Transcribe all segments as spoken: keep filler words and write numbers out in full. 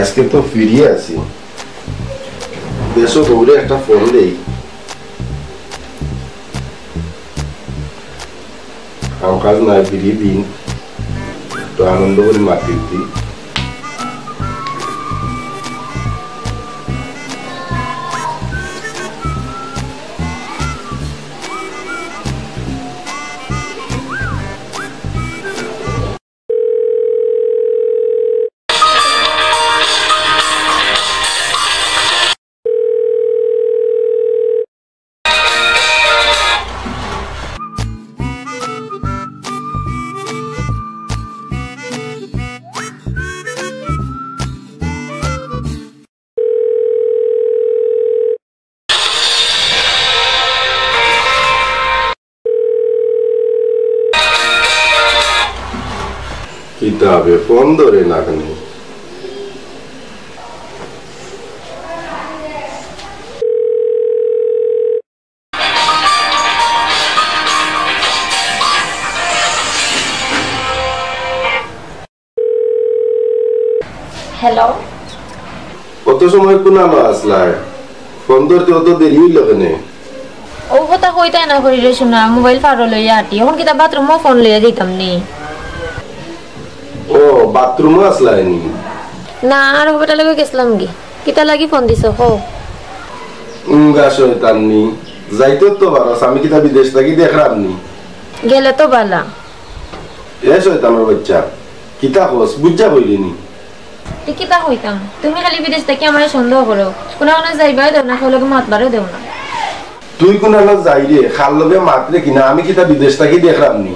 আজকে তো ফিরিয়া আছি, দেশো বউরে একটা ফোন দেই। কাম কাজ নাই, ফিরি দিন, তো আনন্দ করি মাতির দি। কিতা বে, ফোন ধরে না কেনে? হ্যালো। অত সময় কুনানো আছলায়? ফোন ধরতে অত দেরি অইলো কেনে? অউ কথা কইতায় না করি রে সোনা, মোবাইল ফারো লইয়া আটি। অখন কিতা বাথরুমো ফোন লইয়া যাইতাম নি? ও, বাথরুমো আছলায় নি? না, আর বেটার লগে গেছলাম গি। কিতা লাগি ফোন দিছো, কও? উম, গা শয়তান নি। যাইতে তো পারস, আমি কিতা বিদেশ থাকি দেখরাম নি? গেলে তো বালা। এ শয়তানর বাইচ্চা, কিতা কস? বুঝা কইলে নি? তে কিতা কইতাম? তুমি খালি বিদেশ থাকি আমারে সন্দেহ করো। কুনানো যাইবায় দেও না, কেউর লগে মাতবারও দেও না। তুই কুনানো যাইরে, কার লগে মাতরে কিনা, আমি কিতা বিদেশ থাকি দেখরাম নি?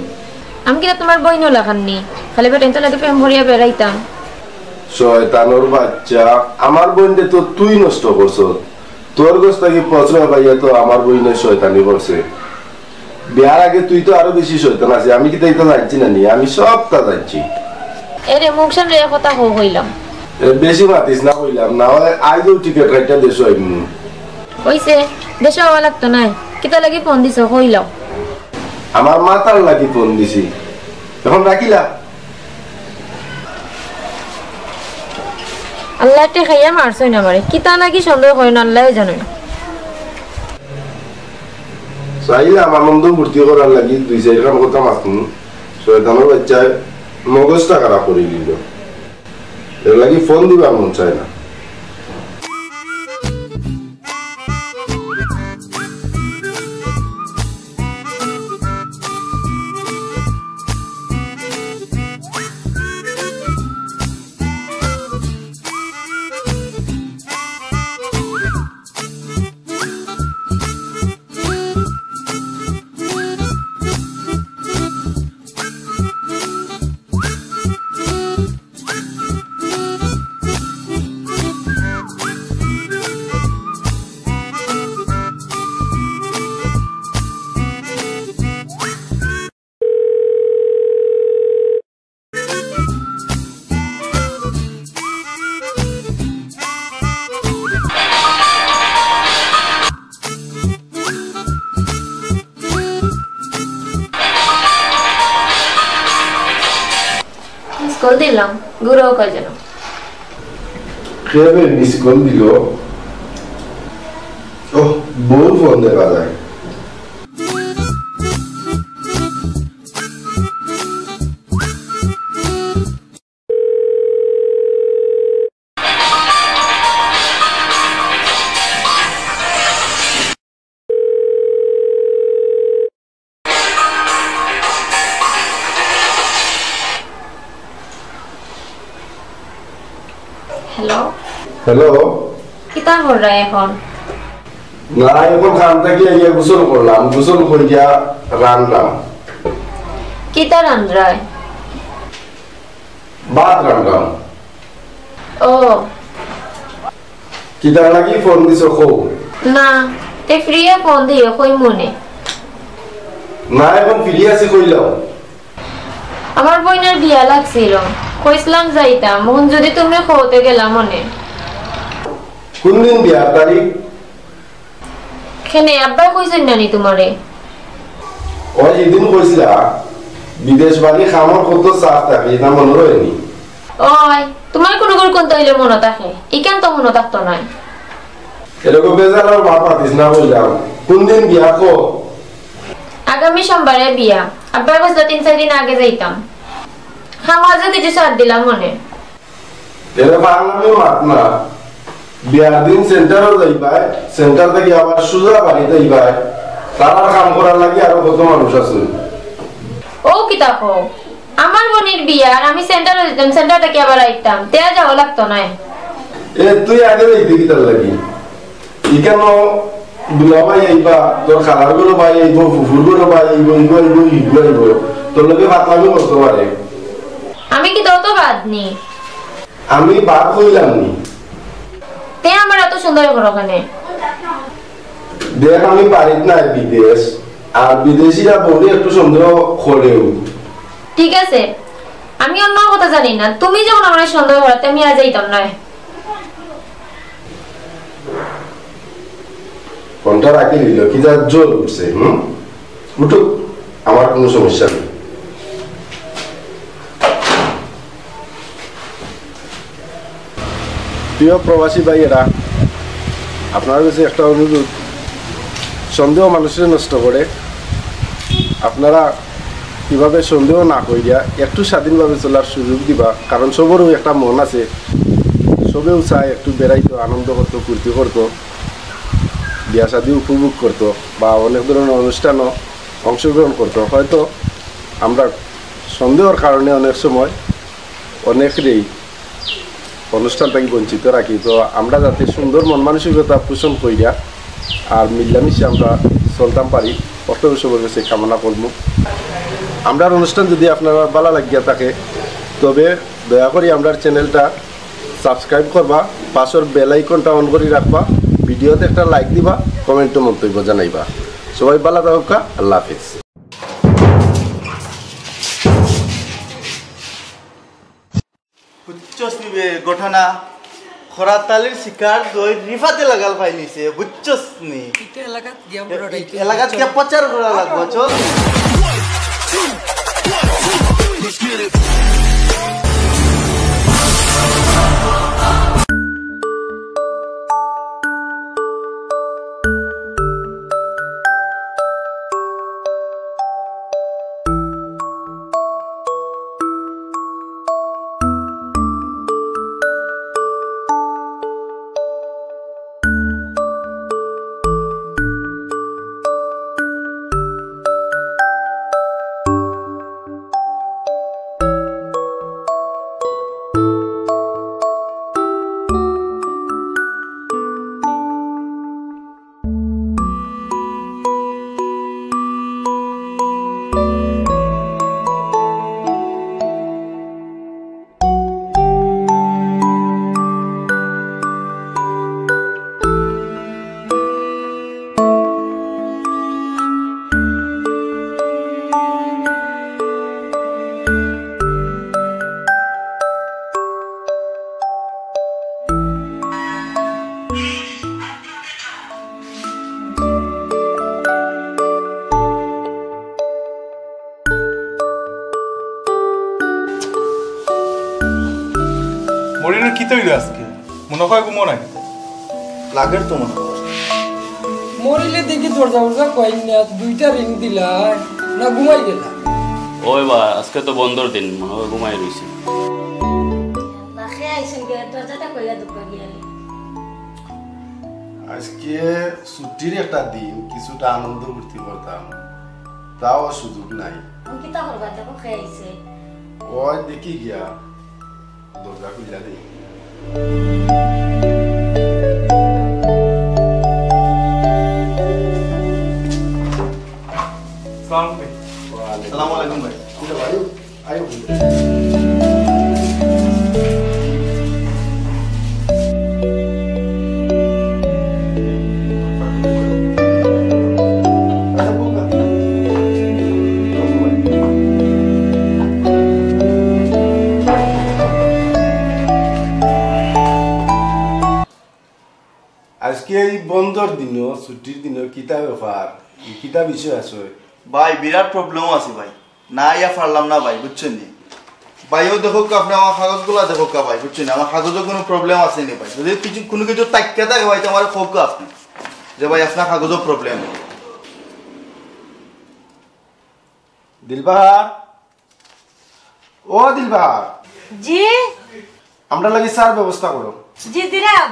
আমি কিতা তুমার বইনর লাখান নি? খালি বেটাইন্তর লগে প্রেম করিয়া বেড়াইতাম। শয়তানর বাইচ্চা, আমার বইনরে তো তুই নষ্ট করছস। তোর গেছ থাকি প্রশ্রয় পাইয়া তো আমার বইনে শয়তানি করছে। বিয়ার আগে তুই তো আরো বেশি শয়তান আছলে, আমি কিতা ইতা জানছি না নি? আমি সবতা জানছি। এরে মুখ সামলে এ কথা কও কইলাম। এ, বেশি মাতিস না কইলাম, না অয় আইজউ টিকিট কাটিয়া দেশো আইমু। অইছে, দেশো আওয়া লাগতো নায়। কিতা লাগি ফোন দিছো কইলাও? আমার মাতার লাগি ফোন দিছি, অখন রাখিলা। আল্লায় ঠেকাইয়া মারছইন আমারে। কিতা লাগি সন্দেহ করইন আল্লায় জানইন। চাইলাম আনন্দ ফুর্তি করার লাগি দুই চাইরখান কথা মাতমু, শয়তানর বাইচ্চায় মগজটা খারাপ করি দিল। এর লাগি ফোন দিবার মন চায় না। মিস কল দিলাম, ঘুরাও কয় যেন। কে বে মিস কল দিল? ওহ, বউর ফোন দেখা যায়। হ্যালো। হ্যালো। কিতা কররা এখন? না, এখন কাম থাকি আইয়া গোসল করলাম, গোসল করিয়া রানলাম। কিতা রানরায়? ভাত রানলাম। ও। কিতার লাগি ফোন দিছো কও? না, তে ফ্রিয়ে ফোন দিও, কইমুনে। না, এখন ফ্রি আছি কইলাম। আমার বইনর বিয়া লাগছিল, কইছিলাম যাইতাম, অখন যদি তুমি কও তে গেলাম অনে। কোন দিন বিয়ার তারিখ? কেনে, আব্বায় কইছইন না নি তুমারে? ওই যেদিন কইছিলা, বিদেশ বাড়ি কামর কত চাপ থাকে, ইতা মনো রয়নি? ওই, তুমার কুনু কুনু কুন্তা অইলে মনো থাকে, ইখান তো মনো থাকতো নায়। এরকম বেজাল আর মাত মাতিস না কইলাম। কুনদিন বিয়া কো? আগামী সোমবারে বিয়া। আব্বায় কইছলা তিন চাইর দিন আগে যাইতাম। খাওয়া যে কিছু ছাড় দিলাম মনে। এরে পাগলামি মাত না। বিয়ার দিন সেন্টারো যাইবায়, সেন্টার থাকি আবার সুজা বাড়িত আইবায়। তারার কাম করার লাগি আরো কত মানুষ আছে। ও কিতা কও? আমার বইনর বিয়া আর আমি সেন্টারো যাইতাম, সেন্টার থাকি আবার আইতাম, তে আর যাওয়া লাগতো নায়। এ, তুই আগে যাইতে কিতার লাগি? ইখানো দুলাভাই আইবা, তোর খালার ঘরো ভাই আইবো, ফুফুর ঘরো ভাই আইবো, ইগু আইবো, ইগু আইবো। তোর লগে ফাতলামি করতো পারে। আমি কিতা অত বাদ নি? আমি বাদ কইলাম নি। তে আমার অত সন্দেহ করো কেনে? দেখ, আমি বাড়িত নাই, বিদেশ। আর বিদেশিরা বউরে একটু সন্দেহ করেউ। ঠিক আছে, আমি অন্য কথা জানি না। তুমি যখন আমারে সন্দেহ করো, তে আমি আর যাইতাম নায়। ফোনটা রাখি দিল, কি যার জোর উঠছে, হুম? উঠুক, আমার কুনু সমস্যা নাই। প্রিয় প্রবাসী ভাইয়েরা, আপনারার কাছে একটা অনুরোধ, সন্দেহ মানুষরে নষ্ট করে। আপনারা ইভাবে সন্দেহ না করিয়া একটু স্বাধীনভাবে চলার সুযোগ দিবা, কারণ সবরও একটা মন আছে, সবেউ চায় একটু বেড়াইতো, আনন্দ করতো, ফুর্তি করতো, বিয়া শাদী উপভোগ করতো বা অনেক ধরনের অনুষ্ঠানও অংশগ্রহণ করতো। হয়তো আমরা সন্দেহর কারণে অনেক সময় অনেকরেই অনুষ্ঠান থাকি বঞ্চিত রাখি। তো আমরা যাতে সুন্দর মন মানসিকতা পোষণ করিয়া আর মিল্লামিশে আমরা চলতাম পারি, অর্থ সবর কাছে কামনা করমু। আমরার অনুষ্ঠান যদি আপনারার ভালা লাগিয়া থাকে, তবে দয়া করি আমরার চ্যানেলটা সাবস্ক্রাইব করবা, পাশর বেল আইকনটা অন করি রাখবা, ভিডিওতে একটা লাইক দিবা, কমেন্টে মন্তব্য জানাইবা। সবাই ভালা থাকুক্কা, আল্লাহ হাফেজ। বুঝছস নি বে ঘটনা? খরাতালির শিকার দই রিফাতে লাগাল পাইলিছে, বুঝছস নি? ইটা এলাকাত গিয়া এ-, বড় এ-, দায়িত্ব। এলাকাত গিয়া প্রচার করা লাগবো, চল। মরিনর কিতা অইলো আজকে? মনে অয় ঘুমো নাই। লাগের তো মনে অয়। মরিলে দেখি দরজা উরজা কইন না, দুইটা রিং দিলা, না ঘুমাই গেলা? ওই বা, আজকে তো বন্ধর দিন, মনে অয় ঘুমাই রইছে। বাখে আইছেন গে, দরজাটা কইয়া দুকা গিয়ালি। আজকে ছুটির একটা দিন, কিছুটা আনন্দ ফুর্তি করতাম, তাও সুযোগ নাই। আমি কিতা করবা, দেখো কে আইছে। ওই দেখি গিয়া, দরজা খুলিয়া দেই। সালাম আলাইকুম। ওয়ালাইকুম। সালাম আলাইকুম ভাই। কিতা ভাই? আইও। আজকে এই বন্ধর দিনও, ছুটির দিনও কিতা ব্যাপার? এই কিতা বিষয় আছে? ভাই, বিরাট problem আছে ভাই, না আইয়া পারলাম না ভাই, বুঝছইন নি? ভাইও দেখউক্কা, আপনে আমার কাগজগুলা দেখউক্কা ভাই, বুঝছইন? আমার কাগজো কুনু problem আছে নি ভাই? যদি কিছু, কুনু কিছু থাকিয়া থাকে ভাই, তে আমারে কউক্কা আপনে যে ভাই, আপনার কাগজো problem। দিলবাহার, ও দিলবাহার। জি। আমরার লাগি চার ব্যবস্থা করো। জি, দিরাম।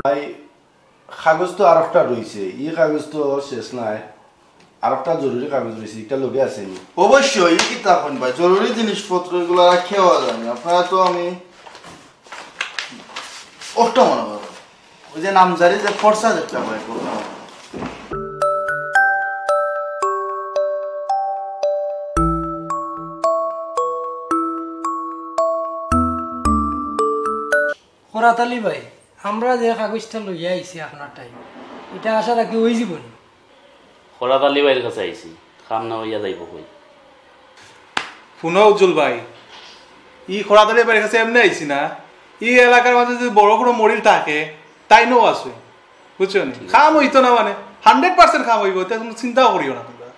ভাই, কাগজ তো আরোকটা রইছে, ই কাগজ তো শেষ নায়, আরোকটা জরুরি কাগজ রইছে, ইটা লগে আছে নি? অবশ্যই, ই কিতা কইন ভাই, জরুরি জিনিসপত্র ইগুলা রাখিয়া যায়নি। আপনারা তো আমি ওটা মনে করো, ওই যে নামজারি যে ফর্সা যেটা ভাই, ওটা মনে করো। খরাত আলী ভাই, আমরা যে কাগজটা লইয়া আইছি আপনার টাইম, ইটা আশা রাখি অইযিবো নি? খরাত আলী ভাইর কাছে আইছি, কাম না অইয়া যাইবো কই। হুনো উজ্জ্বল ভাই, ই খরাত আলী ভাইর কাছে এমনে আইছি না, ই এলাকার মাঝে যদি বড় কুনু মরিল থাকে, তাইনও আছে, বুঝছো নি? ঠিক আছে। কাম অইতো না মানে, hundred percent কাম অইবো, ইতা কুনু চিন্তাও করিও না তুমরা।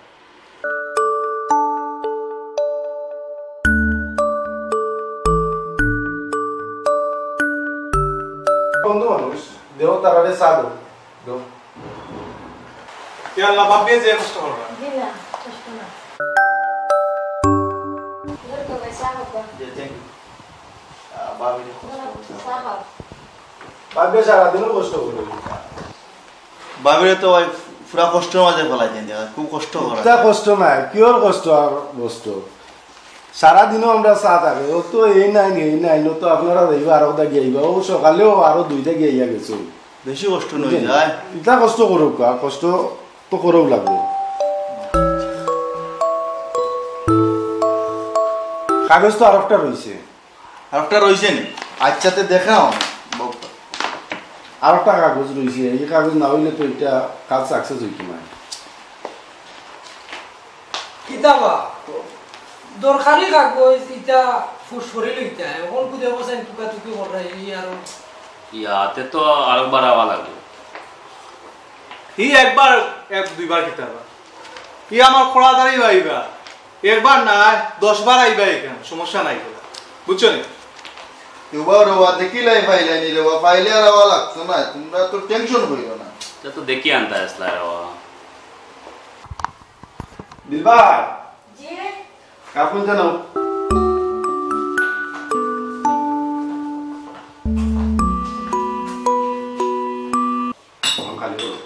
বন্ধু মানুষ, দেও তারারে চা দেও। দেও। ইয়া আল্লাহ, বাপ বিয়ে যে কষ্ট করবা। জি না, কষ্ট না। ধর তো ভাই, চা খাবা। জি, thank you। আহ, ভাবিরে কষ্ট করতে হয়। চা খাও। ভাবিয়ে সারাদিনও কষ্ট করে। ভাবিরে তো ভাই পুরা কষ্টর মাঝে ফেলাই দেন, দেখা খুব কষ্ট করে। ইতা কষ্ট নায়, কিওর কষ্ট আর কষ্ট। সারাদিনও আমরা চা থাকে, ও তো এই নাই, এই নাই, ও তো আপনারা যাইবা আরো দা গিয়া আইবা, ও সকালেও আরো দুইটা গিয়া আইয়া গেছে। বেশি কষ্ট নই বুঝলেন? যায়। ইতা কষ্ট করুক, আর কষ্ট তো করেও লাগবে। কাগজ তো আরোকটা রইছে। আরোকটা রইছে নি? আচ্ছা, তে দেখাও। আরোকটা কাগজ রইছে, এই কাগজ না অইলে তো ইটা কাজ success অইতো নায়। কিতা বা? দরকারি কাগজ, ইটা ফুসফুরি লইতা, এখন খুদে বসেন টুকাটুকি কররা, ই আরো। ইয়াতে তো আরোবার আওয়া লাগে। ই একবার, এক দুইবার কিতা বা? ই আমার খরাত আলী ভাই বা। একবার না, দশ বার আইবা এখান, সমস্যা নাই। বুঝছো নি? রেবা, রেবা, দেখিলাই পাইলায় নি রেবা, পাইলে আর আওয়া লাগতো না, তুমরা তো tension করিও না। ইটা তো দেখি আনতা আসলা রেবা। দিলবার। জি। কাপড় জানো? খালি করো।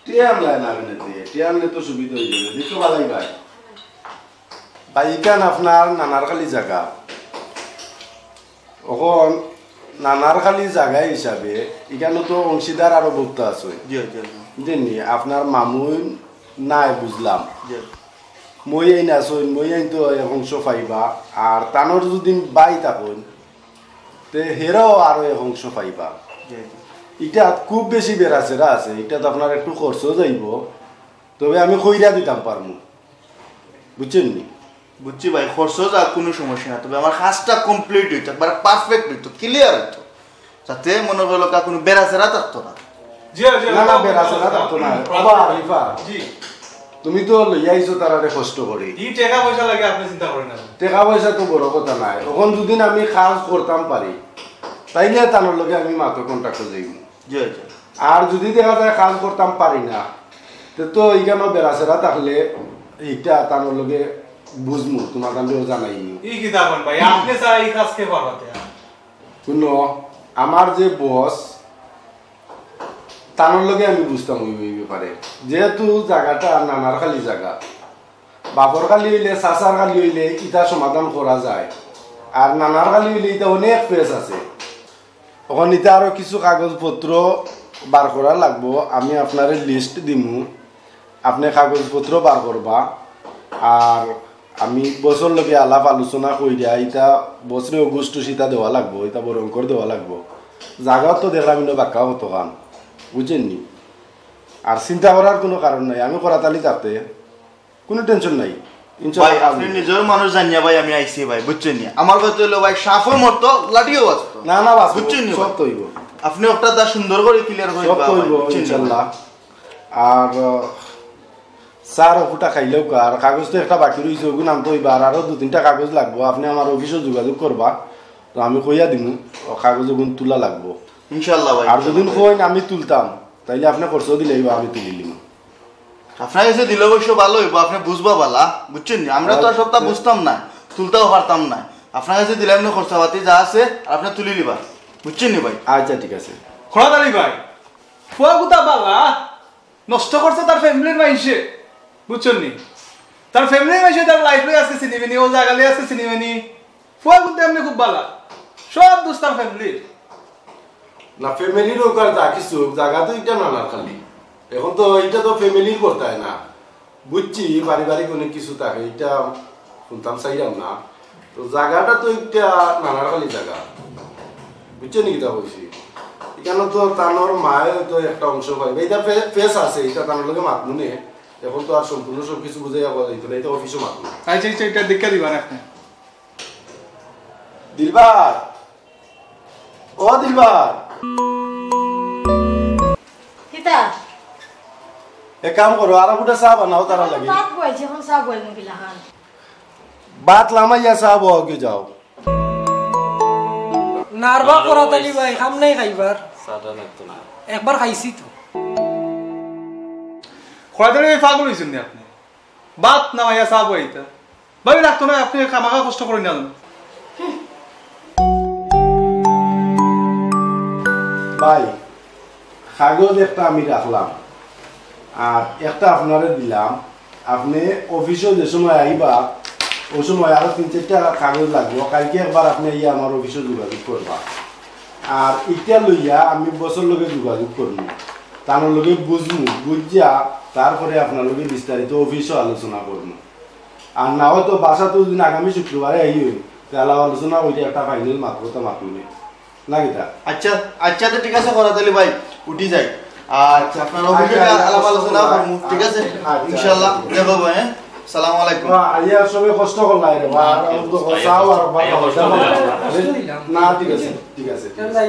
টিয়া আনলায় না কেনে তে? টিয়া আনলে তো সুবিধা অইযাবে। দেখো বালাই ভাই। ভাই, ইখান আপনার নানার খালি জাগা। অখন নানার খালি জাগা হিসাবে ইখানো তো অংশীদার আরো বহুত আছে। জি, জি, জি। বুঝছইন নি? আপনার মামুন নাই বুঝলাম। জি। মইয়াইন আছইন, মইয়াইন তো এক অংশ পাইবা। আর তানর যদি ভাই থাকইন, তে হেরাও আরো এক অংশ পাইবা। জি, জি। ইটাত খুব বেশি বেড়াছেড়া আছে, ইটাত আপনার একটু খরচও যাইবো, তবে আমি কইরা দিতাম পারমু, বুঝছইন নি? বুঝছি ভাই, খরচ যাক, কুনু সমস্যা না, তবে আমার কাজটা complete অইতো, একবার perfect অইতো, clear অইতো, যাতে মনে করো কা কুনু বেড়াছেড়া থাকতো না। জি, জি, না, না, জি, বেড়াছেড়া জি, থাকতো না। জি, ওবা আরিফা, জি। তুমি তো লইয়া আইছো তারারে কষ্ট করি। ই টেকা পয়সা লাগে, আপনে চিন্তা করেন না। টেকা পয়সা তো বড় কথা নায়, অখন যদি আমি কাজ করতাম পারি, তাইলে তানর লগে আমি মাত্র contact-ও যাইমু। জি, জি। আর যদি দেখা যায় কাজ করতাম পারি না, তে তো ইখানো বেড়াছেড়া থাকলে ইটা তানর লগে বুঝমু, তুমার তানরেও জানাইমু। ই কিতা কইন ভাই, আপনে ছাড়া ই কাজ কে পারবা তে? হুনো, আমার যে boss, তানর লগে আমি বুঝতাম অইবো ই ব্যাপারে। যেহেতু জাগাটা নানার খালি জাগা, বাপর খালি অইলে, চাচার খালি অইলে ইটা সমাধান করা যায়, আর নানার খালি অইলে ইটা অনেক পেচ আছে। অখন ইতা আরো কিছু কাগজপত্র বার করা লাগবো, আমি আপনারে list দিমু, আপনে কাগজপত্র বার করবা। আর আমি boss-র লগে আলাপ আলোচনা কইরা ইতা boss-রে অগুস্টুস ইতা দেওয়া লাগবো, ইতা বরং করি দেওয়া লাগবো। জাগাও তো দেখলাম ইনো বাক্কা কতখান, বুঝছইন নি? আর চিন্তা করার কুনু কারণ নাই, আমি খরাত আলী থাকতে কুনু tension নাই, ইনশাআল্লাহ ভাই, কাম আপনে অইবো। নিজর মানুষ জানিয়া ভাই আমি আইছি ভাই, বুঝছইন নি? আমার কথা অইলো ভাই, সাপও মরতো, লাঠিও বাজতো। না, না, বাজবো। বুঝছইন নি সব ভাই? তো অইবো। আপনে ওটা তা সুন্দর করি clear করি সব দিবা তো ভাই, অইবো, বুঝছইন নি? ইনশাআল্লাহ। আর, আহ, চা অউ ফুটা খাইলাউক্কা, আর কাগজ তো একটা বাকি রইছে, অগুন আনতে অইবো, আর আরো দুই তিনটা কাগজ লাগবো। আপনে আমার অফিসো যোগাযোগ করবা, তো আমি কইয়া দিমু, অউ কাগজ অগুন তুলা লাগবো। ইনশাআল্লাহ ভাই। আর যুদি কইন আমি তুলতাম, তাইলে আপনে খরচ দিলাইবা, আমি তুলিলিমু। আপনার গেছে দিলে অবশ্য ভালা অইবো, আপনে বুঝবা ভালা, বুঝছইন নি? আমরা তো আর সবটা বুঝতাম না, তুলতাও পারতাম না। আপনার গেছে দিলে আপনে খরচাপাতি যা আছে, আর আপনে তুলিলিবা, বুঝছইন নি ভাই? আচ্ছা, ঠিক আছে। খোড়াদারি ভাই, ফুয়া গুতা ভালা, নষ্ট করছে তার ফ্যামিলির মাইনষে, বুঝছইন নি? তার ফ্যামিলির মাইনষে তার লাইফ লই আজকে চিনিবে নি, অউ জাগা লই আজকে চিনিবে নি। ফুয়া গুতা এমনে খুব ভালা, সব দোষ তার ফ্যামিলির। না, ফ্যামিলির অউক আর যা কিছু, জাগা তো ইটা নানার খালি। এখন তো ইটা তো ফ্যামিলির করতায় না, বুঝছি, পারিবারিক অনেক কিছু থাকে, ইটা হুনতাম চাইরাম না। তো জাগাটা তো ইটা নানার খালি জাগা, বুঝছইন নি কিতা কইছি? ইখানো তো তানর মায়ে তো একটা অংশ পাইবা, ইটা ফে-, ফেস আছে, ইটা তানর লগে মাতমুনে। এখন তো আর সম্পূর্ণ সব কিছু বুঝাইয়া কওয়া যাইতো না, ইটা অফিসো মাতমু। আচ্ছা, আচ্ছা, ইটা দেখিয়া দিবা না আপনে। দিলবার, ও দিলবার। কিতা? এক কাম করো, আরো ফুটা চা বানাও তারার লাগি। ভাত বওয়াইছি, এখন চা বওয়াইমু কিলাখান? ভাত লামাইয়া চা বওয়াও গি যাও। নারবা করা তালি ভাই, কাম নাই খাইবার। চাটা লাগতো না। একবার খাইছি তো। খোড়াদারি ভাই, পাগল অইছইন নি আপনে? ভাত নামাইয়া চা বওয়াইতা। ভাই, লাগতো না, আপনে খামাখা কষ্ট করইন না। ভাই, কাগজ একটা আমি রাখলাম, আর একটা আপনারে দিলাম। আপনে অফিসো যে সময় আইবা, অউ সময় আরো তিন চাইরটা কাগজ লাগবো। কাইলকে একবার আপনে আইয়া আমার অফিসো যোগাযোগ করবা। আর ইটা লইয়া আমি বসর লগে যোগাযোগ করমু, তানর লগে বুঝমু, বুঝিয়া তারপরে আপনার লগে বিস্তারিত অফিসো আলোচনা করমু। আর না অয় তো বাসাত যুদি আগামী শুক্রবারে আই অই, তে আলাপ আলোচনা করিয়া একটা ফাইনাল মাত-, কথা মাতমু নে। না কিতা? আচ্ছা, আচ্ছা, তো ঠিক আছে, খোড়াদারি ভাই, উঠি যাই। আর আপনার অফিসে আচ্ছা, আলাপ আলোচনা আচ্ছা, করমু, ঠিক আছে? আচ্ছা, ইনশাআল্লাহ, আচ্ছা। দেখা অইবো, হ্যাঁ? সালামু আলাইকুম। বা, আইয়া সবে কষ্ট করলা রে, বা, আর তো চাও আর বা, না, ঠিক আছে। ঠিক আছে, ঠিক আছে।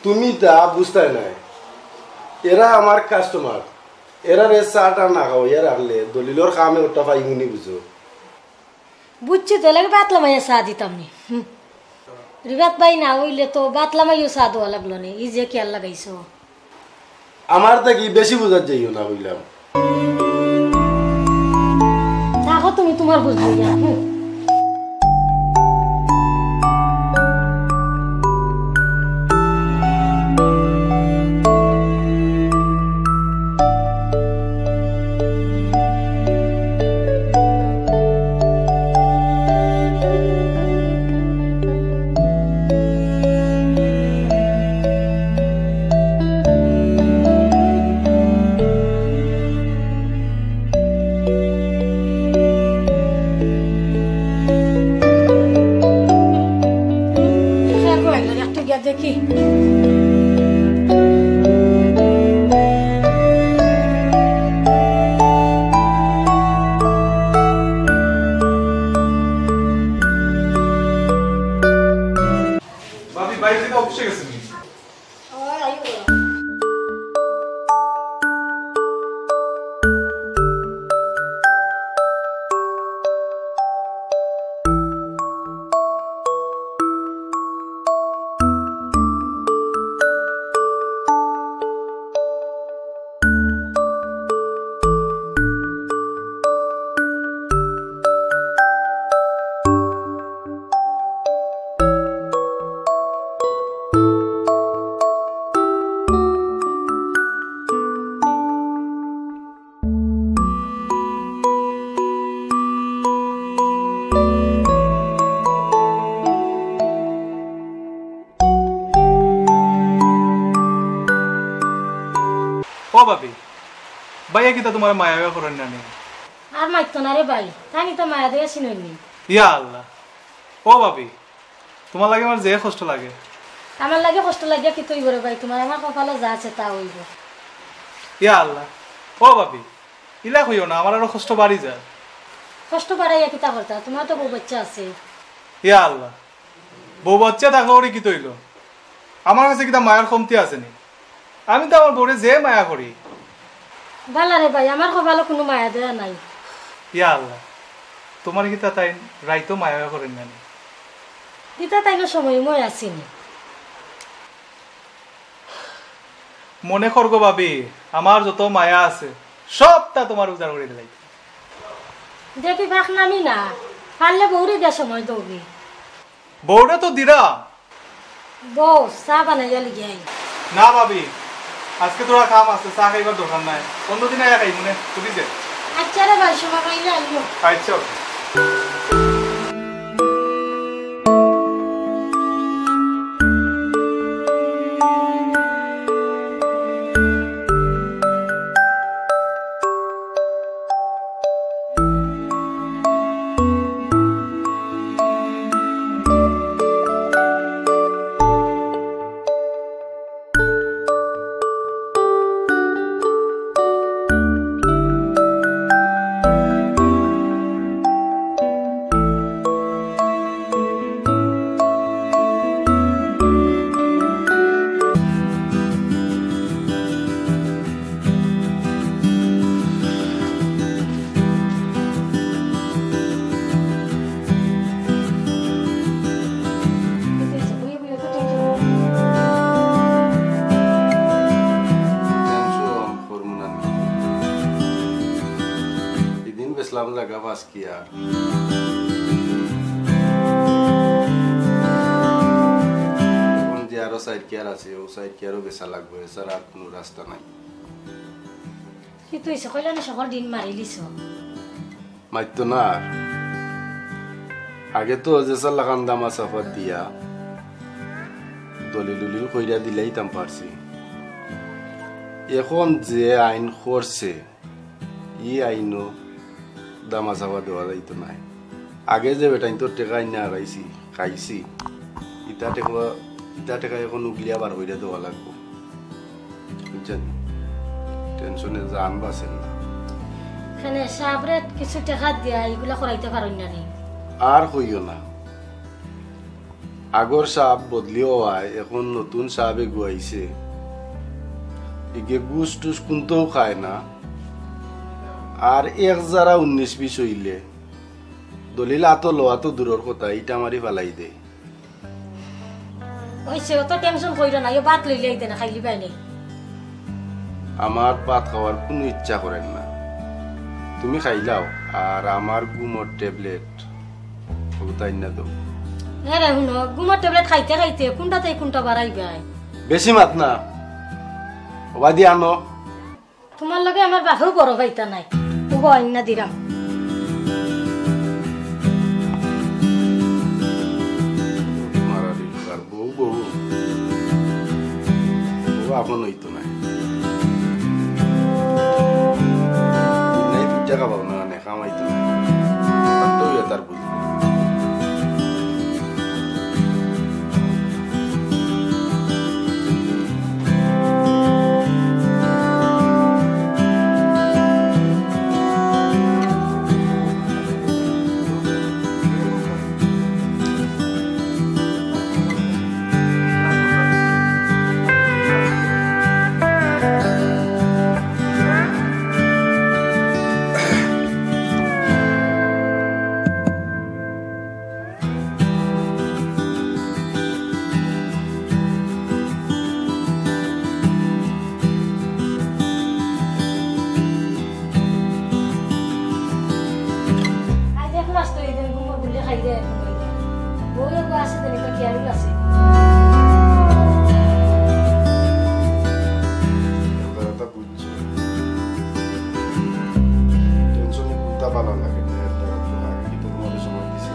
তুমি তা বুঝতায় নায়, এরা আমার কাস্টমার, এরারে চা টা না খাওয়াইয়া রাখলে দলিলর কামে ওটা পাইমুনি বুঝো। বুঝছি তো, এর লাগি ভাত লামাইয়া চা দিতাম নি। হুম। রিবাত ভাই না অইলে তো ভাত লামাইয়াও চা দেওয়া লাগলো নি, ই যে খেয়াল লাগাইছো। আমার থাকি বেশি বুঝাত যাইও না কইলাম। থাকো তুমি তুমার বুঝ লইয়া। হুম। ভাবি, ভাইয়া কিতা তুমার মায়া করের না নি? আর মাতিও না রে ভাই, তাইন ইতা মায়া দেয়া চিনইন নি। ইয়া আল্লাহ, ও ভাবি, তুমার লাগি আমার যে কষ্ট লাগে। আমার লাগি কষ্ট লাগিয়া কিতা অইবো রে ভাই, তুমার আমার কপালো যা আছে তা অইবো। ইয়া আল্লাহ, ও ভাবি, ইলা কইও না, আমার আরো কষ্ট বাড়ি যায়। কষ্ট বাড়াইয়া কিতা করতা? তুমার তো বউ বাচ্চা আছে। ইয়া আল্লাহ, বউ বাচ্চা থাকলে ওরে কিতা অইলো? আমার কাছে কিতা মায়ার কমতি আছে নি? আমি তো আমার বউরে যে মায়া করি। বালা রে ভাই, আমার কপালো কুনু মায়া দেয়া নাই। ইয়া আল্লাহ, তুমার কিতা তাইন রাইতো মায়া করের না নি? কিতা তাইনও সময় ময় আছেনি। মনে কর গো ভাবি, আমার যত মায়া আছে, সবতা তুমার উজাড় করি দিলাই। দেখি ফাঁক নামি না, পারলে বউরে দে সময় দৌড়ি। বউরে তো দিরা। বউ, চা বানাইয়া লিগে আই। না ভাবি, আজকে থুড়া কাম আছে, চা খাইবার দরকার নাই, অন্যদিন আইয়া খাইমুনে, বুঝিছে? আচ্ছা রে ভাই, সময় পাইলে আইও। আচ্ছা। Tension করমু না। এদিন বেচলাম জাগা পাঁচ কিয়ার। অখন যে আরো চাইর কিয়ার আছে, অউ চাইর কিয়ারও বেচা লাগবো, এছাড়া আর কুনু রাস্তা নাই। কিতা অইছে? কইলা না, সকল দিন মারিলিছো। মাতিও না আর। আগে তো যেছালাখান দামা চাপা দিয়া দলিল উলিল কইরা দিলাইতাম পারছি। অখন যে আইন করছে, ই আইনও দামা চাপা দেওয়া যাইতো নায়। আগে যে বেটাইন্তর টেকা আইনা হারাইছি, খাইছি, ইতা টেকা, ইতা টেকা অখন উগলিয়া বার কইরা দেওয়া লাগবো। বুঝছইন? টেনশনে জান বাঁচের না। কেনে সাবরে কিছু টেকা দিয়া ইগুলা করাইতা পারইন না নি? আর কইও না। আগর সাব বদলি অওয়ায় অখন নতুন সাব এগু আইছে। ইগে ঘুষ টুস কুন্তাউ খায় না। আর এক জারা উনিশ বিশ অইলে দলিল আতো লওয়া তো দূরর কথা, ইটা মারি ফালাই দেয়। অইছে, অত টেনশন কইরো না, ইও ভাত লইলাইতায় না, খাইলিবায় নে। আমার ভাত খাওয়ার কুনু ইচ্ছা করের না, তুমি খাইলাও। আর আমার ঘুমর ট্যাবলেট অগুতা আইনা দেও। এরে হুনো, ঘুমর ট্যাবলেট খাইতে খাইতে কুনটা থাকি কুনটা বারাইবায়। বেশি মাত না, অবাদি আনো। তুমার লগে আমার বাপেও বড় পাইতা নায়। অগু আইনা দিরাম। মারারি আর বউ, বউ। বউ আপন অইতো নায়। নাই দুই টেকা পাও না, নে কামাইতো নায়। তার তো ইয়ে তার বুঝ আজ এক মাস তো এই দিন ঘুমো গুলি খাই রে। বউ এগু আছে, তেনে তো খেয়াল আছে। টেনশনে কুন্তা ভালা লাগে না, এর দ্বারা তো আগে কিন্তু তোমাদের সময় দিছি।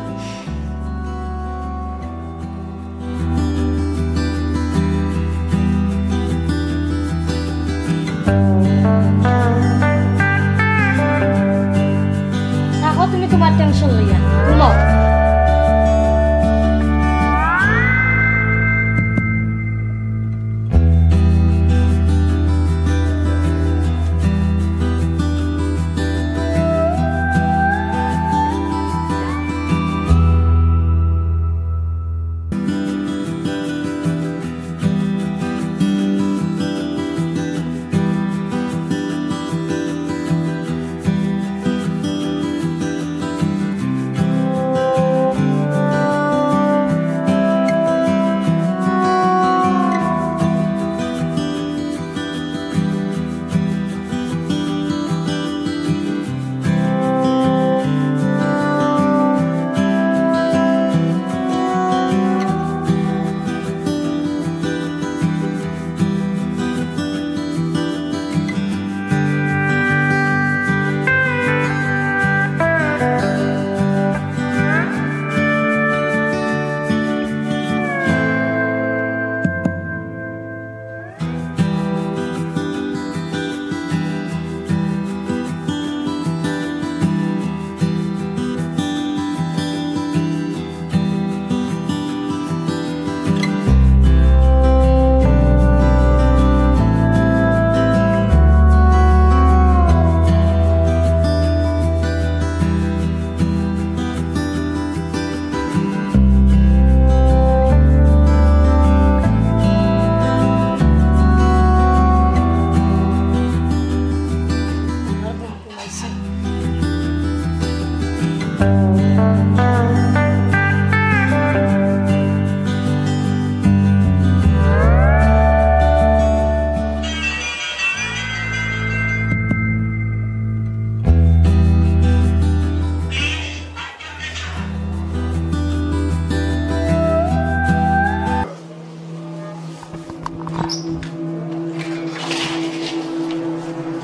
তুমি তুমার টেনশন লইয়া ঘুমাও।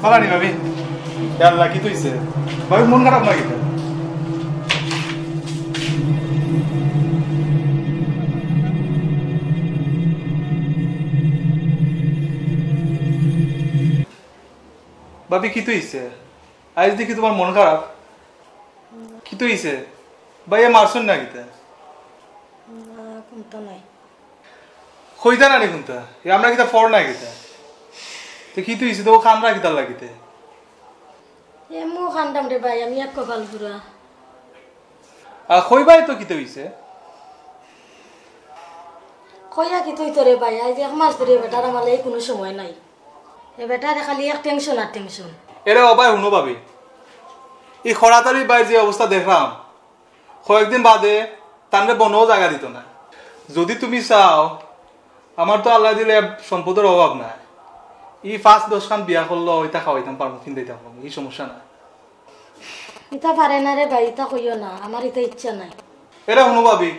বালা নি ভাবি? ইয়া আল্লাহ, কিতা অইছে? ভাবি, মন খারাপ না কিতা? ভাবি, কিতা অইছে? আইজ দেখি তুমার মন খারাপ। কিতা অইছে? ভাইয়ে মারছইন না কিতা? না, কুন্তা নাই। কইতা না নি কুন্তা? এ আমরা কিতা ফর না কিতা? তে কিতা অইছে? তে অউ কান্দরা কিতার লাগি তে? এমু কান্দরাম রে ভাই, আমি এক কপাল পুড়া। আ, কইবায় তো কিতা অইছে? কইয়া কিতা অইতো রে ভাই, আইজ এক মাস ধরি বেটার আমার লাগি কুনু সময় নাই। এ বেটারে খালি এক টেনশন আর টেনশন। এরে ও ভাই, হুনো ভাবি, ই খরাতলি ভাইর যে অবস্থা দেখরাম, কয়েকদিন বাদে তানরে বনও জাগা দিতো না। যুদি তুমি চাও, আমার তো আল্লায় দিলে সম্পদর অভাব নাই। ই পাঁচ দশখান বিয়া করলো, ইতা খাওয়াইতাম পারমু, ফিন্দাইতাম পারমু, ই সমস্যা নাই। ইতা পারে না রে ভাই, ইতা কইও না, আমার ইতা ইচ্ছা নাই। এরে হুনো ভাবি,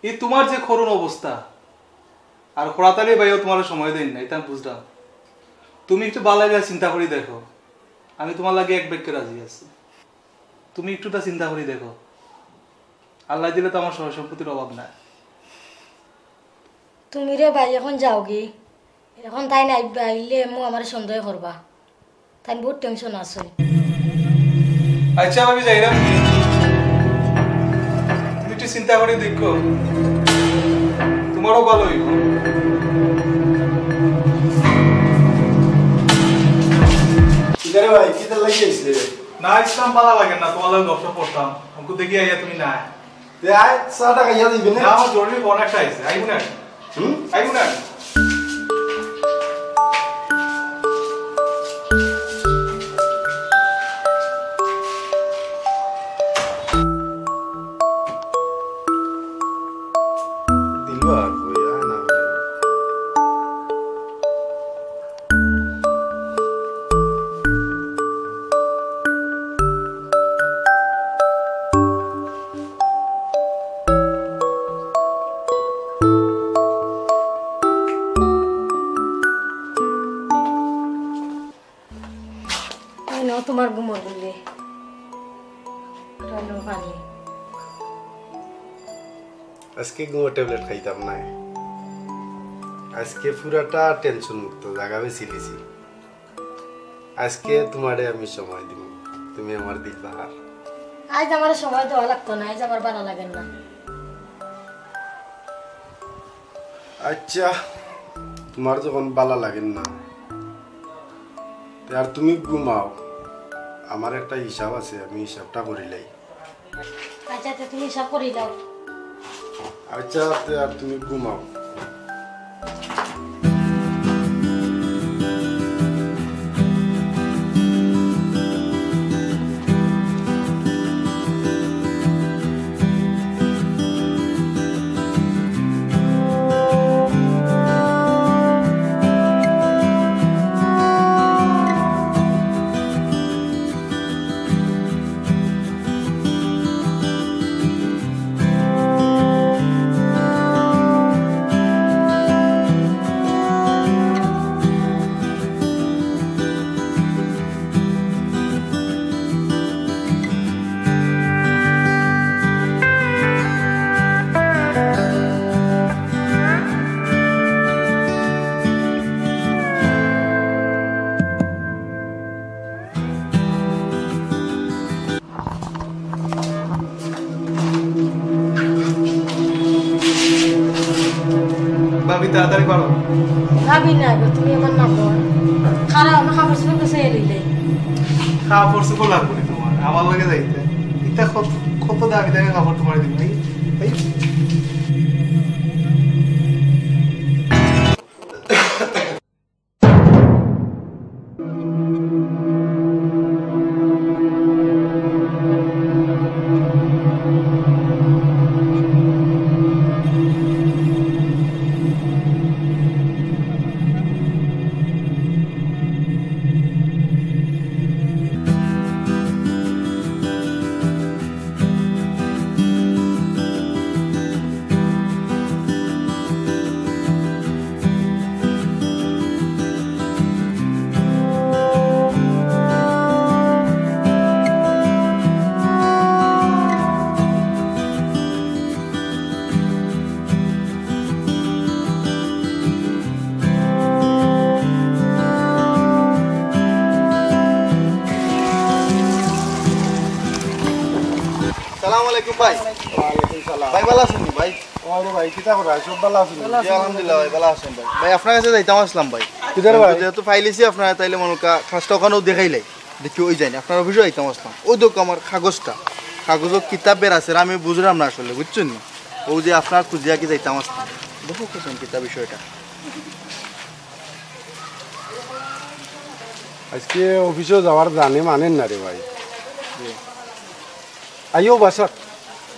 ই তুমার যে করুণ অবস্থা, আর খরাতলি ভাইও তুমারে সময় দেইন না, ইতা আমি বুঝরাম। তুমি একটু বালা করি চিন্তা করি দেখো, আমি তুমার লাগি এক বাক্যে রাজি আছি। তুমি একটুতা চিন্তা করি দেখো, আল্লায় দিলে তো আমার সয় সম্পত্তির অভাব নাই। তুমি রে ভাই অখন যাওগি, অখন তাইন আইবা, আইলে এমু আমারে সন্দেহ করবা। তাইন বউত টেনশন আছে। আচ্ছা, আমি যাইরাম। তুমি একটু চিন্তা করি দেখো, তুমারও ভালা অইবো। কিতা রে ভাই, কিতা লাগি আইছলে? না, ইসলাম ভালা লাগে না, তুমার লগে গপসপ করতাম। অখন দেখি আইয়া তুমি নাই। তে আয়, চাটা খাইয়া দিবি না? না, আমার জরুরি ফোন একটা আইছে, আইবো না? হুম? আইবো না? দিলবার, কই আয় না? এই নেও তুমার ঘুমর গুলি। এটা নেও পানি। আজকে ঘুমর ট্যাবলেট খাইতাম নায়। আজকে পুরাটা টেনশন মুক্ত, জাগা বেশি লিছি। আজকে তুমারে আমি সময় দিমু, তুমি আমার দিলবাহার। আইজ আমার সময় দেওয়া লাগতো না, আইজ আমার ভালা লাগের না। আচ্ছা, তুমার যখন ভালা লাগের না, তে আর তুমি ঘুমাও, আমার একটা হিসাব আছে, আমি হিসাবটা করিলাই। আচ্ছা, তে তুমি হিসাব করিলাও। আচ্ছা, তে আর তুমি ঘুমাও। ভাবি, তাড়াতাড়ি পারো। ভাবি না গো, তুমি আমার না বোন। খারাপ, আমি কাপড় চোপড় গুছাইয়া লইলে। কাপড় চোপড় লাগবো নি তুমার, আমার লগে যাইতে। ইতা কত, কত দামি দামি কাপড় তুমারে দিমু, এই, এই। সালাম আলাইকুম ভাই। ওয়ালাইকুম সালাম। ভাই, ভালা আছইন নি ভাই? ওরে ভাই, কিতা করা? সব ভালা আছইন নি? জি, আলহামদুলিল্লাহ ভাই, ভালা আছি ভাই। ভাই, আপনার কাছে যাইতাম আছলাম ভাই। কিতার ভাই? যেহেতু পাইলিছি আপনারে, তাইলে মনো অয় কাজটা অখানউ দেখাইলাই। দেখি অউ যাইন, আপনার অফিসো যাইতাম আছলাম। অউ দেখউক্কা আমার কাগজটা। কাগজো কিতা বের আছে, আমি বুঝরাম না আসলে, বুঝছইন নি? অউ যে আপনারে খুজিয়া কি যাইতাম আছলাম। দেখউক্কা কুন কিতা বিষয়টা। আইজকে অফিসো যাওয়ার জানে মানের না রে ভাই। জি। আইও বাসাত,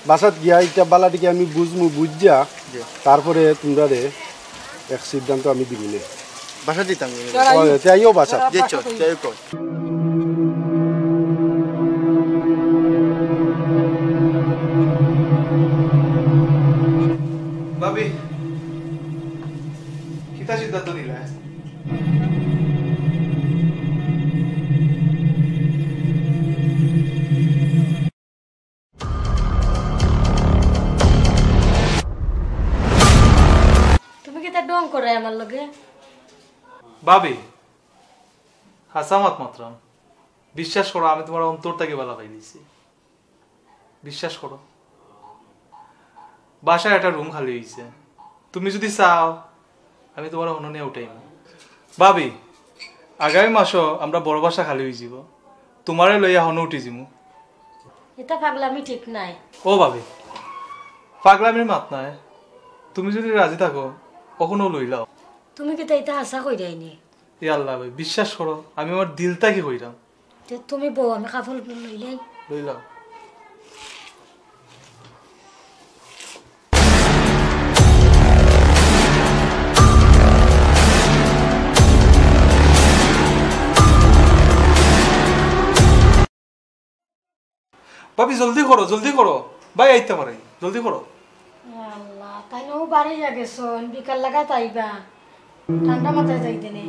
বাসাত গিয়া ইটা ভালা দেখি আমি বুঝমু, বুঝিয়া জি। তারপরে তুমরারে এক সিদ্ধান্ত আমি দিমু নে। বাসাত যাইতাম। ও, তে আইও বাসাত। জি, চল, যাই হোক। ভাবি, কিতা সিদ্ধান্ত নিলা? তুমি কিতা ঢং কররায় আমার লগে? ভাবি, হাছা মাত মাতরাম। বিশ্বাস করো, আমি তুমারে অন্তর থাকি ভালা পাইলিছি। বিশ্বাস করো, বাসার একটা রুম খালি অইছে। তুমি যুদি চাও, আমি তুমারে হনো নিয়া উঠাইমু। ভাবি, আগামী মাসো আমরার বড় বাসা খালি অইযিবো, তুমারে লইয়া হনো উঠি যিমু। ইতা পাগলামি ঠিক নায়। ও ভাবি, পাগলামির মাত নায়। তুমি যুদি রাজি থাকো, অখনউ লইলাও। তুমি কিতা ইতা হাছা কইরায় নি? ইয়া আল্লাহ ভাই, বিশ্বাস করো, আমি আমার দিল থাকি কইরাম। তে তুমি বও, আমি কাপড় লইলাই। লইলাও। ভাবি, জলদি করো, জলদি করো, ভাই আইতা পারে, জলদি করো। আল্লাহ, তাইন অউ বারইয়া গেছইন, বিকাল লাগাত আইবা। ঠান্ডা মাথায় যাইতে নে।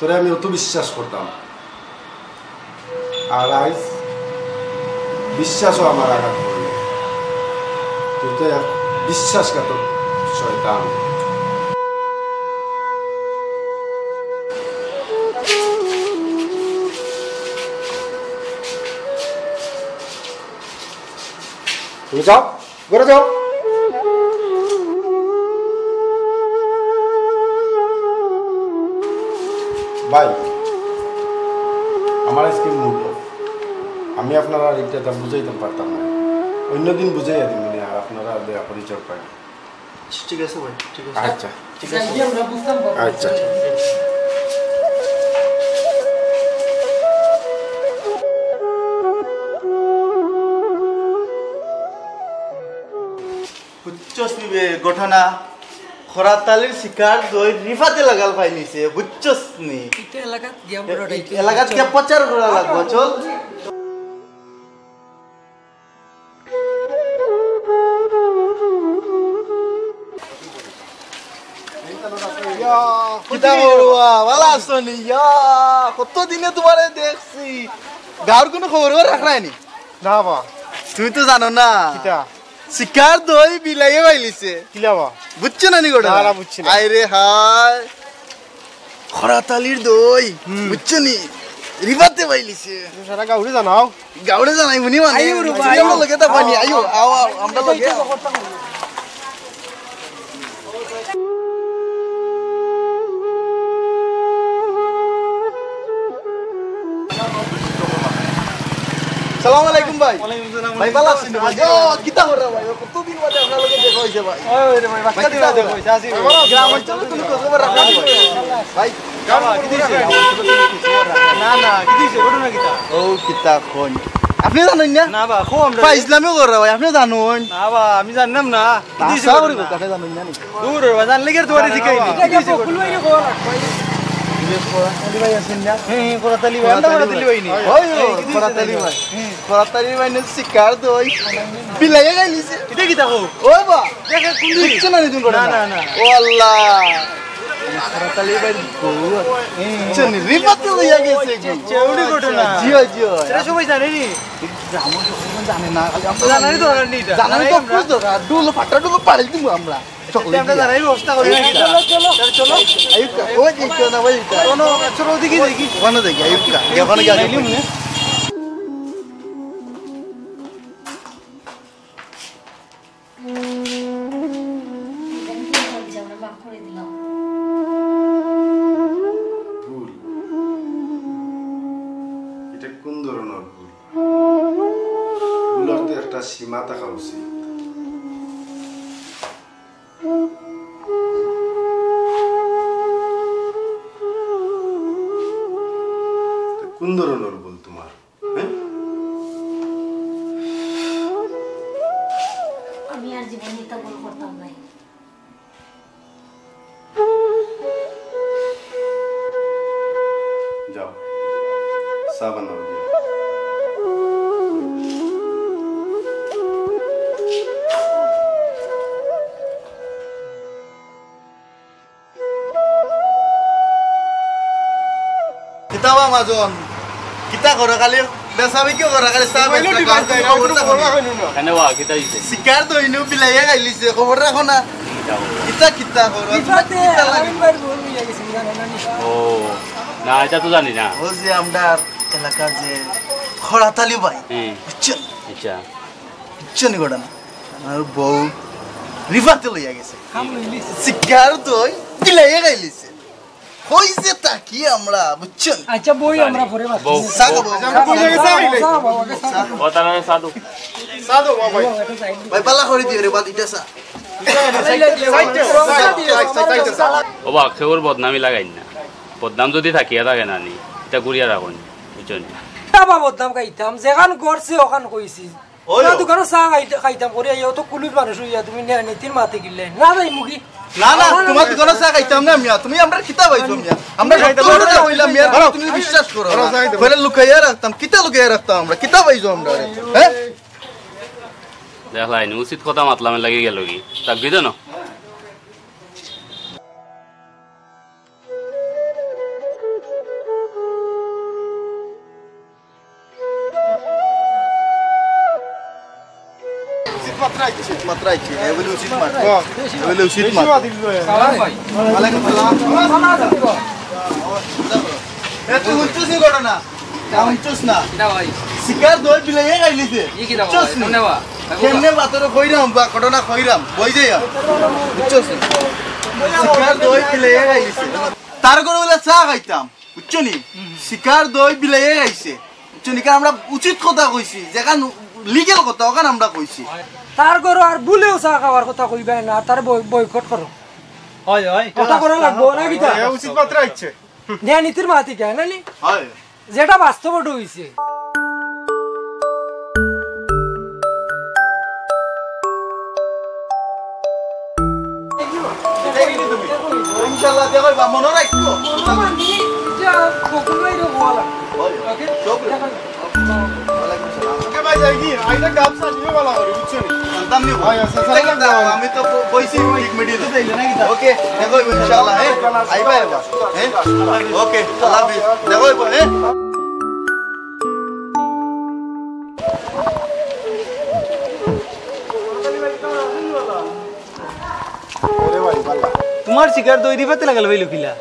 তোরে আমি অত বিশ্বাস করতাম, আর আইজ বিশ্বাসও আমার আঘাত করলে। তুই তো এক বিশ্বাসঘাতক শয়তান। তুমি যাও, ঘরে যাও। ভাই, আমার আজকে মুড অফ। আমি আপনারারে ইটা বুঝাইতাম পারতাম না। অন্যদিন বুঝাইয়া দিমুনে, আর আপনারা দয়া করি চোখ পাই। ঠিক আছে ভাই, ঠিক আছে। আচ্ছা। ঠিক আছে। আমরা বুঝতাম পারবো। আচ্ছা। বুঝছস নি বে ঘটনা? খরাতালির শিকার দই রিফাতে লাগাল পাইলিছে, বুঝছস নি? ইটা এলাকাত গিয়া এ-, এ-, এলাকাত গিয়া প্রচার করা লাগবো, চল। কিতা করবা? ভালা আছো নি? ইয়া, কত দিনে তুমারে দেখছি। গাঁওর কুনু খবর রাখরায় নি? না বা। তুমি তো জানো না। কিতা? শিকার দই বিলাইয়ে পাইলিছে। কিলা বা? বুঝছো না নি ঘটনা? না, না, বুঝছি না। আয় রে হায়। খরাতালির দই, হুম। বুঝছো নি? রিফাতে পাইলিছে। সারা গাঁওরে জানাও। গাঁওরে জানাইমুনি মানে। আইও রে ভাই। আইও লগে তা পানি, আইও, আও, আও, আমরা লগে আও। সালাম আলাইকুম ভাই। ওয়ালাইকুম সালাম। ভাই, ভালা আছেন ভাই? ও, কিতা কররা ভাই? ও, কতদিন বাদে আপনার লগে দেখা হইছে ভাই। ওই, ওই রে ভাই, ভাই, বাক্কা কিতা দিন বাদে খবর? হইছে, আসি ভাই। আমার গ্রাম অঞ্চলে কোনো খবর রাখা নাই ভাই। ভাই, বাবা, কিতা হইছে? না, না, কিতা হইছে? ঘটনা কিতা? ও, কিতা কইন? আপনি জানেন না? না বা, কও আমরা। ভাই, ইসলামে কররা ভাই, আপনি জানেন? না বা, আমি জানলাম না। কিতা হইছে আশা করি ঘটনা? কথা জানেন না নি? দূর রে বা, জানলে কি আর তোমারে জিকাই নি? এটা কি বকুল ভাই রে, কও না? খরাতালি ভাই আছেন না? হ্যাঁ, হ্যাঁ, খরাতালি ভাই, আমরা খরাতালি ভাই নি। ওই, ওই, এই, কিতা হইছে খরাতালি ভাই? হ্যাঁ। খরাতালি ভাই নে শিকার দই বিলাইয়ে খাইলিছে। ইটা কিতা কও? ওই বা, দেখে কোন দিন? কিচ্ছু না নি তুমি না, না, না। ও আল্লাহ। খরাতালি ভাই গো। হ্যাঁ। কিচ্ছু নি, রিফাতে লইয়া গেছে গো। চেউড়ি ঘটনা। জি অয়, জি অয়। এটা সবাই জানে নি? জানে না, খালি আমরা জানারই দরকার নেই এটা। জানারই তো জানাই আমরা। খুব দরকার। ডুলো ফাটা ডুলো পাড়ি দিমু আমরা। চলো, আমরা জানাই ব্যবস্থা করি নাকি? চলো, চলো। চলো, চলো। আয়ুকা, ওই যে কেউ না, ওই যে। চলো, চলো, ওদিকে দেখি। ওখানে দেখি, আয়ুকা। ওখানে গিয়ে নাইলে মনে। ভুল। এটা কোন ধরনের ভুল? ভুলর তো একটা সীমা থাকা উচিত। কোন ধরনের ভুল তোমার? হ্যাঁ? আমি আর জীবনে এটা ভুল করতাম না। যাও, চা বানাও গিয়া। কিতা বা মাজন? কিতা করো খালি? বেচা বিক্রি করো খালি, চা বেচা, গাঁওর কোনো খবর রাখো না। কেনে বা, কিতা হইছে? শিকার দইনু বিলাইয়ে খাইলিছে, খবর রাখো না। কিতা করো? কিতা, কিতা করো? কিতা লাগে? ও, না, এটা তো জানি না। ও যে আমরার এলাকার যে খরাতালি ভাই, হুম। বুঝছেন? আচ্ছা। বুঝছেন ঘটনা? আমার বউ রিফাতে লইয়া গেছে। শিকার দই বিলাইয়ে খাইলিছে। কই যে থাকি আমরা, বুঝছেন? আচ্ছা, বই আমরা পরে বাদ বউ। চা খাবো। চা খাবো, আগে চা খাবো, আগে চা খাবো। ও, তারা সাধু। সাধু, বাবা। ভাই, পালা করে দিও রে, বাদ ইটা চা। ও বা, কেউর বদনামি লাগাইন না। বদনাম যদি থাকিয়া থাকে না নি, এটা ঘুরিয়া রাখুন, বুঝছেন? তা বা বদনাম খাইতাম, যেখান করছে ওখান কইছি। ওই তোমার ও। দোকানো চা খাইতে-, খাইতাম করি, আইয়া তো কুলির মানুষ হইয়া তুমি নে-, নীতির মাতে গিলে। না যাই মুখি। না, না, তোমার দোকানো চা খাইতাম না মিয়া। তুমি আমরা কিতা পাইছো মিয়া? আমরা খাইতাম সত্য ঘটনা না। কইলাম মিয়া, ধরো। তুমি বিশ্বাস করো না। ধরো, যাই দেবো। কইলে লুকাইয়া রাখতাম। কিতা লুকাইয়া রাখতাম আমরা? কিতা পাইছো আমরা? হ্যাঁ? দেখলাই নি, উচিত কথা মাতলাম লাগি গেল কি? তাকবি দেন। উচিত মাত্র আইছে, এ বলে উচিত মাত্র। এ বলে উচিত মাত্র। সালাম ভাই। ওয়ালাইকুম সালাম। এ, তুই হুনছস নি ঘটনা? না হুনছস না? কিতা ভাই? শিকার দই বিলাইয়ে খাইলিছে। ই কিতা বুঝছস ভাই? নি? কেমনে বা? কেমনে বা তোরে কইরাম বা ঘটনা কইরাম, বই যাইয়া। বুঝছস নি? শিকার দই বিলাইয়ে খাইলিছে। তার ঘরো বলে চা খাইতাম, বুঝছো নি? শিকার দই বিলাইয়ে খাইছে, বুঝছো নি? কারণ আমরা উচিত কথা কইছি, যেখান লিগ্যাল কথা, ওখান আমরা কইছি। তার ঘরো আর ভুলেও চা খাওয়ার কথা কইবায় না, আর তারে বয়-, বয়কট করো। হয়, হয়। কথা করা লাগবো না কিতা? এ উচিত মাত্র আইছে। ন্যায় নীতির মাতি গায় না নি? হয়। যেটা বাস্তব ওটা হইছে। ইনশাআল্লাহ, দেখো বা মনে রাখো। ওকে, ভাই, যাই কি? আইলে গামছা নিয়ে ভালো করে, বুঝছো নি? জানতাম নি। হয়, আচ্ছা, আচ্ছা, আচ্ছা। আমি তো বইছি ঠিক মিডিলে। ওকে, দেখো ইনশাআল্লাহ, হ্যাঁ? আইবা, আইবা। হ্যাঁ? ওকে, আল্লাহ হাফেজ। দেখো, হ্যাঁ? তোমার শিকার দই দিবাতে লাগাল ভাই লুকিলা।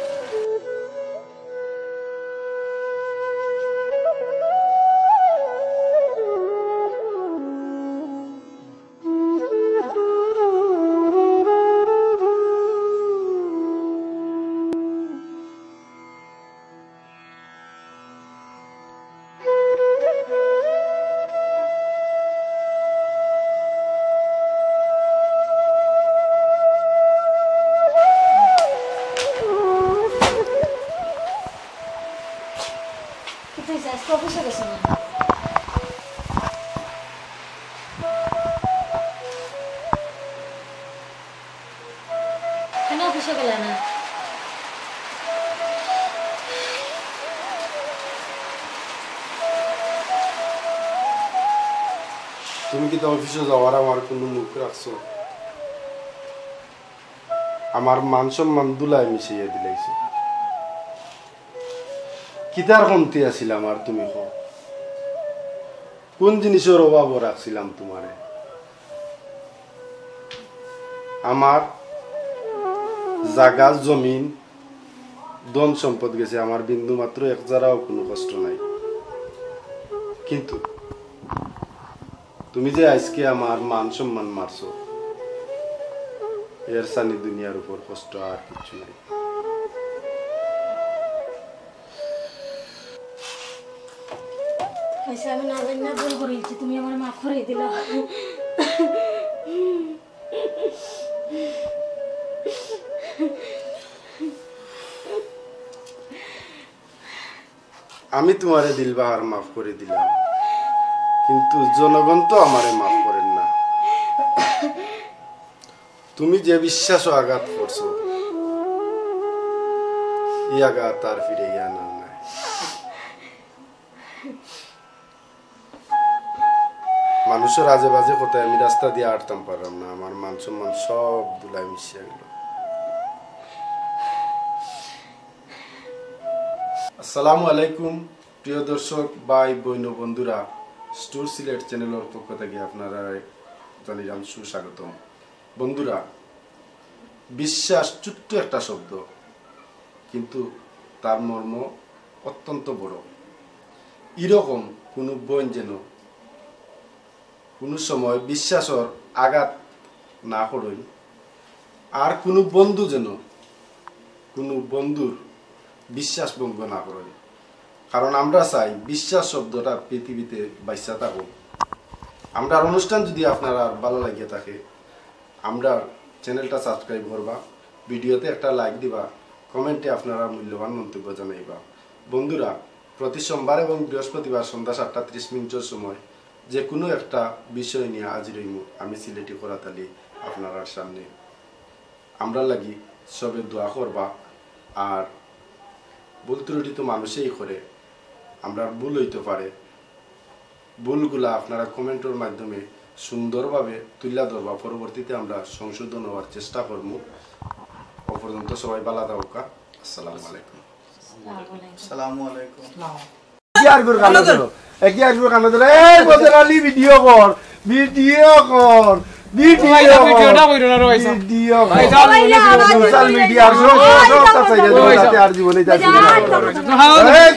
কোথায় যাস? তো অফিসে গেছে না? কেন অফিসে গেলে না? তুমি কিতা অফিসে যাওয়ার আমার কুনু মুখ রাখছো? আমার মান সম্মান ধুলায় মিশাইয়া দিলাইছো। কিতার কমতি আছিল আমার, তুমি কও? কুন জিনিসর অভাবো রাখছিলাম তুমারে? আমার জাগা জমিন, ধন সম্পদ গেছে, আমার বিন্দু মাত্র এক জারাও কুনু কষ্ট নাই। কিন্তু তুমি যে আইজকে আমার মান সম্মান মারছো, এর সানি দুনিয়ার উপর কষ্ট আর কিচ্ছু নাই। আচ্ছা, আমি না জানি না ভুল করিলিছি, তুমি আমারে মাফ করি দিলাও। আমি তুমারে দিলবাহার মাফ করি দিলাম, কিন্তু জনগণ তো আমারে মাফ করের না। তুমি যে বিশ্বাসো আঘাত করছো, ই আঘাত আর ফিরাইয়া আনার নাই। মানুষর আজে বাজে কথায় আমি রাস্তা দিয়া আটতাম পারলাম না, আমার মান সম্মান সব ধুলায় মিশিয়া গেল। আসসালামু আলাইকুম, প্রিয় দর্শক, ভাই, বইন, বন্ধুরা, স্টোর সিলেট চ্যানেলর পক্ষ থাকি আপনারারে জানাইলাম সুস্বাগতম। বন্ধুরা, বিশ্বাস ছোট্ট একটা শব্দ, কিন্তু তার মর্ম অত্যন্ত বড়। ইরকম কুনু বইন যেন কুনু সময় বিশ্বাসর আঘাত না করইন, আর কুনু বন্ধু যেন কুনু বন্ধুর বিশ্বাস ভঙ্গ না করইন। কারণ আমরা চাই বিশ্বাস শব্দটা পৃথিবীতে বাইচ্চা থাকুক। আমরার অনুষ্ঠান যদি আপনারার ভালা লাগিয়া থাকে, আমরার চ্যানেলটা সাবস্ক্রাইব করবা, ভিডিওতে একটা লাইক দিবা, কমেন্টে আপনারার মূল্যবান মন্তব্য জানাইবা। বন্ধুরা, প্রতি সোমবার এবং বৃহস্পতিবার সন্ধ্যা সাতটা ত্রিশ মিনিটর সময় যে কুনু একটা বিষয় নিয়া হাজির অইমু আমি সিলেটি করাত আলী আপনারার সামনে। আমরার লাগি সবে দোয়া করবা। আর ভুল ত্রুটি তো মানুষেই করে, আমরার ভুল অইতো পারে, ভুলগুলা আপনারা কমেন্টর মাধ্যমে সুন্দরভাবে তুইলা ধরবা, পরবর্তীতে আমরা সংশোধন অওয়ার চেষ্টা করমু। অ পর্যন্ত সবাই ভালা থাকউক্কা। আসসালামু আলাইকুম। আসসালামু আলাইকুম। কি আর গুর কানো ধরো? এ কি আর গুর কানো ধরো? এই বদর আলী ভিডিও কর, ভিডিও কর। ভিডিও ভাই, সাব, ভিডিওটা কইরো না রে ভাই সাব। ভিডিও ভাই সাব, ভাই সাব, সোশ্যাল মিডিয়ার সব, সব, সব, সব, সব, সব, আর জীবনে যাচ্ছি না। ভাই সাব, এই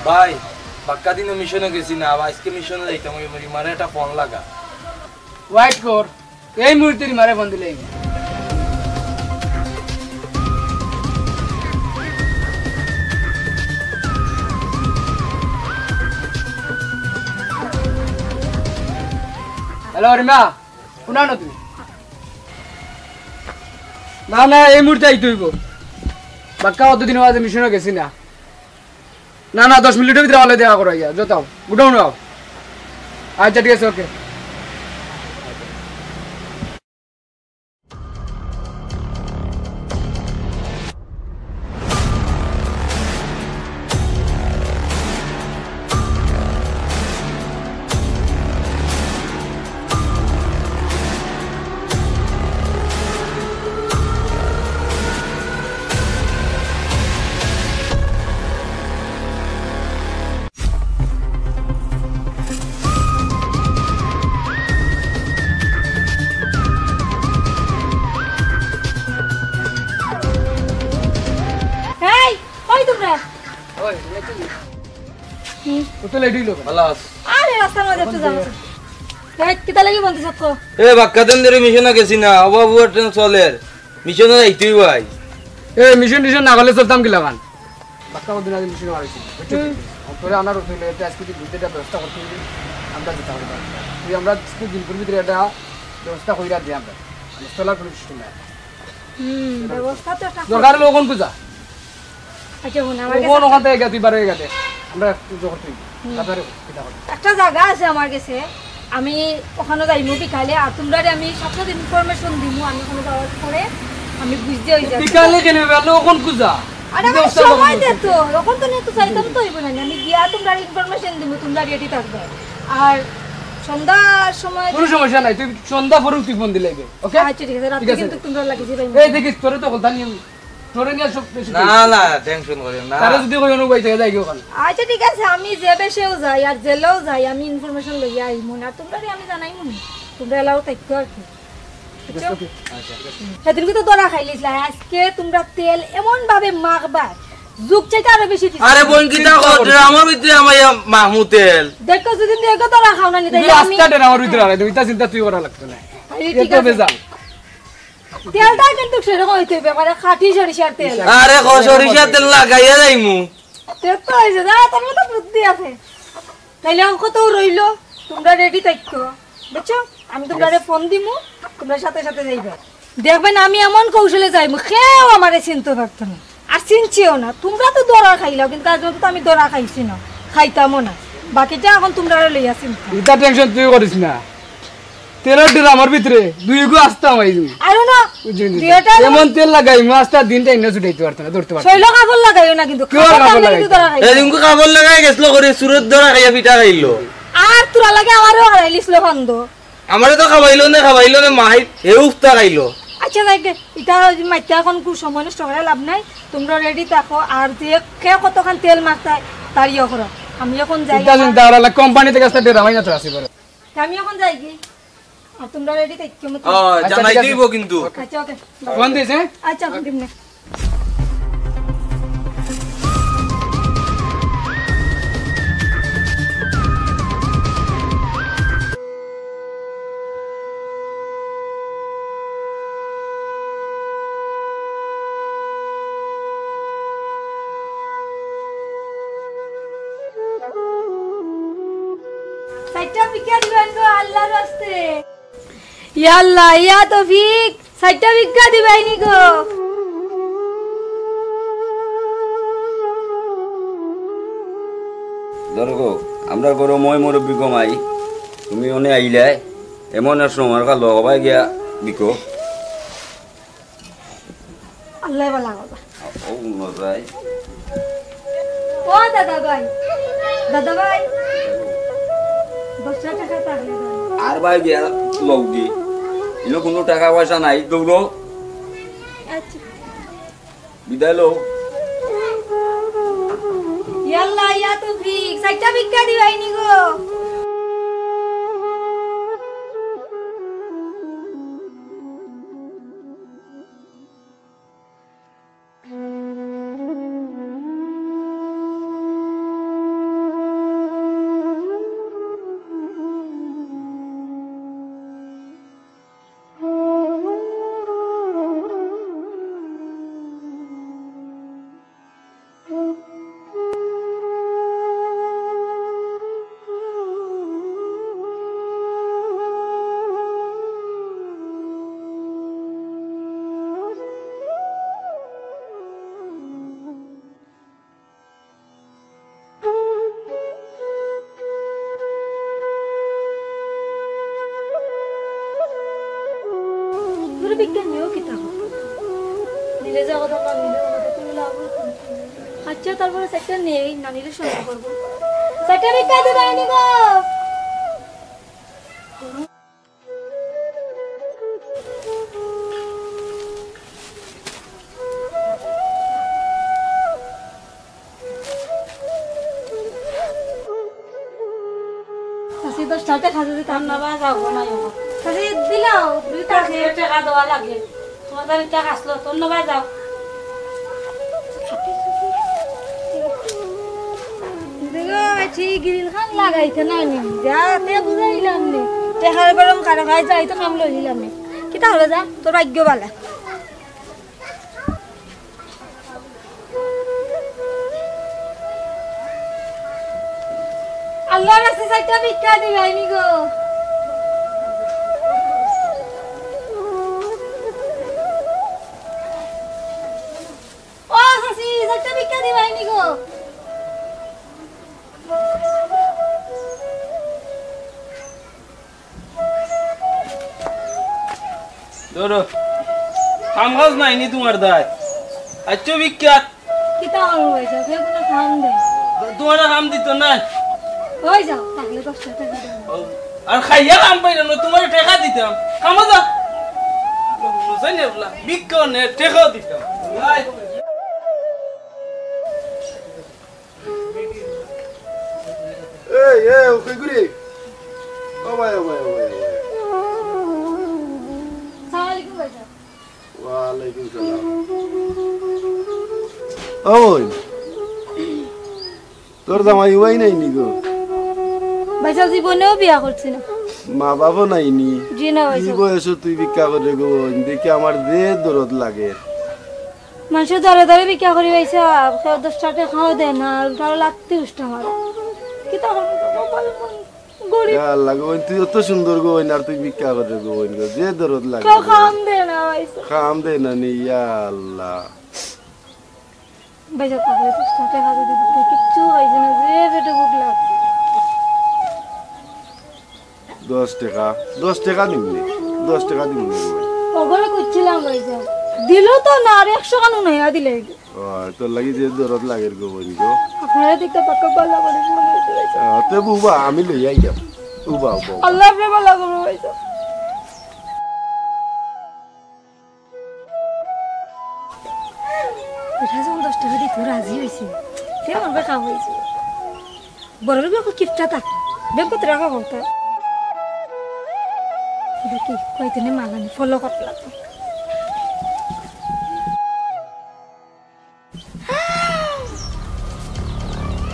ভাই, বাক্কা দিনও মিশনো গেছি না, আবার আইজকে মিশনো যাইতাম, ওই রিমারে একটা ফোন লাগা। ওয়েট কর, এই মুহূর্তে রিমারে ফোন দিলে। হ্যালো রিমা, কুনানো তুমি? না, না, এই মুহূর্তে আইতে অইবো। বাক্কা অতদিন অইছে মিশনো গেছি না। না, না, দশ মিনিটর ভিতরে অইলে দেখা করো, আইয়া, যাও, গুডাউনো আও। আচ্ছা, ঠিক আছে, ওকে। এই, কই তোমরা? ওই, লেট অইলো। কি? ও তো লেট অইলো। ভালা আছ? আরে, রাস্তার মাঝে একটু জ্যাম আছে। এই, কিতা লাগি বলতেছ তো? এ, বাক্কা দিন ধরি মিশনো গেছি না, অভাব অনটন চলের। মিশনো যাইতে অইবো ভাই। এ, মিশন টিশন না করলে চলতাম কিলাখান? বাক্কা কতদিন আগে মিশনো হারাইছি, বুঝছো? হুম। তোরে আনার উঠে লইতে আজকে তুই বুঝতে একটা ব্যবস্থা করতে হইবে। আমরা যেতে হবে। তুই আমরা আজকে দিনকুর ভিতরে একটা ব্যবস্থা কইরা দে আমরা। মানে চলার কোনো সিস্টেম নাই। হুম, ব্যবস্থা তো একটা দরকার হলে ওখান খুঁজা। আচ্ছা, হুন, আমার কাছে ওখান, একটা ওখান থেকে গেছি, বার হয়ে গেছে। আমরা একটু জোগাড় করি। হুম। তারপরে কিতা করবো? একটা জাগা আছে আমার কাছে, আমি ওখানো যাইমু বিকালে, আর তোমরারে আমি সবটা ইনফরমেশন দিমু, আমি ওখানো যাওয়ার পরে আমি বুঝতে হই যাবে। বিকালে কেন? বেলা ওখান খুঁজা। আরে, আমার ব্যবস্থা সময় করবো। দে তো, ওখান তো নিয়ে তো চাইতাম তো হইব না, আমি গিয়া তোমরা ইনফরমেশন দিমু, তোমরা রেডি থাকবে। আর সন্ধ্যার সময় কোনো সমস্যা নাই, তুই সন্ধ্যা পরে তুই ফোন দিলে, ওকে? আচ্ছা, ঠিক আছে, রাতে ঠিক আছে। কিন্তু তোমরা লাগিয়ে দিবে। এই দেখিস, তোরে তো কথা নিয়ে তোরে নিয়ে সব বেশি না, করি। না, টেনশন করিও না। তারা যদি কই অনু ভাই থেকে যাই ওখানে। আচ্ছা, ঠিক আছে, আমি যে বেশেও যাই আর জেলেও যাই, আমি ইনফরমেশন লইয়া আইমু না, তোমরা আমি জানাইমু না। তোমরা এলাও থাকতো আর কি। বুঝছো? আচ্ছা, ঠিক আছে। সেদিনকে তো ধরা খাইলিস না, আজকে তোমরা তেল এমন ভাবে মাখবা, যুগ চাইতে আরো বেশি দিছে। আরে বোন, কিতা কর? আমার ভিতরে আমার ইয়া মাহমু তেল। দেখো, যদি দেখো ধরা খাও না, নিতে তুমি আমি আস্তা ডেরা আমার ভিতরে আরে, তুমি তা চিন্তা তুই করা লাগতো না। আরে, এ ঠিক তো আছে। বেজাল। তেলটা কিন্তু সেরকম হইতে হবে, মানে খাঁটি সরিষার তেল। আরে, খ-, সরিষার তেল লাগাইয়া যাইমু। তেল তো হয়েছে, যা, তোর মতো বুদ্ধি আছে। তাইলে অঙ্ক তো রইলো, তোমরা রেডি থাকো, বুঝছো? আমি তোমরারে ফোন দিমু, তোমরা সাথে সাথে যাইবা। দেখবেন আমি এমন কৌশলে যাইমু, কেউ আমারে চিনতে পারতো না, আর চিনছেও না। তোমরা তো ধরা খাইলাও, কিন্তু আজ পর্যন্ত আমি ধরা খাইছি না, খাইতামও না। বাকিটা এখন তোমরা লইয়া চিন্তা। ইটা টেনশন তুই করিস না। তেলর ড্রামর ভিতরে দুই গু আস্তা মারি দিবি। আরো না। বুঝলি? দুইটা এমন তেল লাগাইমু, আস্তা দিনটা ইন্না ছুটাইতে পারতো না, ধরতে পারতো না। শৈল কাপড় লাগাইও না কিন্তু। কেউ আর কাপড় কাপড় লাগাইতে লাগাইতে না। এদিনকু কাপড় লাগাই গেছিল করে, সুরত ধরা খাইয়া পিঠা খাইলো। আর তোরা লাগে আমারও হারাইলিছিল ফান্দ। আমারে তো খাবাইলো না, খাবাইলো না, মাই হে উফতা খাইলো। আচ্ছা, যাই গে, ইটা ওই যে মাইতা এখন কু সময় নষ্ট করে লাভ নাই। তোমরা রেডি থাকো, আর যে কে কতখান তেল মারতায়, তার ইয়ে করো। আমি এখন যাই। ইটা চিন্তা করা লাগে, কোম্পানি থেকে আস্তা ডেরা মাইনা তো আসি পারে। আমি এখন যাই কি? আর তোমরা রেডি থাকো মতো। ও, আচ্ছা, জানাই ঠিক আছে। দিব কিন্তু। আচ্ছা, ওকে। ফোন দিস, হ্যাঁ? আচ্ছা, দিমনে। চাইরটা ভিক্ষা দিবেন গো, আল্লাহর রাস্তে। ইয়া আল্লাহ, ইয়া তৌফিক, চাইরটা ভিক্ষা দিবাইনি গো। ধরো গো, আমরা গরু মই মুরব্বি গমাই, তুমি অনে আইলায়, এমন এক সময় কাল হবাই গিয়া বিকো। আল্লাহ বালা কথা। ও মজাই। ও দাদা ভাই, দাদা ভাই। দশটা টেকা থাকলে দাও। আর ভাই বিয়া লউগি। ইনো কুনু টেকা পয়সা নাই, দৌড়ো। আচ্ছা। বিদায় লও। ইয়াল্লা, ইয়া তৌফিক, চাইরটা ভিক্ষা দিবাইনি গো। তোর বিজ্ঞান নিয়েও কিতা হবে? নিলে যা কথা, না নিলেও কথা, কোনো লাভ হইতো না। আচ্ছা, তারপরে চাইরটা নেই, না নিলে সন্দেহ করবো। চাইরটা ভিক্ষা দিবাইনি গো। চাচি, দশটা টেকা যদি তার না বা যাও গো, নাই গো। চাচি, দিলাও, দুই টেকা। চাচি, টেকা দেওয়া লাগে। তোমার তার টেকা আসলো, তোর না বা যাও। দেখো, ঠিক গ্রিল খান লাগাইতে না নি। যা, তে বুঝাইলাম নি। টেকার গরম কারো খাই যাই তো কাম লইলাম নি। কিতা হবে যা, তোর ভাগ্য বালা। আল্লাহর রাস্তায় চাইরটা ভিক্ষা দিবাইনি গো। ও চাচি, চাইরটা ভিক্ষা দিবাইনি গো। ধরো, কাম কাজ নাই নি তোমার দায়? আচ্ছা, বিখ্যাত। কিতা করবো ভাইসাব, কেউ কোনো কাম দেয় না। তোমার কাম দিত না? ওই যাও, তাহলে দশটা টেকা দাও। ও, আর খাইয়া কাম পাইলাম না, তোমার টেকা দিতাম। কামো যাও। বুঝাই না বলা, ভিক্ষা নে, টেকাও দিতাম। আয়। এই, এই, ও কই গো রে? ও ভাই, ও ভাই, ও ভাই, ও ভাই। সালাম আলাইকুম ভাইসাব। ওয়ালাইকুম সালাম। ও বোন, তোর জামাই উবাই নাই নি গো? ভাইসাব, জীবনেও বিয়া করছি না। মা বাবাও নাই নি? জি না কি ভাইসাব। বয়সে তুই ভিক্ষা করে গো বোন? দেখি আমার যে দরদ লাগে। মানষে দরে দরে ভিক্ষা করি ভাইসাব, কেউ দশটা টেকাও দেয় না, আর উল্টা লাগতে উষ্টা মারে। কিতা করবো, কপাল মন গরিব। ইয়া আল্লাহ গো বোন, তুই অত সুন্দর গো বোন, আর তুই ভিক্ষা করে গো বোন গো, যে দরদ লাগে কেউ গো। কাম দেয় না ভাইসাব। কাম দেয় না নি, ইয়া আল্লাহ। ভাইসাব, তাহলে দশটা টেকা যদি দিতে কিচ্ছু হইছে না, যে পেটে ভুক লাগছে। দশ টেকা, দশ টেকা দিমু নে, দশ টেকা দিমু নে গো। ওগুলো করছিলাম ভাইসাব, দিল তো না, আর একশো খান উনাইয়া দিলে। ও, তোর লাগি যে দরদ লাগের গো বোন গো। আপনারা দেখতে পাক্কা ভালা মানুষ মনে হচ্ছে ভাইসাব। আহ, তে বুবা, আমি লই আইতাম। উবা, উবা, উবা। আল্লাহ আপনি ভালা করবো ভাইসাব। এটা যখন দশ টেকা দিতে রাজি হয়েছে, সে আমার কাম হয়েছে। বড় লোক এখন কিপটা থাক, ব্যাংক করতে রাখা কথা। দেখি, কয়দিনে মালানি ফলো করতে লাগবে।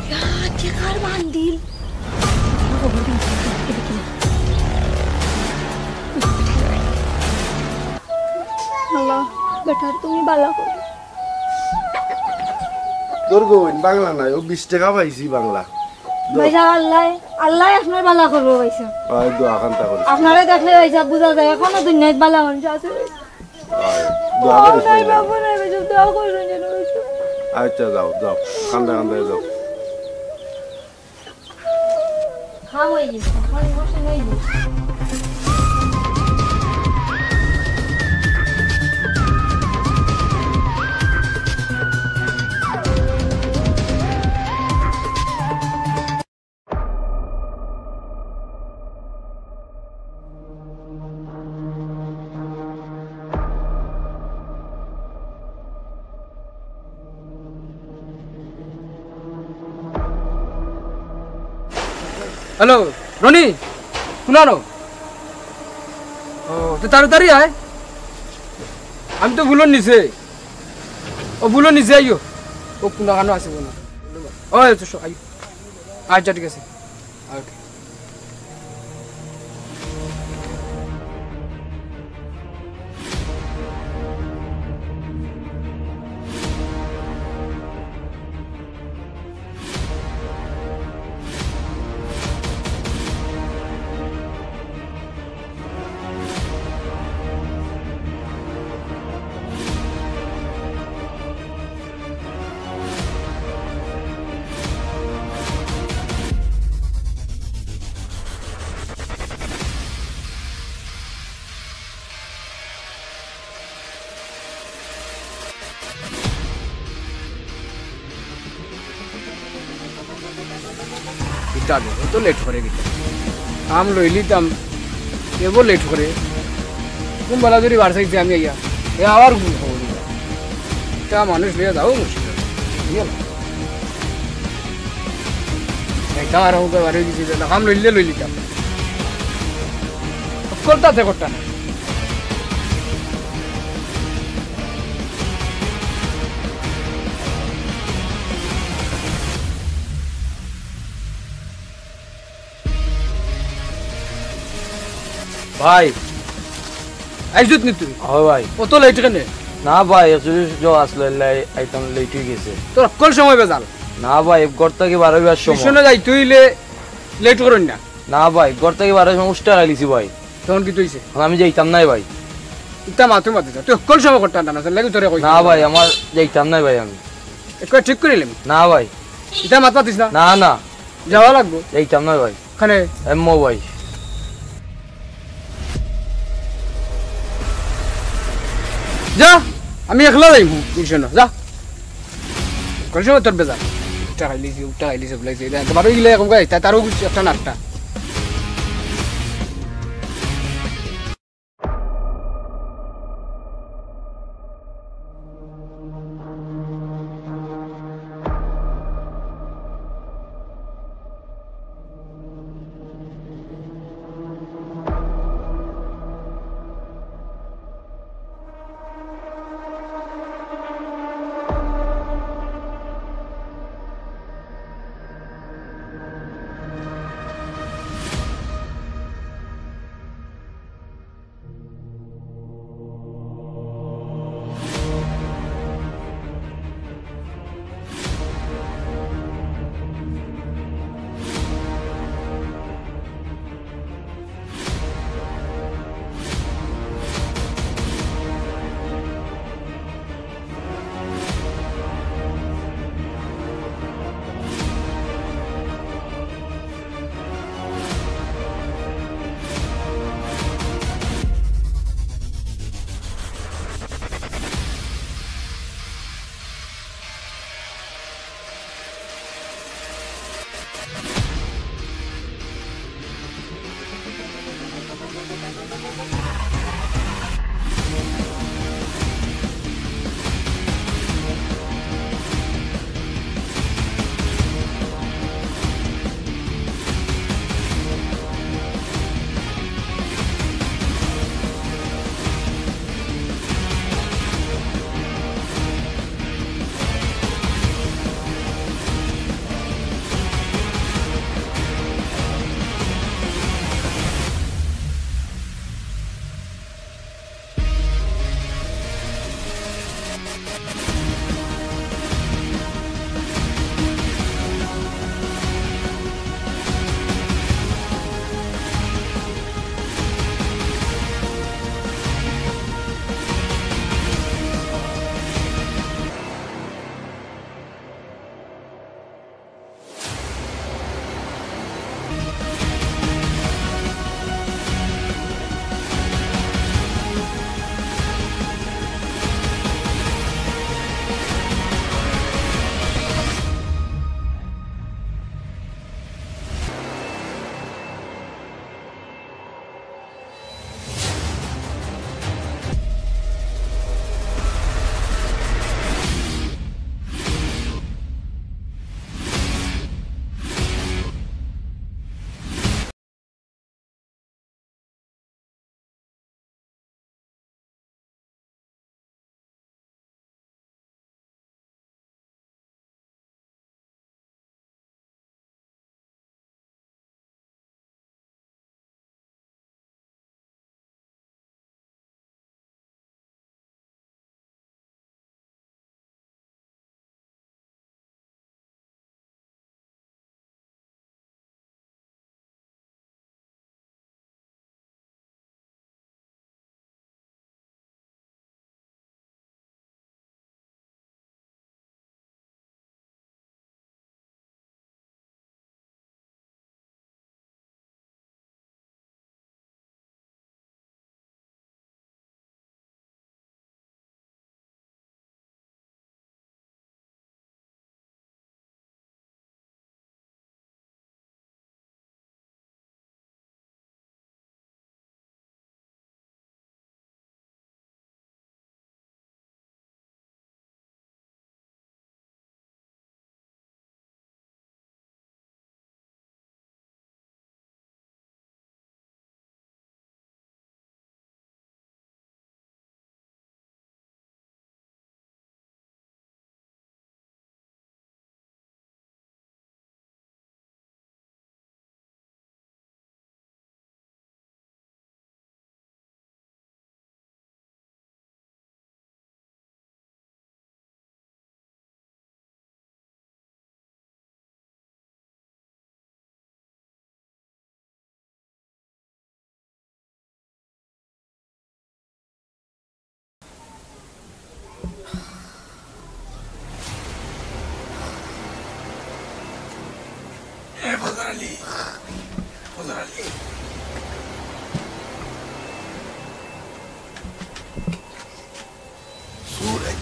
ইয়া, টেকার বান্ডিল। আল্লাহ, বেটার তুমি বালা করো। তোর গো বোন বাংলা নাই, ও বিশ টেকা পাইছি বাংলা। ভাইসাব, আল্লাহ, আল্লাহ আপনার বালা করবো ভাইসাব। আয়, দোয়া খান্তা করিস। আপনারে দেখলে ভাইসাব বুঝা যায়, এখনো দুনিয়াত বালা মানুষ আছে। আয়, দোয়া করিস ভাইসাব। বাবা নাই ভাইসাব, দোয়া করবেন যেন ভাইসাব। আচ্ছা, যাও, যাও, কান্দা কান্দা যাও। খাওয়াই গেছে, খাওয়াই বসে নেই। হ্যালো, রনি, কুনানো? ও, তে তাড়াতাড়ি আয়। আমি তো পুলর নিচে। ও, পুলর নিচে আইও। ও, কুনানো আছে, কুনা? ও, আচ্ছা, আইও। আচ্ছা, ঠিক আছে। ওকে। কিতা রে, অত লেট করে কিতা? কাম লইলিতাম, এবো লেট করে। কুন বালা যদি বার চাইছে আমি আইয়া, এ আবার কুন খবর দিবা? ইতা মানুষ লইয়া যাও মুশকিল। বুঝলে? ইতা আর হোক, বার হয়ে গেছি, কাম লইলে লইলিতাম। অক্কলতা আছে করতা না। ভাই, আইছত নি তুই? হয় ভাই। অত লেট কেনে? না ভাই, actually যে আসলে লাই-, আইতাম লেট হয়ে গেছে। তোর অক্কল সময় বেজাল। না ভাই, ঘর থাকি বার হইবার সময়। টিউশনে যাইতে হইলে লেট করইন না। না ভাই, ঘর থাকি বার হইবার সময় উষ্টা খাইলিছি ভাই। তখন কিতা হইছে? এখন আমি যাইতাম নাই ভাই। ইতা মাতু মাতিস না। তুই অক্কল সময় করতে আনতা না, লাগি তোরে কই। না ভাই, আমার যাইতাম নাই ভাই আমি। একবার ঠিক করিলাম। না ভাই। ইতা মাত মাতিস না। না, না। যাওয়া লাগবো। যাইতাম না ভাই। কেনে? এমো ভাই। যা, আমি একলা যাইমু, টিউশনো, যা। কোন সময় তোর বেজার? উষ্টা খাইলিছি, উষ্টা খাইলিছি, সব লাগছে। এটা তো বারো গিলে এরকম করে, তা তারও কিছু একটা নাট্টা।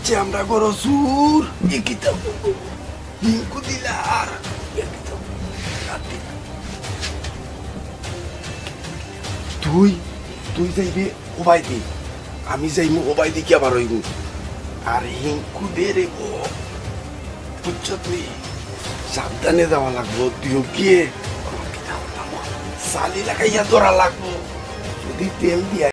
যে আমরা গরো চুর, এ কিতা হিংকু দিলার। তুই, তুই যাইবে ওবায়দি, আমি যাইমু ওবায়দি কি আবার হইব। আর হিংকু দে রে গো, বুঝছত নি? সাবধানে যাওয়া লাগবো, তুইও গিয়ে চালি লাগাইয়া ধরা লাগবো। যদি তেল দিয়া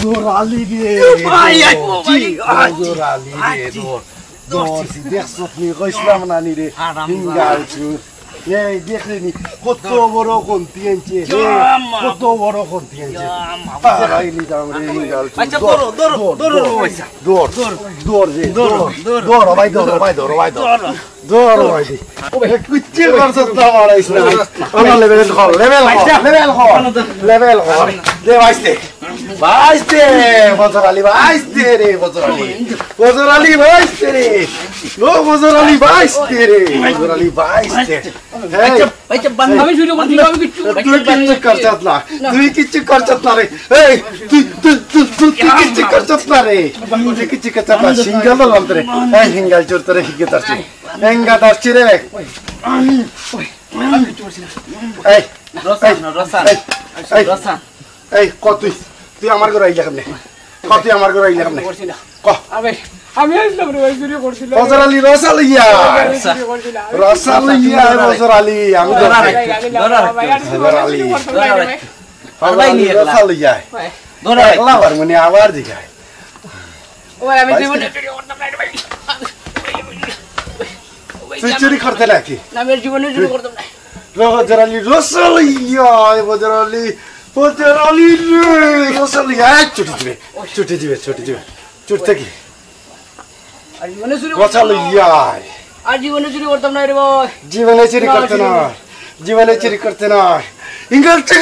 ফজর আলী রে, ভাই, আই, ও ভাই, জি, আই, ফজর আলী রে, আই, জি। ধর, ধর, ধরছি। দেখছত নি, কইছিলাম না নি রে, হারামজাদা। হিঙ্গাল চুর। এই দেখলি নি, কত বড় কন্তি আনছে রে, ইয়া মা। কত বড় কন্তি আনছে। ইয়া মা। পারাই নিতাম রে, হিঙ্গাল চুর। আচ্ছা, ধর, ধরো, ধরো, ধর, ধরো, ধর, আচ্ছা। ধর, ধর। ধর রে, ধর, ধর। ধর, ভাই, ধর, ভাই, ধর, ভাই, ধর। ধর। ধর, ভাই। এ, কিচ্ছু করছত না, মারাইস না। আমার level কর, level কর, level কর, level কর। দে, বাইশ দে। বাইশ দে, ফজর আলী, বাইশ দে রে, ফজর আলী। ফজর আলী, বাইশ দে রে। ও, ফজর আলী, বাইশ দে রে। ফজর আলী, বাইশ দে। এই, আচ্ছা, আচ্ছা, বান্ধবী শুরু করছি, আমি কিচ্ছু, তুই কিচ্ছু করছত না। না। তুই কিচ্ছু করছত না রে। এই, তুই, তুই, তুই, তুই, তুই কিচ্ছু করছত না রে। তুই কিচ্ছু করছত না। সিঙ্গেল দলাম তোরে। এই, সিঙ্গেল চোর তোরে শিখে তারছি। এঙ্গা ধরছি রে। এই, রসান, এই, রসান, এই, এই, রসান। এই, ক তুই, তুই আমার ঘরে আইলে কেমনে? ক তুই আমার ঘরে আইলে কেমনে? করছি না। ক। আমি, আমি আসলাম রে ভাই, চুরি করছিলাম। ফজর আলী, রসা লইয়া। আমি চুরি করছিলাম। রসা লইয়া, ফজর আলী, আমি ধরা ধরছি। রাখ, ধরা রাখ। ভাই, আমি ফজর আলী। চুরি করতাম না রে ভাই। ফজর আলী, রসা লইয়া। ভাই। ধরা রাখ। একলা পারমু নি, আবার জিগাই। ও ভাই, আমি জীবনে চুরি করতাম না রে ভাই। তুই চুরি করতে নাকি? না, আমি আর জীবনে চুরি করতাম না। রে ফজর আলী, রসা লইয়া, এ ফজর আলী, ফজর আলী রে, রসা লইয়া, এই চুটি দিবে, চুটি দিবে, চুটি দিবে, চুটি থাকি। আর জীবনে চুরি রসা করতাম না। লইয়া। আর জীবনে চুরি করতাম না রে ভাই। জীবনে চুরি না, করতে জীবনে। না, জীবনে চুরি করতে না। ইঙ্গল চুর,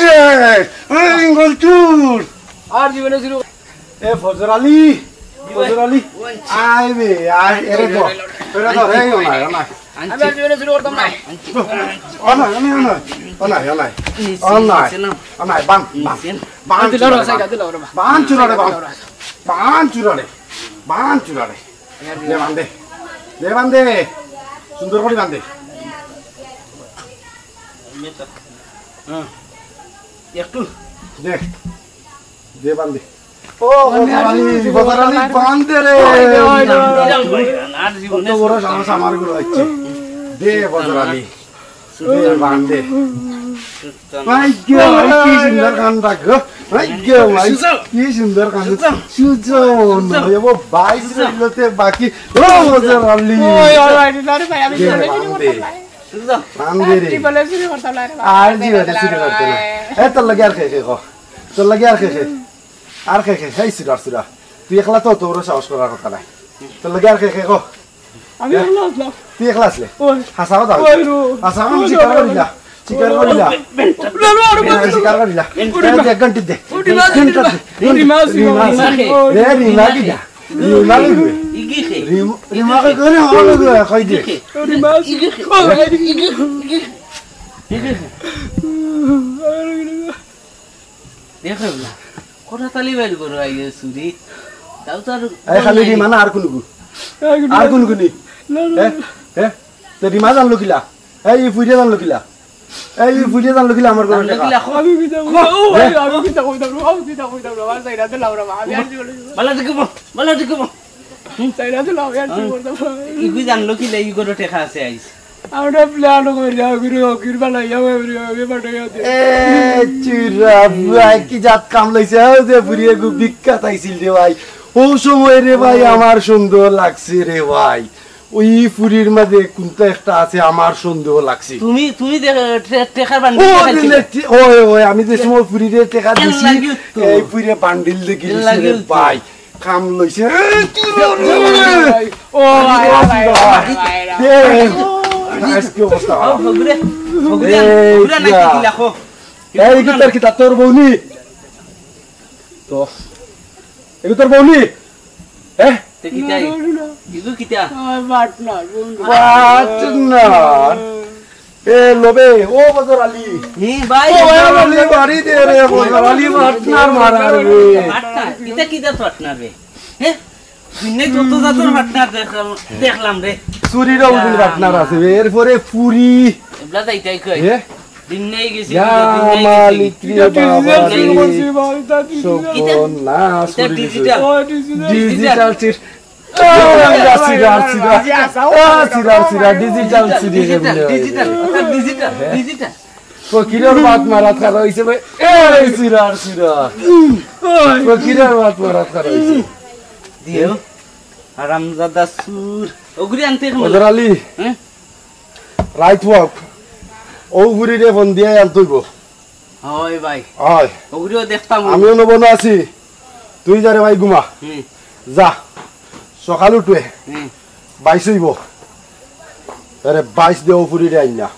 এই ইঙ্গল চুর। আর জীবনে চুরি এ ফজর আলী, ফজর আলী, আয় বে, আয়, এরে ধর, এরে ধর, এই অনায়, অনায়। আমি আর জীবনে চুরি করতাম না। অনায়, অনায়, অনায়, অনায়, অনায়। নিচে, অনায়, নিচে নাম। অনায়, বান, বান। নিচে। বান দিল, চুরারে, রসা বান। দিল, ওরে বান। বান চুরারে, বান। বান চুরারে, বান চুরারে। দে বান দে, দে বান দে। সুন্দর করি বান দে। হ্যাঁ। একটু। দে, দে বান দে। ও, বজর আলী, বজর আলী, বান্ধ দে রে। আর জীবনে কত বড় সাহস আমার ঘরো আইছে। দে, বজর আলী। দে, বান্ধ দে। ভাই গো, ভাই, কি সুন্দর কান ডাক গো। ভাই গো, ভাই, কি সুন্দর কান। সুজন। সুজন, ভাই, ও ভাই, সুজন। সুজন, তে বাকি। ও, বজর আলী। ওই, ওই, ওই, না রে ভাই, আমি দে, চুরি বান্ধ দে। করতাম না। সুজন। বান্ধ দে রে। জীবনে চুরি করতাম না রে ভাই। আর জীবনে চুরি করতাম না। এ, তোর লাগি আর কে কে গো? তোর লাগি আর কে কে? আর কে কে? হেই, সুরার সুরা। তুই একলা তো, তোর সাহস করার কথা নাই। তোর লাগি আর কে কে গো? আমি হ্যাঁ? একলা আছলাম। তুই একলা আছলে? ওই। হাছা কথা ওই কইলে। রো। হাছা কথা ওই স্বীকার রো। করিলা। স্বীকার করিলা। না, না, না, না। হ্যাঁ, স্বীকার করিলা। ওরে মা। দে, ঘন্টি দে। ওরে মা, ঘন্টা দে। ওরে মা, ওরে মা। রিমা, রিমা, রিমা। এ, রিমা কিটা? রিমা কি? ইগি কে? রিম-, রিমা কে করে হলো গো, কই দে। ইগি কে? ওরে মা। ইগি কে? ও, ইগি কে? ইগি কে? ইগি কে? দেখো না, কোটা তালি বাইর করো আইয়ে চুরি। তাও তো আর এই খালি বল নাই। রিমা না আর কুনু গু? আর কুনু গু নি? না, না, হ্যাঁ? না। হ্যাঁ? তো রিমা জানলো কিলা? এই ফুরিয়ে জানলো কিলা? এই ফুরিয়ে জানলো কিলা আমার ঘরো জানলো টেকা? কিলা? আমি কিতা কইতাম? ও ভাই, হ্যাঁ? আমি কিতা কইতাম? আমি কিতা কইতাম? আমার চাইরা দিলাম রে বাবা, আমি আর জীবনে বালা দেখবো, বালা দেখবো। চাইরা দিলাম, আমি আর জীবনে। ইগু জানলো কিলা, ই ঘরো টেকা আছে আইস। আমরা plan করি, অগুরে ফকির বানাইয়া, অগুরে পাঠাইয়া দে। এ, চুরা, বুয়া, কি জাত কাম লইছে, ও যে বুড়ি এগু ভিক্ষাত আইছিল রে ভাই। ও সময় রে ভাই, ও। আমার সন্দেহ লাগছে রে ভাই। ওই ফুরির মাঝে কোনটা একটা আছে, আমার সন্দেহ লাগছে। তুমি, তুমি দেখ-, টে-, টেকার বান্ডিল ও, দেখাইছিল। দিলে টি-, ওই, ওই, আমি যে সময় ফুরিরে টেকা এর দিছি, লাগিও তো। এই ফুরিয়ে বান্ডিল দেখিলিছে রে লাগিও তো। ভাই। কাম লইছে। এ, কি রে, রে, রে? ও, ভাই, ভাই, ভাই, ভাই, ভাই। এ, আজকে অবস্থা ও, খারাপ। হগুরে, হগুরে, এই হগুরে নাই কিয়া? কি লাখো? এই কি তোর, কি তোর বউ নি? তো, এই কি তোর বউ নি? হ্যাঁ? তে কিতা? না, না, না। ইগু কিতা? আমার partner, বন্ধু। Partner। এ, লবে, ও বজর আলী। নি ভাই, ও, বজর আলী, বাড়ি দে রে, বজর আলী, partner মারা রে। Partner? ইটা কিতা partner রে? হে? দিনে যত জাতর partner দেখলাম, দেখলাম রে। চুরিরও বুঝলি partner আছে রে, এরপরে ফুরি। এবলা যাইতাই কই? হে? দিন নাই গেছি, ইয়া দিন নাই গেছি। মালিক রে বাবা রে। সর্বনাশ ইটা করে দিছে। Digital। Digital চির। ও, ইয়া সিরা, সিরা। ও, সিরা, সিরা, digital সিরা। Digital, digital, অর্থাৎ digital, digital। ফকিরর বাত মারাত খারা অইছে ভাই। এই সিরা, সিরা। ফকিরর বাত মারাত খারা অইছে। দিও। হারামজাদা চুর। ওগুরি আনতে এখন বজর আলী। হ্যাঁ? রাইত হোক। ও ফুরিরে ফোন দিয়া আনতে অইবো। হয় ভাই। হয়। ওগুরিও দেখতাম। আমিও নবন আছি। তুই যা রে ভাই ঘুমা। হুম। যা। সকাল উঠবে। হুম। বাইশ অইবো। আরে বাইশ দে ও ফুরিরে আইন না।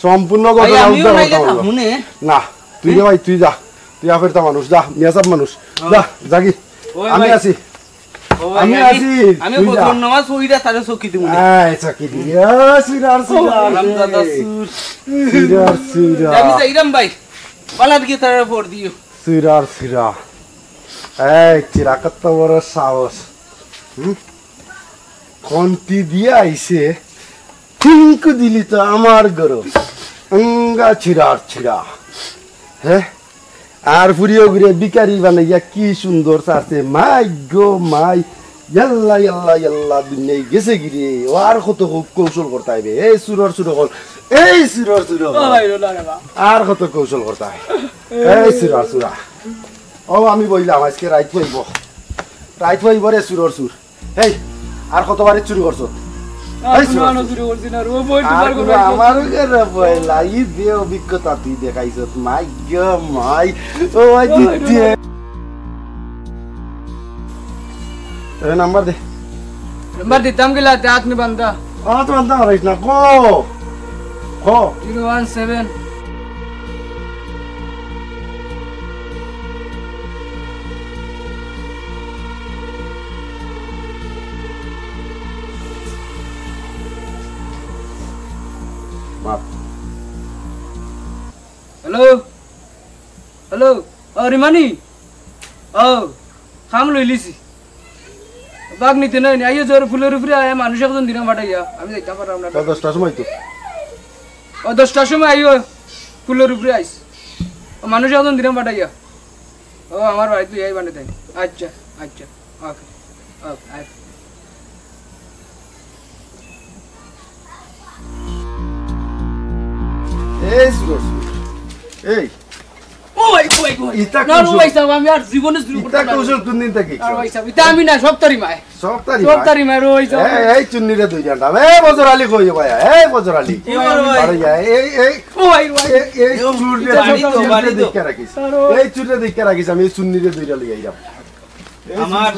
সম্পূর্ণ ভাই, ঘটনা আমিও উদ্ধার নাইলে করতে পারবো। থাকমু নে। না, তুই রে ভাই, তুই যা। তুই আফেরতা মানুষ, যা, মিয়াসাব মানুষ। হ্যাঁ। যা, যাগি। ওই আমি ভাই। আছি। ও ভাই, আমি আমি, আছি, আমি তুই যা। ফজর নামাজ পড়িয়া তারে চকি দিমু নে। আয়, চকি দি। এ, সিরার, সিরার। হারামজাদা চুর। সিরার, সিরার। আমি যাইরাম ভাই। বালাত গিয়া তারে ফোন দিও। সিরার, সিরা। এই, চিরা কত বড় সাহস। হুম? খন্তি দিয়া আইছে। টিঙ্কু দিলি তো আমার গরু। আঙ্গা ছিড়ার ছিড়া। হ্যাঁ? আর ফুরিও ঘুরে ভিখারি বানাইয়া কি সুন্দর চাচ্ছে। মাই গো মাই। ইয়াল্লা, ইয়াল্লা, ইয়াল্লা, দুনিয়ায় গেছে গিরে। ও আর কত কৌ-, কৌশল করতে হইবে। এই চুরর চুর অকল। এই চুরর চুর অকল। ও ভাই, ও না রে বা। আর কত কৌশল করতে হয়। এই চুরর চুরা। ও আমি বইলাম, আজকে রাইত পাইব। রাইত পাইব রে চুরর চুর। এই, আর কতবারই চুরি করছো? আর এই কোনো চুরি আনো করছো। চুরি করছি না, ও বই আর টিপার কোনো করে আমার ঘরে বইলা, ই দে অভিজ্ঞতা তুই দেখাইছত, মাই গো মাই, ও ভাই ওই দিদি। রে। এ নাম্বার দে। নাম্বার দিতাম গেলা, তে আপনি বান্দা। ও তো বান্দা হারাইস না, কো? কো? Zero one seven. বাপ। হ্যালো? হ্যালো? ও, রিমানি? ও, কাম লইলিছি। বাঘ নিতে নয় নি? আইও জোর ফুলের উপরে আয়, মানুষ একজন দিলাম পাঠাইয়া। আমি যাইতাম পারলাম না। তো দশটার সময় তো। ও, দশটার সময় আইও, ফুলের উপরে আইস। ও, মানুষ একজন দিলাম পাঠাইয়া। ও, আমার বাড়িত লইয়া আইবানে তাই। আচ্ছা, আচ্ছা, ওকে, ওকে, আচ্ছা। এই সুরজ, এই। ও ভাই, ও ভাই, ও ভাই। ইতা না, ও কৌশল। ভাই সাহেব, আমি আর জীবনে চুরি করতাম না। কৌশল কোন দিন থাকি? আর ভাই সাহেব, ইতা আমি না, সব তারি মায়। সব তারি সব মায়। তারি মায়, ও ভাই সাহেব। এই, এই চুন্নিরে দুই ঘন্টা। এই বজর আলী কই ভাই? এই বজর আলী। ও ভাই। আরে যা, এই, এই, ও ভাই, ভাই। এই, এই চুররে, বাড়ি তো, চুররে বাড়ি তো। দেখে রাখিস। এই চুররে দেখে রাখিস, আমি এই চুন্নিরে দুইটা লই আইলাম। আমার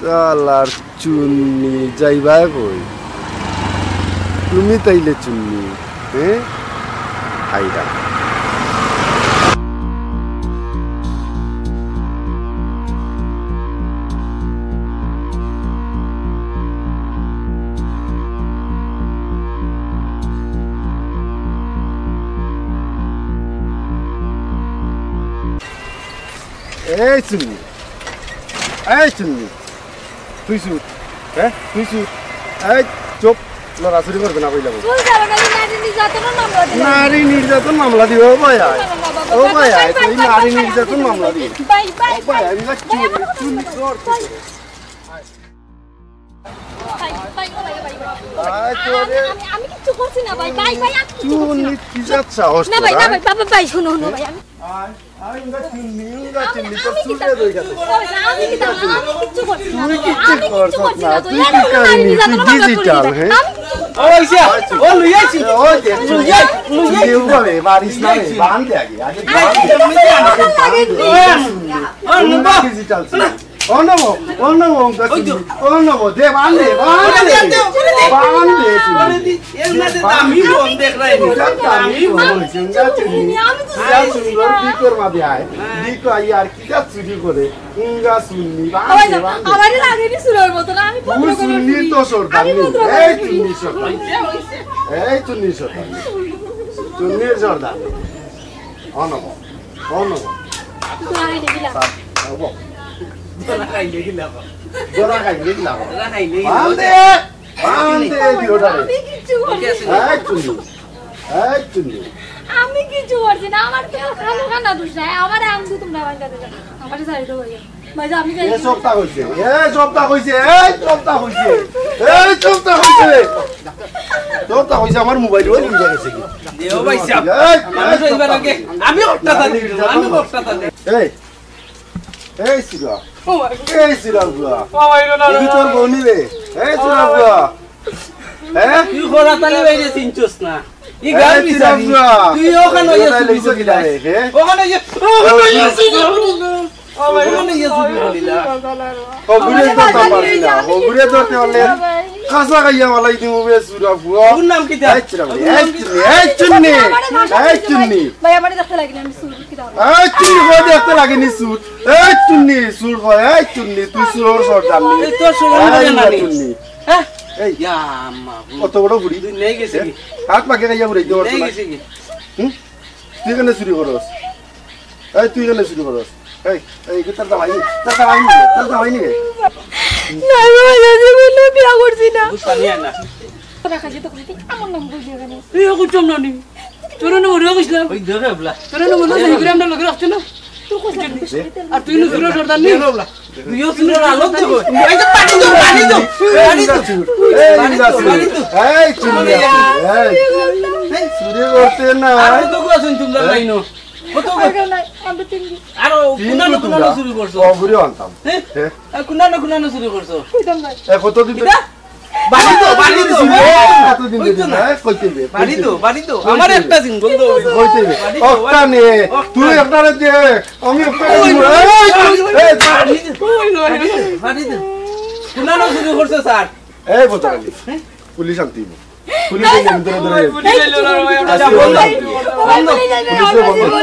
শালার চুন্নি যাইবা কই? তুমি তাইলে চুন্নি, হ্যাঁ? হায়রা। এই চুন্নি, এই চুন্নি, তুই চুপ, হ্যাঁ, তুই চুপ। এই চুপ, লড়াচড়ি করবে না কইলাম। চুপ যাবে না, নারী নির্যাতনের মামলা দিবে। নারী নির্যাতন মামলা দিবে, ও ভাই আয়। ও ভাই আয়, তুই নারী নির্যাতন মামলা দিবে। ভাই, ভাই, ও ভাই, আমি না চুপ, চুপ, চুপ। ভাই, ভাই, ও ভাই, ও ভাই, ও ভাই। আয়, আমি, তোরে আমি, আমি কিচ্ছু করছি না ভাই, ভাই, ভাই, আমি কিচ্ছু করছি না। চুন্নি, কি জাত সাহস না ভাই, তোর, না হ্যাঁ? ভাই, বাবা ভাই, শোনো, শোনো ভাই, আমি আয়, আয়, ইন্দা চুন্নি, ইন্দা চুন্নি, তোর আমি চুলে কিতা, রয়ে গেছে। ও ভাই, আমি কিতা, আমি কিচ্ছু করছি না। তুই কিচ্ছু করছস না, তুই কি কাহিনী, তুই ডিজিটাল, হ্যাঁ? আমি কিচ্ছু করছি না। ও, ইসা, ও, লুইয়া আছি। ওই দেখ, লুইয়া, লুইয়া। তুই এভাবে মারিস না রে, বান্ধ দে আগে, আগে বান্ধ দে। আগে বান্ধ দে। ও, নুবা। ডিজিটাল ছিল। অর্ণব, অর্ণব, অঙ্ক ওই তো। চিনি। অর্ণব, দে, বান দে, বান দে। দে, দে, দে। বান দে, চিনি। ওরে দি, এর না দে, বান আমি দে। বন্ধ দেখ রাই নি। যা, আমি আমি বন্ধ হইছে, যা, চিনি। আমি তো যা, চিনি। চিনি, ওর ভিতর মাঝে আয়। হ্যাঁ। ভিতর আই আর কি যা চুরি করে। উঙ্গা চুন্নি, বান ওই দে, তো, বান দে। আমারে লাগেনি চুরের মতো না, আমি তুই ভদ্র করে চুন্নির চুরি। তো সর্দার আমি নি। ভদ্র করে এই চুরি। চুন্নির সর্দার। হইছে, হইছে। এই চুন্নির সর্দার। চুন্নির সর্দার। অর্ণব, অর্ণব। তুই আগে দেখি না। অর্ণব। দোরা খাইলে কি লাভ? দোরা খাইলে কি লাভ? দোরা খাইলে কি লাভ? বান দে! বান দে, দিওটারে। আমি কিচ্ছু করছি না। এই চুন্নি, এই চুন্নি। আমি কিচ্ছু করছি না, আমার তো খানা খানা দোষ নাই, আমার আম তো তোমরা ভাঙা দিলে, আমার সাইড হয়ে গেল। ভাই, আমি এ যাই। সবটা কইছে, এ সবটা কইছে, এই সবটা কইছে, এই সবটা কইছে। সবটা কইছে, আমার মোবাইল ওই লইয়া গেছে কি? দেও ভাই সাহেব, এই, মানুষ এই, এইবার আগে, আমি অট্টা তা দিই, আমি অট্টা তা দিই। এই, এই সিরা, ও ভাই। এই সিরা বুয়া। ও ভাই, না, না, তুই না, তোর না। বউ নিবে? এই সিরা বুয়া। হ্যাঁ? তুই খোলা তালি বাইরে চিনছস না। ই এই গাল সিরা বিচারি। বুয়া। তুই ওখানে ইয়ে কোথায় চুরি লইছো করিলা। কিনা রে, হ্যাঁ? ওখানে ইয়ে, ওখানে ইয়ে চুরি করিলা। ও ভাই, ওখানে ইয়ে চুরি করিলা। হগুরে ধরতে পারছি না। হগুরে ধরতে পারলে কাঁচা খাইয়া মালাই দিমু বে চুরা ফুয়া। ওর নাম কিতা? এই চুরা ফুয়া, এই চুন্নি, এই চুন্নি, এই চুন্নি। ভাই, আমারে দেখতে লাগে না, আমি চুর, কিতা হবে? এই চুন্নি, কই দেখতে লাগে নি চুর? এই চুন্নি, চুর কয়, এই চুন্নি, তুই চুরর সর্দার নি। এই তোর চুরর এই সর্দার নি। চুন্নি। হ্যাঁ? এই, ইয়া আম্মা, হুম। কত বড় বুড়ি? তুই নেই গেছে কি? হাত পাকে খাইয়া বুড়াইতে পারতো নেই না। গেছে কি? হুম? তুই কেনে চুরি করস? এই, তুই কেনে চুরি করস? এই, এই, তোর জামাই নি? তোর জামাই নি? তোর জামাই নি? না, আমি আমার জীবনে বিয়া করছি না। বুঝ পানি আর না। তোরা খাইছে তো খাইতে আমার নাম বই দিয়ে কেন? তুই ও করছম না নি? তোর না মনে কইছিলাম। ওই দেখে বলা। তোর না মনে হয় ঘুরে আমরা লগে রাখছো না? তুই কইছিস না, আর তুই না চুরর সর্দার নি? দেখে বলা। তুইও চুরর আলো তো। এই তো পানি তো, পানি তো, পানি তো। এই, এই, এই, চুরি করতে না। আর কত গো আছেন তোমরা লাইনো? কত গো? আর নাই, আমরা তিন দিন। আরো তিন কুনানো, দিন কুনানো তোমরা? চুরি করছো? অগুরে আনতাম। হ্যাঁ? হ্যাঁ? আর কুনানো, কুনানো চুরি করছো? কইতাম না। এ, কত দিন? কিতা? বাড়ি তো, বাড়ি তো। কত দিন ওই তো ধরে? না। হ্যাঁ, কইতে দে, বাড়ি কইতে তো, দে। বাড়ি তো। কইতে আমার দে। একটা সিঙ্গল তো। কইতে দে। বাড়ি তো, অক্টা বাড়ি নে। অক্টা। তুই একটা রে দে, আমি একটা ওই, দিন। ওই, এই, ওই, এই, ওই, বাড়ি তো, ওই, ওই, বাড়ি তো, বাড়ি তো। কুনানো চুরি করছো, স্যার? এই, বলতে পারলি। হ্যাঁ? পুলিশ আনতে হইব। পুলিশ আনতে হইব, ধরে, ধরে। ওই, পুলিশ আইলো না, ভাই, আমরা আজকে যাবো না। বন্ধ। বন্ধ। পুলিশে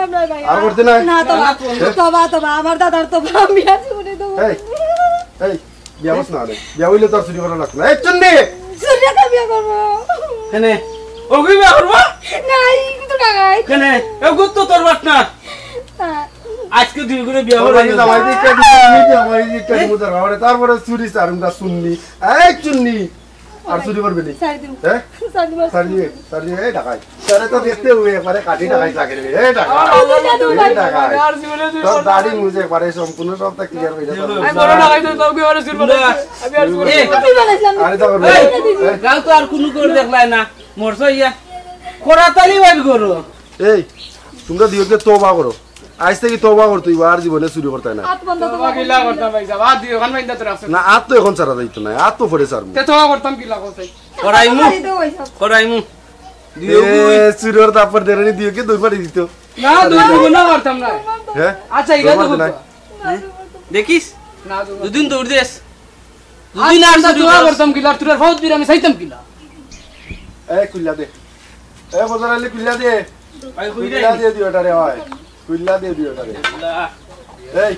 বন্ধ। আর করতে নাই? না, তোবা, হ্যাঁ? তোবা, তোবা, আমার দাদার তোবা, আমি আছি, উনি তো এই, এই, বিয়া করছ না রে? বিয়া হইলে তো আর চুরি করা লাগতো না। এই, চুন্নি! চুরি তো বিয়া করবো। কেনে? ওগু বিয়া করবো? নাই, কিন্তু টাকাই। কেনে? ওগু তো তোর বাট না। হ্যাঁ। আজকে দুই করে বিয়া তোর করে বাড়ি নিয়ে জামাই যাবো। দিয়ে কেটে দিবি, জামাই দিয়ে কেটে দিবি, তারপরে, তারপরে চুরি চারুমটা চুন্নি। এই চুন্নি! আর চুরি করবে নি? ছাড়ি দিবো। হ্যাঁ? ছাড়ি দিবো। ছাড়ি দিবে, ছাড়ি দিবে, এই ডাকাই। তোরে তো দেখতে হবে, একবারে কাঠি ডাকাই লাগে রে। এই ডাকাই। আমার আল্লাহ এই ডাকাই। আর জীবনে চুরি তোর করবো না। দাড়ি মুছে একবারে সম্পূর্ণ সবটা ক্লিয়ার হয়ে যাবে। আমি বড় ডাকাই তো, কাউকে আর চুরি করবো না। আমি আর চুরি করবো না। আমি বানাইছিলাম না। আরে তো করবে। এই, এই। গাঁও তো আর কুনু করে দেখলাই না। মরছো ইয়া। করাতালি বাইর করো। এই, তোমরা দুইওকে তওবা করো। আইজ থাকি তওবা করতে অইবো, আর জীবনে চুরি করতায় না। আত বন্ধ তো তওবা কিলা করতাম ভাই সাহেব? আত দুইওখান বাইন্দা তো রাখছে। না, আত তো এখন ছাড়া যাইতো না, আত তো পরে ছাড়মু। তে তওবা করতাম কিলা করতে? করাইমু। করাইমু। এ, দুইও গুই। চুরর দাপর দেরানি দুইওকে দৌড় মারি দিত। না, দৌড় মারি না করতাম না। হ্যাঁ? আচ্ছা, ইটা তো দৌড় মারি করতো। না। দেখিস? না, দৌড় মারি দুদিন দৌড় দেস। দুদিন আর আচ্ছা, চুরি দোয়া করস। করতাম কিলা, আর তোর ফাউত বিরামি চাইতাম কিলা। এ, খুইল্লা দে। এ, বদর আলী, খুইল্লা দে। ভাই, খুইল্লা দে। দে দুইওটারে, ভাই। খুইল্লা দে দুইওটারে। আল্লাহ। এই,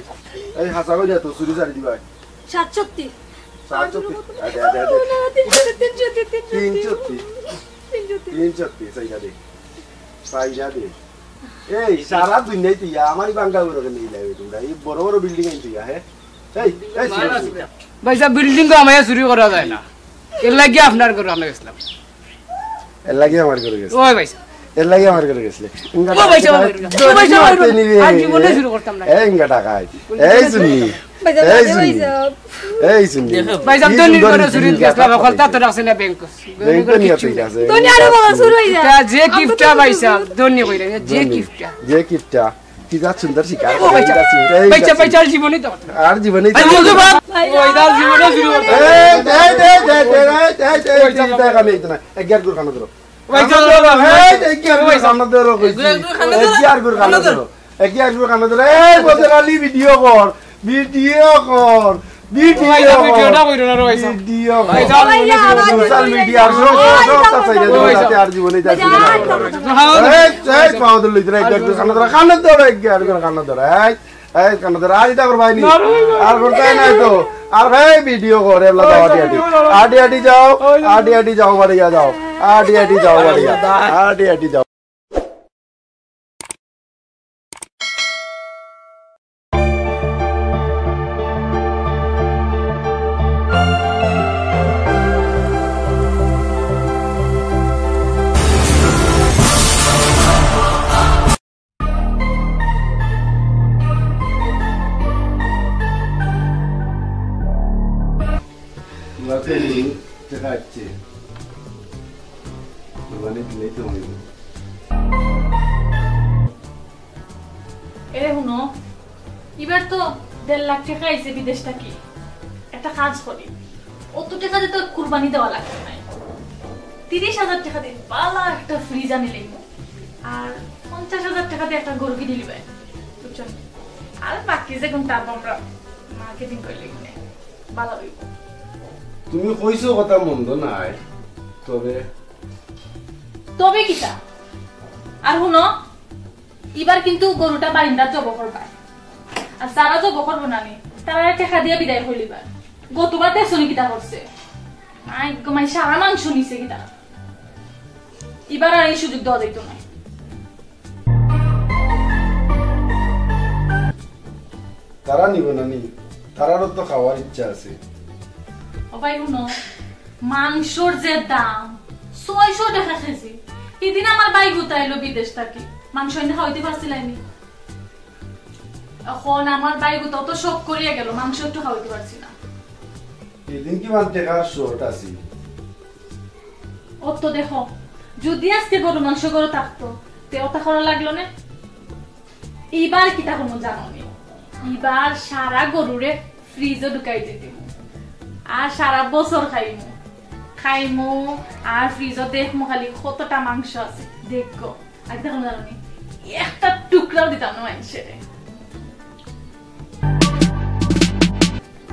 এই, হাছা কইরা তো, চুরি ছাড়ি দিবা। সাতষট্টি। সাতষট্টি। আদে, আদে, আদে। তিনষট্টি, তিনষট্টি, তিনষট্টি। তিনষট্টি। তিনষট্টি। তিনষট্টি, চাইরা দে। চাইরা দে। এই, সারা দুনিয়াত ইয়া, আমারই বাঙ্গা ঘরো কেনে ইলা অইতো না। এই বড় বড় বিল্ডিং আইন তো ইয়া, হ্যাঁ? এই, এই, চুরি, চুরি। ভাই সাহেব, বিল্ডিং তো আমায় চুরি করা যায় না। এর লাগি আপনার ঘরো আমরা গেছিলাম। এর লাগি আমার ঘরো গেছে। ওই ভাই সাহেব। এর লাগি আমার ঘরো গেছিলে। ও ভাই সাহেব, আমার ঘরো। ও ভাই সাহেব, আমার ঘরো। আর জীবনে চুরি করতাম না। এই ইঙ্গা টাকা। এই চুন্নি। ভাই সাহেব, এই ভাই চুন্নি। সাহেব। এই চুন্নি। ভাই সাহেব, কি ধনী সুন্দর করে জিনিস চুরি গেছে, গেছিলাম, আমার কথা তো রাখছে না ব্যাংক। ব্যাংক তো নিয়ে ঠিক আছে। ধনী আরো বড় চুর হয়ে যায়। ইটা যে কিপটা ভাই সাহেব, ধনী কইরা, যে ধনী। কিপটা। যে কিপটা। কি যা সুন্দর শিকার ও করে, ভাই সাহেব। এই যা সুন্দর। ভাই সাহেব, ভাই সাহেব, আর জীবনে তো। আর জীবনে এই তো। ভাই সাহেব। ওই তার জীবনে চুরি করতে। এই, এই, এই, এই, এই, এই, এই, এই, এই, এই, এই, এই, এই, এই, এক গিয়ার গুড় খানো ধরো। ভাই সাহেব। এই, এক গিয়ার গুড় খানো ধরো কইছি। এক গিয়ার গুড় খানো ধরো। এক গিয়ার গুড় খানো ধরো। এই, বদর আলী ভিডিও কর, ভিডিও কর, ভিডিও ভাই সাহেব, কর। ভিডিওটা কইরো না রে ভাই সাহেব। ভিডিও কর। ভাই সাহেব, সোশ্যাল মিডিয়ার সব, সব, সব, সব, সব, আর জীবনে যা ভাই সাহেব। এই, এই, পাও ধরলি, তোরা এক গিয়ার গুড় খানো ধরো, খানো ধরো, এক গিয়ার গুড় খানো ধরো। এই, এই, কান্না ধরে, আর ইটা করবায় নি? না, না, না। আর করতায় নায় তো। আর এই ভিডিও কর, এবলা দাও, আটি আটি। আটি আটি যাও, আটি আটি যাও, বাড়িয়া যাও। আটি আটি যাও, বাড়িয়া। আটি আটি যাও। এরে হুনো, ইবার তো দেড় লাখ টেকা আইছে বিদেশ থাকি। একটা কাজ করি, অত টেকা দিয়া তো কুরবানি দেওয়া লাগতো নায়। তিরিশ হাজার টেকা দি বালা একটা ফ্রিজ আনি লইমু, আর পঞ্চাশ হাজার টেকা দি একটা গরু কিনি লিবায়, বুঝছো নি? আর বাকি যেগুন তার আমরা মার্কেটিং করি লইমু নে, বালা অইবো। তুমি কইছো কথা মন্দ নায়, তবে তবে কিতা? আর হুনো, ইবার কিন্তু গরুটা বারিন্দাত জবো করবায়। আর যারা জবো করবো না নি, তারা টেকা দিয়া বিদায় করিলিবায়। গতবার দেখছো নি কিতা করছে? আই গো মাই, সারা মাংস নিছে কিতা। ইবার আর এই সুযোগ দেওয়া যাইতো না। তারা নিবো না নি, তারারও তো খাওয়ার ইচ্ছা আছে। ও ভাই, হুনো, মাংসর যে দাম, ছয়শো টেকা কেজি। হিদিন আমার ভাইগুতা আইলো বিদেশ থাকি, মাংস আইনা খাওয়াইতে পারছিলায় নি। অখন আমার ভাইগুতা অত শখ করিয়া গেল, মাংস একটু খাওয়াইতে পারছি না। হিদিন কিমান টেকার short আছিল? অত দেখো, যদি আজকে গরু মাংস ঘরো থাকতো, তে অতা করা লাগলো না। ইবার কিতা করমু জানো নি? ইবার সারা গরুরে ফ্রিজো ঢুকাই দিমু। আর সারা বছর খাইমু। খাইমু, আর ফ্রিজো দেখমু খালি কতটা মাংস আছে। দেখো, আর কিতা করমু জানো নি? একটা টুকরাও দিতাম না মাইনষরে।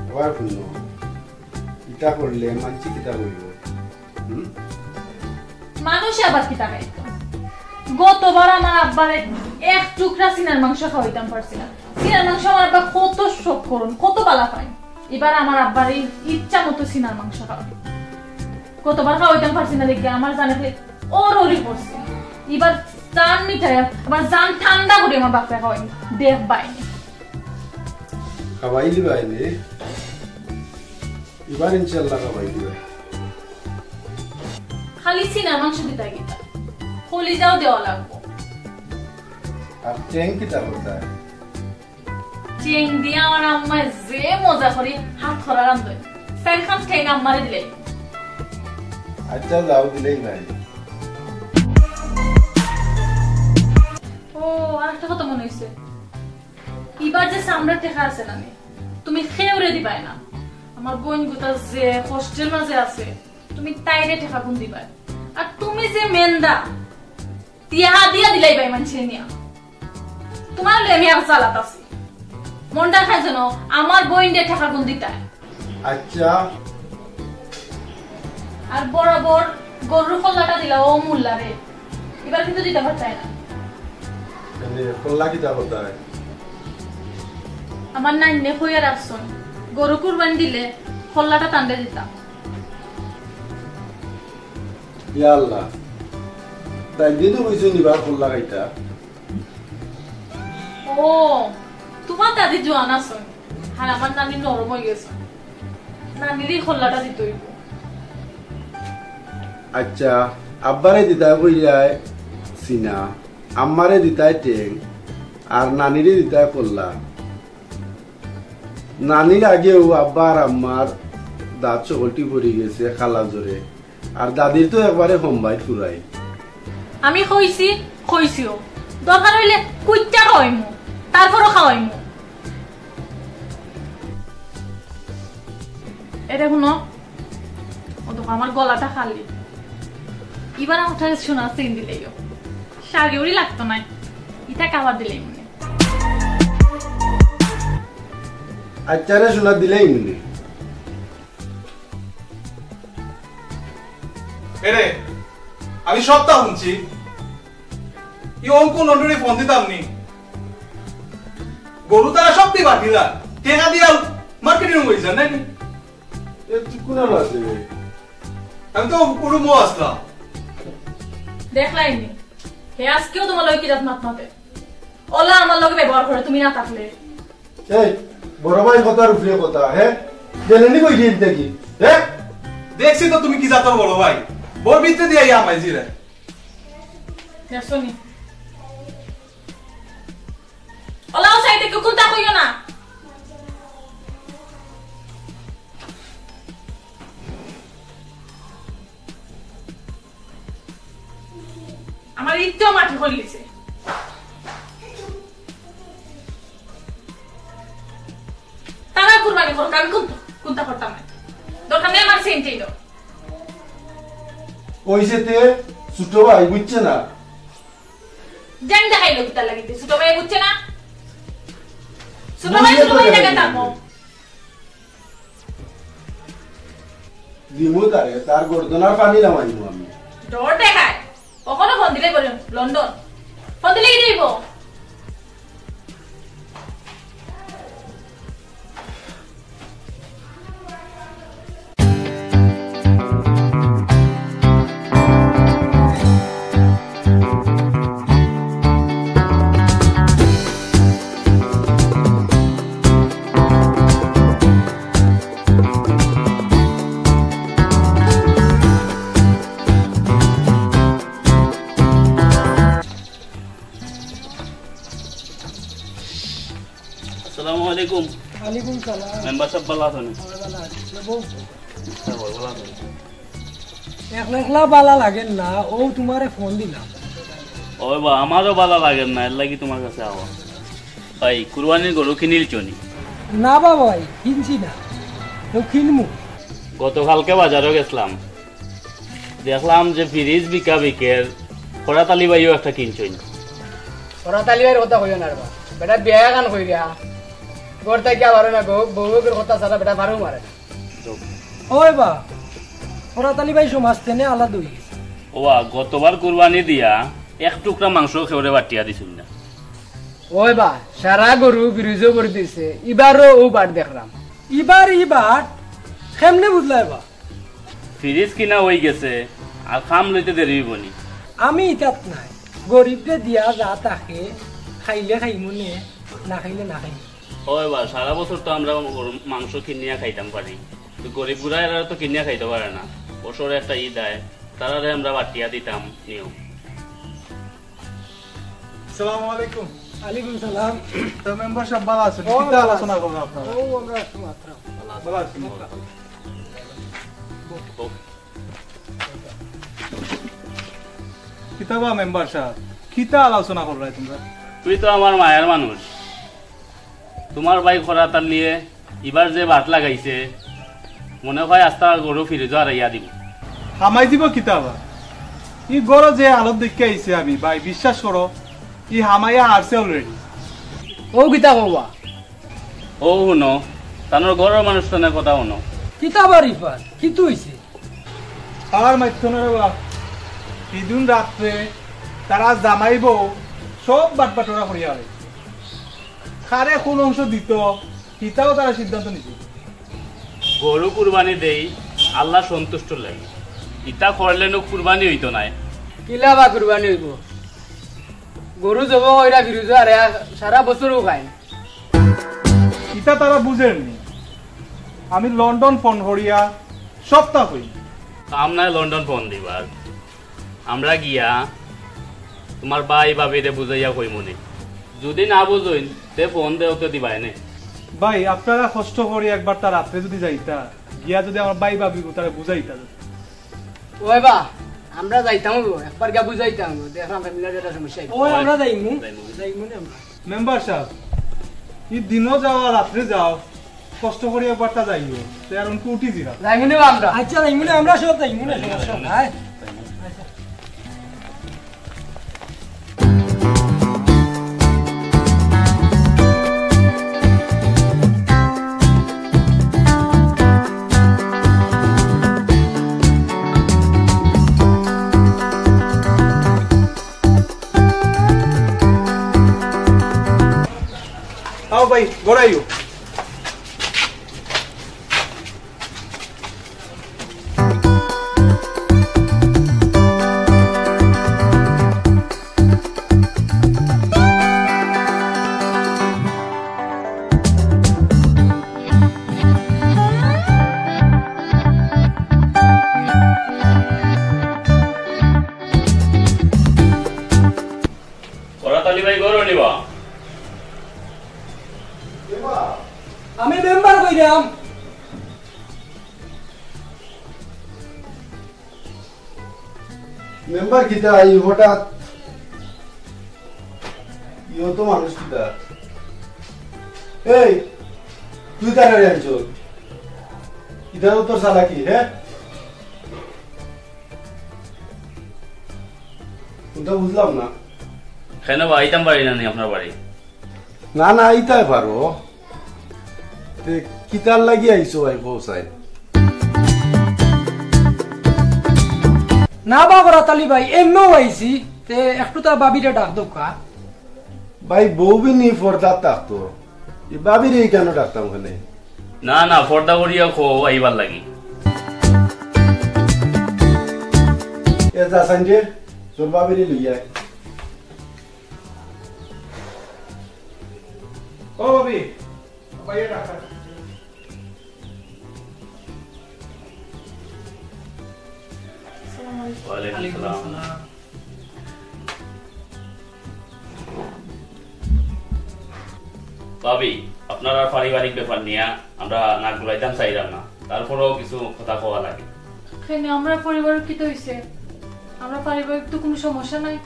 আবার হুনো, ইতা করলে মানষে কিতা কইবো? হুম? মানষে আবার কিতা কইবো? গতবার আমার আব্বারে এক টুকরা সিনার মাংস খাওয়াইতাম পারছি না। সিনার মাংস আমার আব্বা কত শখ করইন, কত বালা পাইন। ইবার আমার আব্বারে ইচ্ছা মতো সিনার মাংস খাওয়াই। গতবার খাওয়াইতাম পারছি না দেখি আমার জানে খালি ওর ওরই পড়ছে। ইবার জান মিটাই, আবার জান ঠান্ডা করি আমার বাপরে খাওয়াই। দেখবায় নি। খাওয়াই দিবায় নি। ইবার ইনশাআল্লাহ খাওয়াই দিবায়। খালি সিনার মাংস দিতায় কিতা? কলিজাও দেওয়া লাগবো। আর ঠেং কিতা করতায়? ঠেং দিয়া আমার আম্মায় যে মজা করি হাতকরা রান্ধইন। চাইরখান ঠেং আম্মারে দিলাই। আচ্ছা, যাও, দিলাইবায়। ও, আর একটা কথা মনে অইছে। ইবার যে চামড়ার টেকা আছে না নি, তুমি কেউরে দিবায় না। আমার বইনগুতা যে কষ্টের মাঝে আছে, তুমি তাইরে টেকাগুন দিবায়। আর তুমি যে মেন্দা, টেকা দিয়া দিলাইবায় মানষে নিয়া। তুমার লগে আমি আর জ্বালাত আছি। মনটা খায় যেন আমার বইনরে টেকাগুন দিতায়। আচ্ছা। আর বরাবর গরুর কল্লাটা দিলা ও মোল্লারে, ইবার কিন্তু দিতা পারতায় না। এনে কল্লা কিতা করতায়? আমার নাইনে কইয়া রাখছইন, গরু কুরবানি দিলে কল্লাটা তানরে দিতাম। ইয়া আল্লাহ, তাইন তো কইছইন ইবার কল্লা খাইতা। ও, তুমার দাদি জোয়ান আছইন, আর আমার নানি নরম অইগেছইন। নানিরে কল্লাটা দিতে অইবো। আচ্ছা, আব্বারে দিতায় কইলায় সিনা, আম্মারে দিতায় ঠেং, আর নানিরে দিতায় কল্লা। নানির আগেউ আব্বা আর আম্মার দাঁত সকলটি পড়ি গেছে কালা জ্বরে। আর দাদির তো একবারে হম্বাইত ফুরাই। আমি কইছি, কইছিও। দরকার অইলে কুইট্টা খাওয়াইমু, তারপরও খাওয়াইমু। এরে হুনো, ও দেখো আমার গলাটা খালি। ইবার আমার ঠারে সোনার চেইন দিলাইও। শাড়ি উড়ি লাগতো নায়, ইতা কাবার দিলাই মনে। আচ্ছা রে সোনা, দিলাই মনে। এরে, আমি সবটা হুনছি। ই অঙ্কু নন্ডুরে ফোন দিতাম নি। গরু তারা সব দি বাটিলা। টেকা দিয়া মার্কেটিং অইযার নাকি? এ, তুই কোন আলো আছে রে? আমি তো গরু মো আসলাম। দেখলায়নি? হে আজকেও তুমার লগে কিরাত মাত মাতে। অলা আমার লগে ব্যবহার করে তুমি না থাকলে। এই, বড় ভাই কথার উপরে কথা, হে? জেনে নি কই দিন দেখি, হে? দেখছি তো তুমি কি জাতর বড় ভাই। বড় ভিতরে দিয়া ইয়া পাইছি রে। দেখছো নি? অলা ও সাইডে কেউ কুন্তা কইও না। আমার ইচ্ছেও মাটি করিলিছে। তারা কুরবানি করুক, আমি কুন-, কুন্তা করতাম না। দরকার নাই আমার সেন্টেই দাও। ওই সেতে ছোট ভাই বুঝছে না। জান দেখাইলো কিতা লাগিতে, ছোট ভাই বুঝছে না? ছোট ভাই, বুঝলে ছোট তো ভাই জানে জায়গায় না। থাকবো। দিমু তারে, তার গর্দনার পানি লামাইমু আমি। ডর দেখায়। অখনো ফোন দিলে বলে লন্ডন। ফোন দিলে কি দিব? আসসালামু আলাইকুম। ওয়ালাইকুম সালাম। মেম্বার সাব ভালা আছইন? হ্যাঁ, ভালা আছি। বউ? হ্যাঁ, ভাই, ভালা আছইন। একলা একলা ভালা লাগের না, অউ তুমারে ফোন দিলাম। ওই বা, আমারও ভালা লাগের না, এরলাগি তুমার কাছে আওয়া। ভাই, কুরবানির গরু কিনিলছো নি? না বা ভাই, কিনছি না, তো কিনমু। গতকালকে বাজারো গেছলাম, দেখলাম যে ফ্রিজ বিকা বিকের, ফরাত আলী ভাইও একটা কিনছইন। ফরাত আলী ভাইর কথা কইও না রে বা, বেটা বিয়া এখান কইরা, ঘর থাকি আবার না গো, বউয়ের কথা ছাড়া বেটা বারো মারে না। ওই বা, ফরাত আলী ভাই সমাজ তেনে আলাদা অই গেছে। ওবা, গতবার কুরবানি দিয়া এক টুকরা মাংস কেউরে বাটিয়া দিছইন না। ওই বা, সারা গরু ফ্রিজো ভরি দিছে, ইবারও অউ বাট দেখলাম। ইবার ই বাট কেমনে বুঝলায় বা? ফ্রিজ কিনা অই গেছে, আর কাম লইতে দেরি অইবো নি। আমি ইতাত নাই, গরিবরে দিয়া যা থাকে, খাইলে খাইমু নে, না খাইলে না খাইমু। ওই বা, সারা বছর তো আমরা গরু মাংস কিনিয়া খাইতাম পারি, তো গরিব গুড়া এরা তো কিনিয়া খাইতো পারে না। বছরে একটা ঈদ আয়, তারারে আমরা বাটিয়া দিতাম নিয়ম। আসসালামু আলাইকুম। ওয়ালাইকুম সালাম। তো মেম্বার সাব ভালা আছইন? ও, কিতা ভালা আলোচনা আছি। করবা আপনারা? ও, আমরা আছি মাত্র। ভালা আছইন? কিতা বা মেম্বার সাব, কিতা আলোচনা কররায় তুমরা? তুই তো আমার মায়ার মানুষ। তুমার ভাই খরা তার লিয়ে ইবার যে বাট লাগাইছে, মনে অয় আস্তা গরু ফ্রিজো হারাইয়া দিবো। হামাই দিবো কিতা বা? ই গরু যে হালত দেখিয়া আইছি আমি, ভাই, বিশ্বাস করো, ই হামাইয়া হারছে already। ও কিতা কও বা? ও হুনো, তানর ঘরর মানুষ তানে কথা হুনো। কিতা বা রিফাত, কিতা অইছে? আর মাতিও না রে বা। হিদিন রাত্রে তারা জামাই বউ সব বাটবাটোরা করিয়া অয়। কারে কোন অংশ দিতো, হিতাও তারা সিদ্ধান্ত নিছে। গরু কুরবানি দেই আল্লাহ সন্তুষ্টর লাগি। ইতা করলে নু কুরবানি অইতো নায়। কিলা বা কুরবানি অইবো? গরু জবো কইরা ফ্রিজো হারাইয়া সারা বছরও খায় না। ইতা তারা বুঝের নি। আমি লন্ডন ফোন করিয়া সবতা কইমু। কাম নাই লন্ডন ফোন দিবার। আমরা গিয়া তুমার ভাই ভাবিরে বুঝাইয়া কইমু নে। যুদি না বুঝইন, তে ফোন দেও তো দিবায় নে। ভাই, আপনারা কষ্ট করি একবারতা রাত্রে যুদি যাইতা, গিয়া যুদি আমার ভাই ভাবি তারে বুঝাইতা। ওই বা, আমরা যাইতাম অইবো, একবার গিয়া বুঝাইতাম অইবো, দেখলাম ফ্যামিলির একটা সমস্যা অইবো। ওই আমরা যাইমু, যাইমু। যাইমু নে আমরা। মেম্বার সাব, ই দিনো যাও আর রাত্রে যাও, কষ্ট করি একবারতা যাইও, তে আর উনকু উঠি দিলাম। যাইমু নে বা আমরা। আচ্ছা, যাইমু নে আমরা, সব যাইমু নে, সমস্যা নাই। আও ভাই, ঘরো আইও। ওরা তালি ভাই ঘরো নি বা? আমি মেম্বার কইরাম। মেম্বার কিতা, ই হঠাৎ? ইও তো মানুষ কিতা? এই, তুই কারে আনছো? ইতাও তোর চালাকি, হে? ওটা বুঝলাম না। কেনে বা, আইতাম পারি না নি আপনার বাড়ি? না, না, আইতায় পারো। তে কিতার লাগি আইছো ভাই, বউ সাহেব? না বা করাত আলী ভাই, এমনেউ আইছি, তে একটু তা ভাবিরে ডাক দেউক্কা। ভাই, বউ বি নি পর্দাত থাকতো, ই ভাবিরে কেনে ডাকতাম কেনে? না, না, পর্দা করিয়া কও আইবার লাগি। এ যা সানজে, তোর ভাবিরে লইয়া আয়। ও ভাবি, ভাইয়া ডাকরা। আসসালামু আলাইকুম। ওয়ালাইকুম আসসালাম। ভাবি, আপনারার পারিবারিক ব্যাপার নিয়া আমরা নাক গলাইতাম চাইরাম না, তারপরেও কিছু কথা কওয়া লাগে। কেনে, আমরার পরিবারর কিতা অইছে? আমরার পারিবারিক তো কুনু সমস্যা নাই।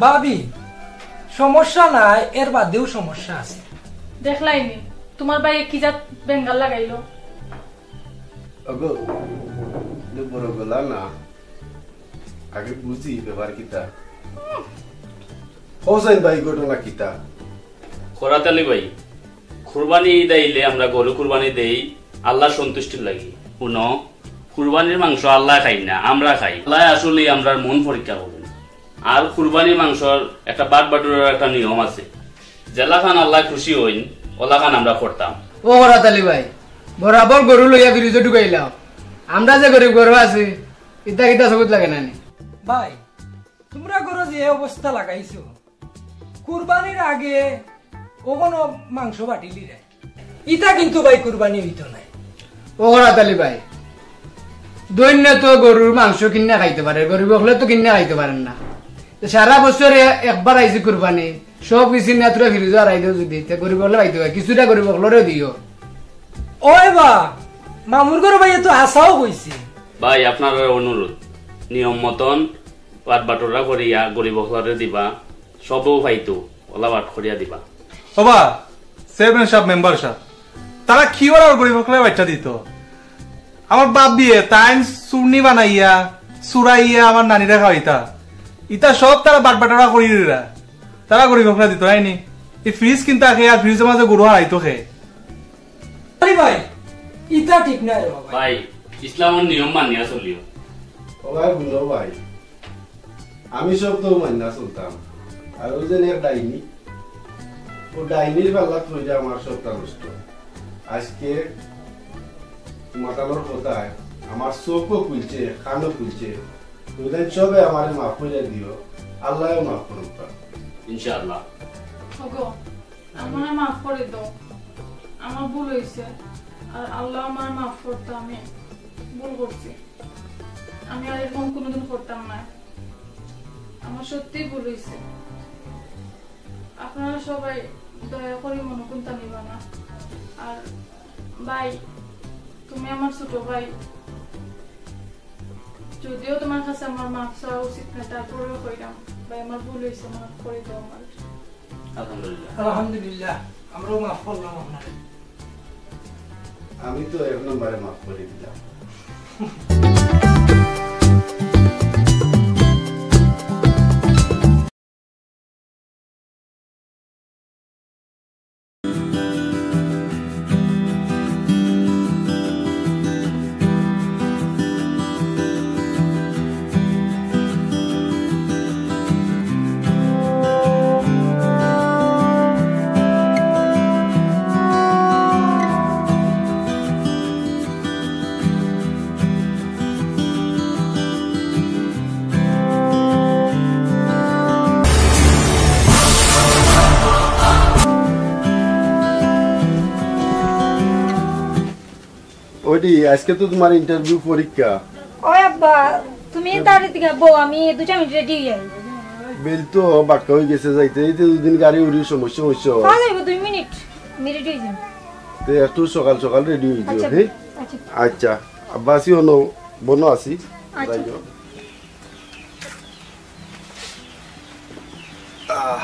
ভাবি, সমস্যা নাই, এর বাদেও সমস্যা আছে। দেখলায়নি, তুমার ভাইয়ে কি জাত বেঙ্গাল লাগাইলো। ওগো, ইতা বড় গলা না, আগে বুঝি ব্যাপার কিতা। হোসেন ভাই, ঘটনা কিতা? করাত আলী ভাই, কুরবানি ঈদ আইলে আমরা গরু কুরবানি দেই আল্লার সন্তুষ্টির লাগি। হুনো, কুরবানির মাংস আল্লায় খাইন না, আমরা খাই। আল্লায় আসলেই আমরার মন পরীক্ষা করইন। আর কুরবানির মাংসর একটা বাটবাটুরার একটা নিয়ম আছে, যেলাখান আল্লায় খুশি অইন, অলাখান আমরা করতাম। ও করাত আলী ভাই, বরাবর গরু লইয়া ফ্রিজো ঢুকাইলাও। আমরা যে গরিব ঘরো আছি, ইতা কিতা চকুত লাগে না নি? ভাই, তুমরা ঘরো যে অবস্থা লাগাইছো, কুরবানির আগে অখনো মাংস বাটিলিরায়। ইতা কিন্তু ভাই কুরবানি অইতো নায়। ও করাত আলী ভাই, ধইন্য তো গরুর মাংস কিনিয়া খাইতো পারে, গরিব অকলে তো কিনিয়া খাইতো পারের না। তো সারা বছরে একবার আইছে কুরবানি, সব কিছু নিয়া তুরা ফ্রিজো হারাই দেও যুদি, তে গরিব অকলে খাইতো পারে, কিছুটা গরিব অকলরে দিও। ওই বা, মামুর ঘরর ভাইয়ে তো হাছাউ কইছে। ভাই, আপনারার অনুরোধ, নিয়ম মতন বাটবাটুরা করিয়া গরিব অকলরে দিবা, সবেউ পাইতো, অলা বাট করিয়া দিবা। ওবা, চেয়ারম্যান সাব, মেম্বার সাব, তারা কিওর আর গরিব অকলরে বাইচ্চা দিতো? আমার বাপ বিয়ে, তাইন চুরনি বানাইয়া, চুরাইয়া আমার নানিরে খাওয়াইতা। ইতা সব তারা বাটবাটুরা করিরা। তারা গরিব অকলরে দিতো নায় নি? ই ফ্রিজ কিনতা কে আর ফ্রিজর মাঝে গরু হারাইতো কে? আরে ভাই, ইতা ঠিক নায় রে বাবা। ভাই, ইসলামর নিয়ম মানিয়া চলিও। ও ভাই, বুঝো ভাই, আমি সব তো মানিয়া চলতাম। আর ওই যে এক ডাইনি, ও ডাইনির পাল্লাত পড়িয়া আমার সবটা নষ্ট। আজকে মাতানোর কথায় আমার চোখও খুলছে, কানও খুলছে। তুমি তাই সবে আমারে মাফ করিয়া দিও, আল্লায়ও মাফ করুক। ইনশাআল্লাহ। ওগো, আমারে মাফ করি দেও, আমার ভুল অইছে, আর আল্লায় আমারে মাফ করতা, আমি ভুল করছি, আমি আর এরকম কুনুদিন করতাম নায়, আমার সত্যিই ভুল অইছে। আপনারা সবাই দয়া করি মনো কুন্তা নিবা না। আর ভাই, তুমি আমার ছোট ভাই, যদিও তুমার কাছে আমার মাফ চাওয়া উচিত নায়, তারপরেও কইরাম, ভাই, আমার ভুল অইছে, মাফ করি দেও আমারে। আলহামদুলিল্লাহ। আলহামদুলিল্লাহ, আমরাও মাফ করলাম আপনারে। আমি তো এক নম্বরে মাফ করি দিলাম। ওইডি, আজকে তো তুমার ইন্টারভিউ পরীক্ষা। ওই আব্বা, তুমি তাড়াতাড়ি বও, আমি দুই চার মিনিট রেডি অই যাই। বেইল তো বাক্কা অই গেছে যাইতে, এই যে দুদিন গাড়ি উড়ি সমস্যা অইছে। হ্যাঁ, যাইবো, দুই মিনিট, আমি রেডি অই যাই। তে একটু সকাল সকাল রেডি অই যাও, আচ্ছা, হ্যাঁ? আচ্ছা। আচ্ছা, আব্বা আছি, অনো বনো আছি। আচ্ছা। যাই যাও। আহ।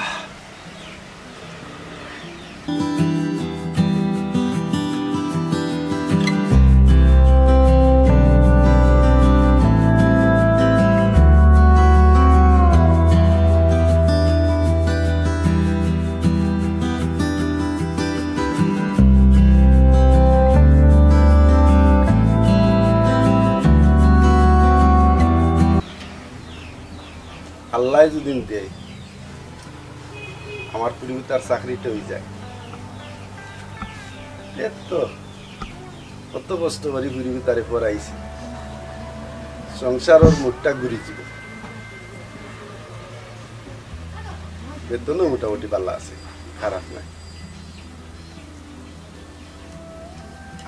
আল্লায় যুদি দেয়, আমার ফুড়িগুতার চাকরিটা অইযায়। এত, অত কষ্ট করি ফুড়িগুতারে পড়াইছি, সংসারর মুডটা ঘুরি যিবো। বেতনও মোটামুটি ভালা আছে, খারাপ নায়।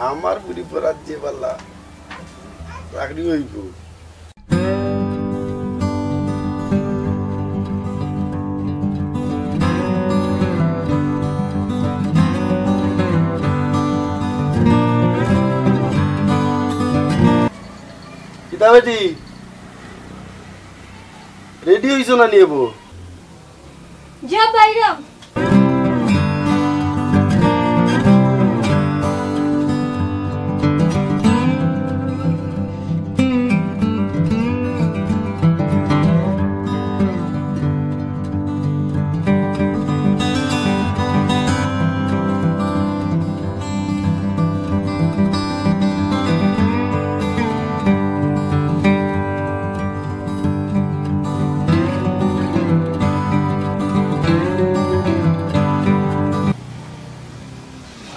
আমার ফুড়ি পড়ার যে ভালা, চাকরি অইবো। কিতা বেটি, রেডি অইছো না নি এবো? যা বাইরাম।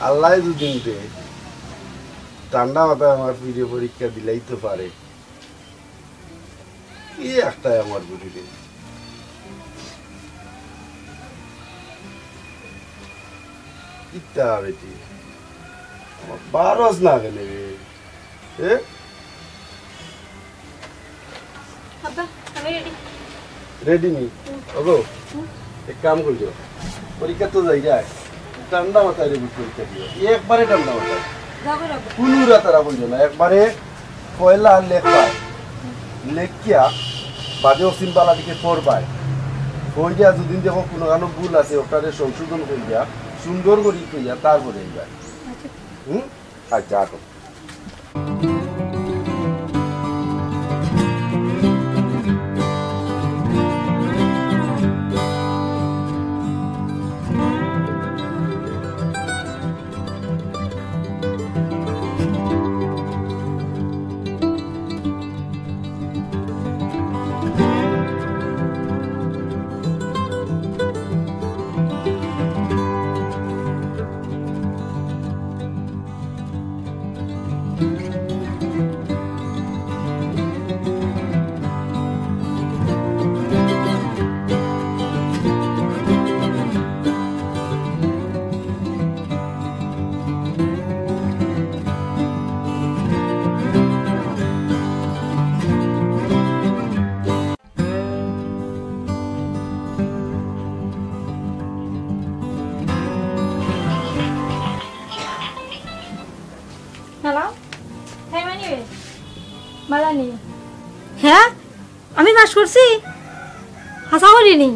আল্লায় যুদি দেয়, ঠান্ডা মাথায় আমার ফুড়িরে পরীক্ষা দিলাইতো পারে। ই একটায় আমার ফুড়িরে। কিতা বেটি, আমার বারস না কেনে রে? এ? আব্বা, আমি রেডি। রেডি নি? ওগো, এক কাম করিও, পরীক্ষা তো যাইরায়, ঠান্ডা মাথায় রে বুঝ পরীক্ষা দিও, একবারে ঠান্ডা মাথায়। যাও গো, আব্বা। কুনু উড়াতাড়া করিও না, একবারে পয়লা লেখবা, লেখিয়া বাদে অসীম বালা দিকে পড়বায়। কইয়া যুদি দেখো কুনুখানো ভুল আছে, ওটারে সংশোধন করিয়া সুন্দর করি কইয়া তারপরে আইবায়। আচ্ছা। হুম? আচ্ছা, আটো। হ্যালো, হ্যাঁ মানি, মালানি। হ্যাঁ, আমি পাস করছি। হাছা করি নি?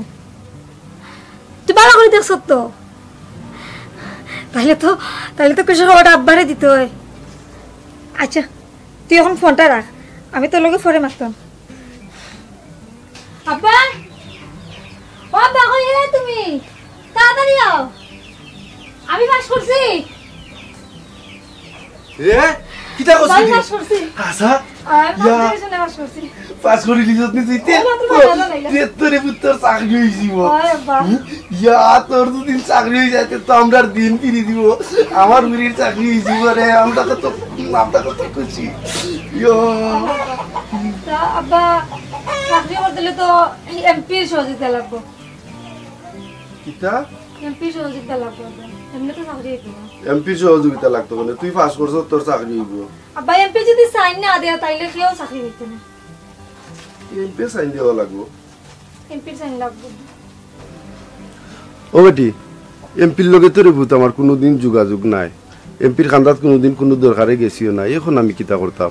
তুই ভালা করি দেখছত তো? তাইলে তো, তাইলে তো খুশির খবরটা আব্বারে দিতে অয়। আচ্ছা, তুই অখন ফোনটা রাখ, আমি তোর লগে পরে মাততাম। আব্বা, ও আব্বা, কই গেলে তুমি? তাড়াতাড়ি আও, আমি পাস করছি। এ, কিতা করছিস আমি তুই? পাস করছি। আচ্ছা, আমি ইয়া। কম্পিটিশনে পাস করছি। পাস করি লিখছত নি তুই? ও, মাত্র ভালো লাগে। তে তোরে পুত্তর চাকরি অইছি বল। ওরে বাবা। ইয়া, তোর দুদিন চাকরি অই যায়, তে তো আমরার দিন ফিরি দিব। আমার বুড়ির চাকরি অইছি বলে, আমরা কত, আমরা কত খুশি। ইয়া। তা আব্বা, চাকরি করতে হলে তো এমপির সহযোগিতা লাগবো। কিতা? এমপির সহযোগিতা লাগবো আব্বা। এমনি তো চাকরি অইতো না। এমপির সহযোগিতা লাগতো মানে? তুই পাস করছস, তোর চাকরি অইবো। আব্বা, এমপি যদি সাইন না দেয়, তাইলে কেউ চাকরি অইতো না। এমপি সাইন দেওয়া লাগবো। এমপির সাইন লাগবো। ও বেটি, এমপির লগে তো রে পুত আমার কুনুদিন যোগাযোগ নাই। এমপির কান্দাত কুনুদিন কুনু দরকারে গেছিও না। এখন আমি কিতা করতাম?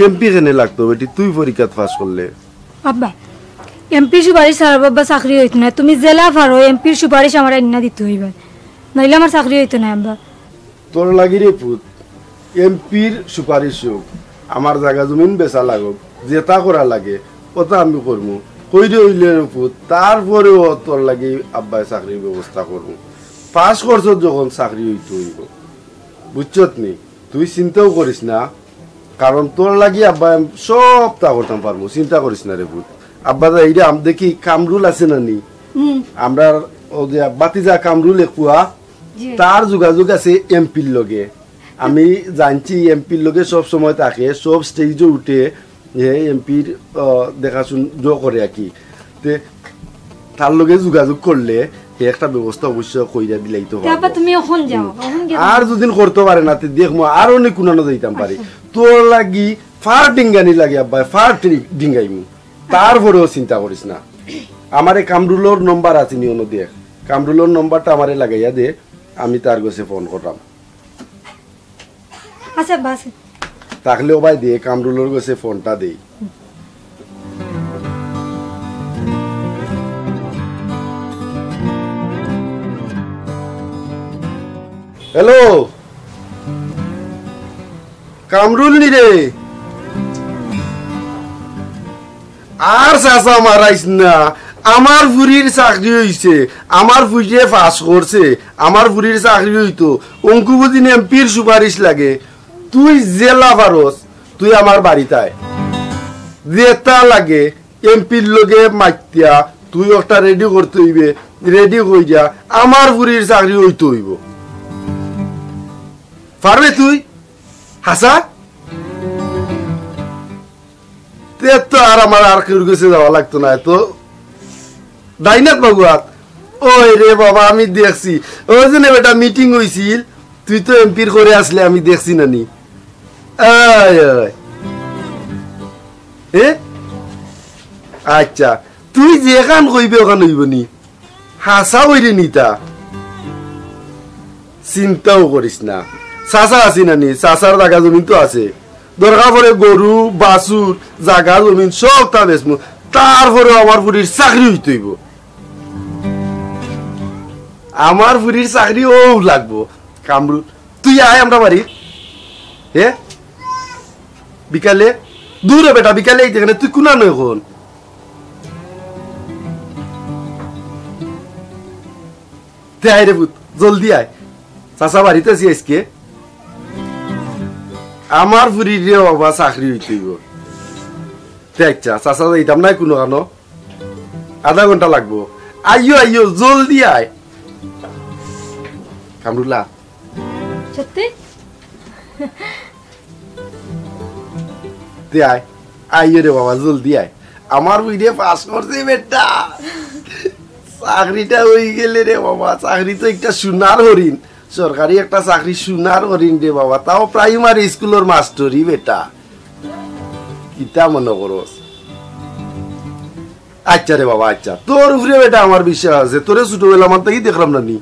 এমপি কেনে লাগতো বেটি, তুই পরীক্ষাত পাস করলে। আব্বা, এমপি সুপারিশ ছাড়া আব্বা চাকরি অইতো না। তুমি যেলা পারো এমপির সুপারিশ আমার আইন্না দিতে অইবা, নাইলে আমার চাকরি অইতো না আব্বা। তোর লাগি রে পুত, এমপির সুপারিশ অউক, আমার জাগা জমিন বেচা লাগউক, যেতা করা লাগে, ওতা আমি করমু। কইরে অইলে রে পুত, তারপরেও তোর লাগি আব্বায় চাকরির ব্যবস্থা করমু। পাস করছস যখন, চাকরি অইতো অইবো। বুঝছত নি? তুই চিন্তাও করিস না, কারণ তোর লাগি আব্বায় সবতা করতাম পারমু, চিন্তা করিস না রে পুত। আব্বা যাইরাম, দেখি কামরুল আছে না নি? হুম। আমরার অউ যে ভাতিজা কামরুল একুয়া, জি। তার যোগাযোগ আছে এমপির লগে। আমি জানছি এমপির লগে সব সময় থাকে, সব স্টেজও উঠে, হে এমপির, আহ, দেখাশুন করে আর কি। তে তার লগে যোগাযোগ করলে হে একটা ব্যবস্থা অবশ্য কইরা দিলাইতো তে আব্বা, পারবো। তুমি অখন যাও, হুম। অখন গিয়া আর যুদি করতো পারে না, তে দেখমু আরো নি কুনানো যাইতাম পারি। আচ্ছা। তোর লাগি ফার ডিঙ্গানি লাগে আব্বা, ফার টি-, ডিঙ্গাইমু। তারপরেও চিন্তা করিস না। আমারে কামরুলর নম্বর আছে নি, অনো দেখ। কামরুলর নম্বরটা আমারে লাগাইয়া দে, আমি তার গেছে ফোন করলাম। আচ্ছা, বাস। তাহলে ও ভাই দে, কামরুলর গেছে ফোনটা দেই। হ্যালো, কামরুল নি রে? আর চাচা মারাইস না, আমার ফুরির চাকরি অইছে, আমার ফুরিয়ে পাস করছে, আমার ফুরির চাকরি অইতো, অঙ্কুবুদ্দিন এমপির সুপারিশ লাগে, তুই যেলা পারস, তুই আমার বাড়িত আয়। যেতা লাগে, এমপির লগে মাতিয়া, তুই একটা রেডি করতে অইবে, রেডি কইরা, আমার ফুরির চাকরি অইতো অইবো। পারবে তুই? হাছা? তে তো আর আমার আর কেউর গেছে যাওয়া লাগতো না, তো ডাইনাত বাবু আত। ওই রে বাবা, আমি দেখছি। ওই যে না বেটা, মিটিং অইছিল, তুই তো এমপির করে আসলে, আমি দেখছি না নি। আয়, আয়। এ? আচ্ছা, তুই যেখান কইবে ওখান অইবো নি। হাছা অইরে নিতা। চিন্তাও করিস না। চাচা আছি না নি, চাচার জাগা জমিন তো আছে। দরকার পড়ে গরু, বাছুর, জাগা জমিন সবতা বেচমু। তারপরেও আমার ফুরির চাকরি অইতো অইবো। আমার ফুরির চাকরি অউ লাগবো। কামরুল, তুই আয় আমরা বাড়ি। হে? বিকালে? দূর হ বেটা, বিকালে এই যেখানে তুই কুনানো অখন? তে আয় রে পুত, জলদি আয়। চাচা বাড়িত আছি আইজকে। আমার ফুরির রে বাবা চাকরি অইতো অইবো। তে আচ্ছা, চাচা যাইতাম নায় কুনুখানো। আধা ঘন্টা লাগবো। আইও, আইও, জলদি আয়। কামরুলা। সত্যি? তে আয়, আইও রে বাবা, জলদি আয়। আমার ফুরিয়ে পাস করছে বেটা। চাকরিটা অই গেলে রে বাবা, চাকরি তো একটা সোনার হরিণ, সরকারি একটা চাকরি সোনার হরিণ রে বাবা, তাও প্রাইমারি স্কুলর মাস্টরি বেটা। কিতা মনো করস? আচ্ছা রে বাবা, আচ্ছা, তোর উপরে বেটা আমার বিশ্বাস আছে, তোরে ছোটবেলা আমার থাকি দেখলাম না নি।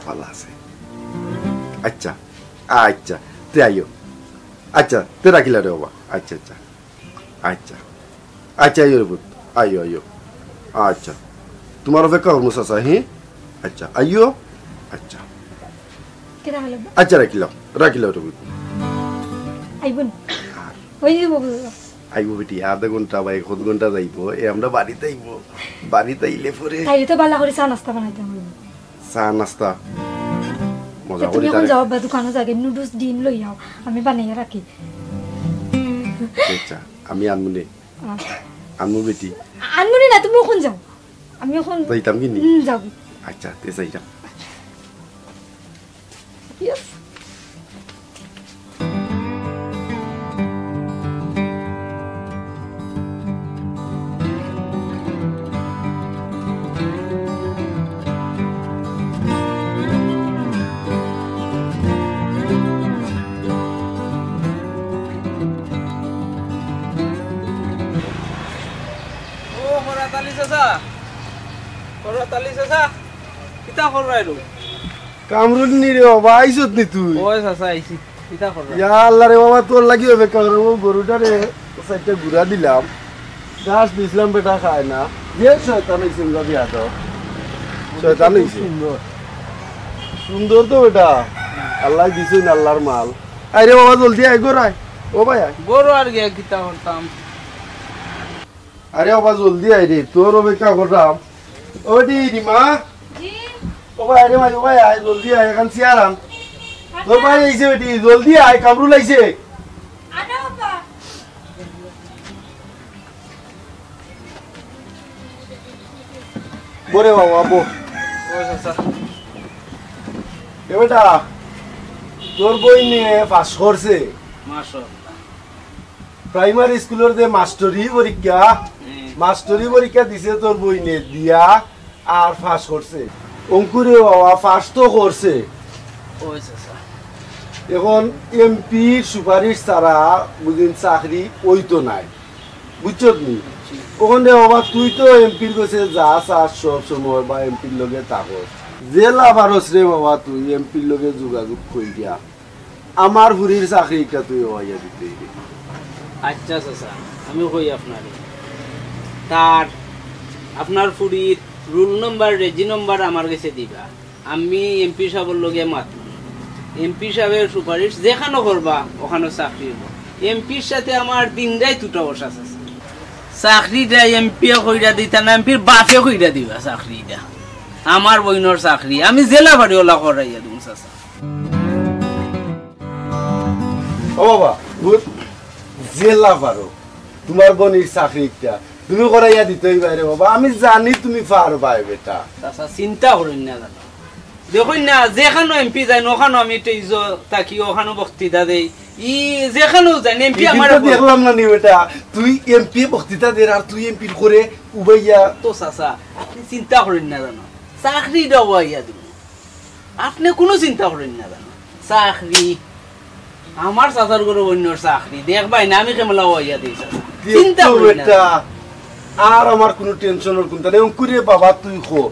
ভালা আছে। আচ্ছা, আচ্ছা, তে আইও। আচ্ছা, তে রাখিলা রে বাবা। আচ্ছা, আচ্ছা। আচ্ছা। আচ্ছা, আইও রে পুত। আইও, আইও। আচ্ছা। তুমার অপেক্ষা করমু চাচা, হি? আচ্ছা, আইও। আচ্ছা। কেডা হলো? আচ্ছা, রাখিলাম। রাখিলাম রে পুত। আইবো নি? আর ওই যে বাবু। আইবো বেটি, আধা ঘন্টা বা এক ঘন্টা যাইবো। এ আমরা বাড়িত আইবো। বাড়িত আইলে পরে তাইলে তো ভালা করি চা নাস্তা বানাইতাম অইবো। চা নাস্তা। মজা তে করি তুমি অখন তারে। যাও বা দোকানো যাগে, নুডলস ডিম লই আও, আমি বানাইয়া রাখি। আচ্ছা, আমি আনমুনে। আহ। আনমু বেটি। আনমুনে না, তুমি অখন যাও। আমি অখন যাইতাম কি নি? হুম, যাও। আচ্ছা, তে যাইতাম। Yes. ও, ফরাত আলী চাচা। ফরাত আলী চাচা, কিতা কররায় রে? কামরুল নি রে বাবা, আইছত নি তুই? ওই চাচা, আইছি। কিতা কররায়? ইয়া আল্লাহ রে বাবা, তোর লাগি অপেক্ষা কররাম। ও গরুটারে চাইরটা ঘুরা দিলাম, ঘাস দিছলাম, বেটা খায় না। যে শয়তান অইছে, যাবি আদো। শয়তান অইছে। সুন্দর। সুন্দর তো বেটা, আল্লায় দিছইন, আল্লার মাল। আয় রে বাবা, জলদি আয়, ঘর আয়। ও ভাই আয়। ঘর আর গিয়া কিতা করতাম? আরে বাবা, জলদি আয় রে, তোর অপেক্ষা কররাম। ও দি, রিমা। জি। ও ভাই, আরে ভাই, ও ভাই, আয়, জলদি আয়, এখান চেয়ার আন। আচ্ছা। তোর ভাই আইছে বেটি, জলদি আয়, কামরুল আইছে। আনো বাবা। বরে বাবা, বো। এ বেটা, তোর বইনে পাস করছে। মাশাআল্লাহ। প্রাইমারি স্কুলর যে মাস্টরি পরীক্ষা, হুম। মাস্টরি পরীক্ষা দিছে তোর বইনে, দিয়া আর পাস করছে। অঙ্কুরে বাবা, পাস তো করছে। ওই চাচা। এখন এমপির সুপারিশ ছাড়া বুঝিন চাকরি অইতো নায়, বুঝছত নি? জি। ওখানে বাবা, তুই তো এমপির গেছে যা চাস সব সময় বা এমপির লগে থাকস, যেলা পারস রে বাবা, তুই এমপির লগে যোগাযোগ করিয়া আমার ফুরির চাকরি ইটা তুই অওয়াইয়া দিতে অইবে। আচ্ছা চাচা, আমি কই আপনারে, তার, আপনার ফুরির রোল নম্বর, রেজি নম্বর আমার গেছে দিবা। আমি এমপি সাবর লগে মাতমু। এমপি সাবর সুপারিশ যেখানো করবা, ওখানো চাকরি অইবো। এমপির সাথে আমার দিন রাইত উঠা বসা আছে। চাকরিটা এমপিয়ে কইরা দিতা না, এমপির বাপে কইরা দিবা চাকরিটা। আমার বইনর চাকরি, আমি যেলা পারি ওলা করাইয়া দিমু চাচা। ও বাবা, বুঝ, যেলা পারো, তোমার বইনর চাকরি ইটা তুমি করাইয়া দিতে অইবায় রে বাবা। আমি জানি তুমি পারবায় বেটা। চাচা, চিন্তা করইন না দাদা। দেখইন না, যেখানো এমপি যাইন, ওখানো আমি টেইজো থাকি, ওখানো বক্তৃতা দেই। ই যেখানো যাইন, এমপি আমার কিন্তু দেখলাম না নি বেটা, তুই এমপি বক্তৃতা দের আর তুই এমপির করে উবাইয়া। তো চাচা, আপনি চিন্তা করইন না জানো, চাকরিটা অওয়াইয়া দিমু। আপনি কুনু চিন্তা করইন না জানো, চাকরি, আমার চাচার ঘরর বইনর চাকরি, দেখবায় না আমি কেমলা অওয়াইয়া দেই চাচা। দেখ চিন্তা তো করইন না বেটা, জানো। আর আমার কুনু টেনশনর কুন্তা নাই। অঙ্কুরে বাবা, তুই কো,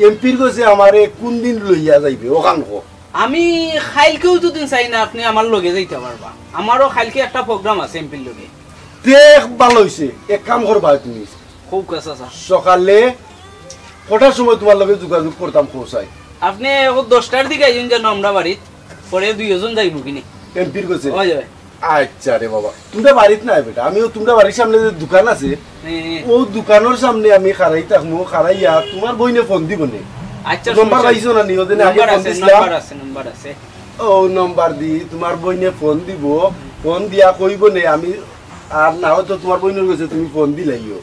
এমপির গেছে আমারে কুন দিন লইয়া যাইবে, ওখান কো। আমি কাইলকেউ যুদি চাই না, আপনি আমার লগে যাইতা পারবা। আমারও কাইলকে একটা প্রোগ্রাম আছে এমপির লগে। দেখ, ভালা অইছে, এক কাম করবায় তুমি। কউক্কা চাচা। সকালে কটার সময় তোমার লগে যোগাযোগ করতাম কও চাই? আপনি অখন দশটার দিকে আইন যেন আমরা বাড়িত, পরে দুইজন যাইমু কিনি। এমপির গেছে? অয়, অয়। আচ্ছা রে বাবা, তুমরা বাড়িত নাই বেটা, আমি অউ তুমরার বাড়ির সামনে যে দোকান আছে, হ্যাঁ, হ্যাঁ। অউ দোকানর সামনে আমি খাড়াই থাকমু, খাড়াইয়া তোমার বইনে ফোন দিবো নে। আচ্ছা, নম্বর পাইছো না নি? অউ দিন আগে ফোন দিছিলাম। নম্বর আছে, নম্বর আছে। অউ নম্বর দি তোমার বইনে ফোন দিবো, ফোন দিয়া কইবো নে আমি, আর না অয় তো তোমার বইনর গেছে তুমি ফোন দিলাইও।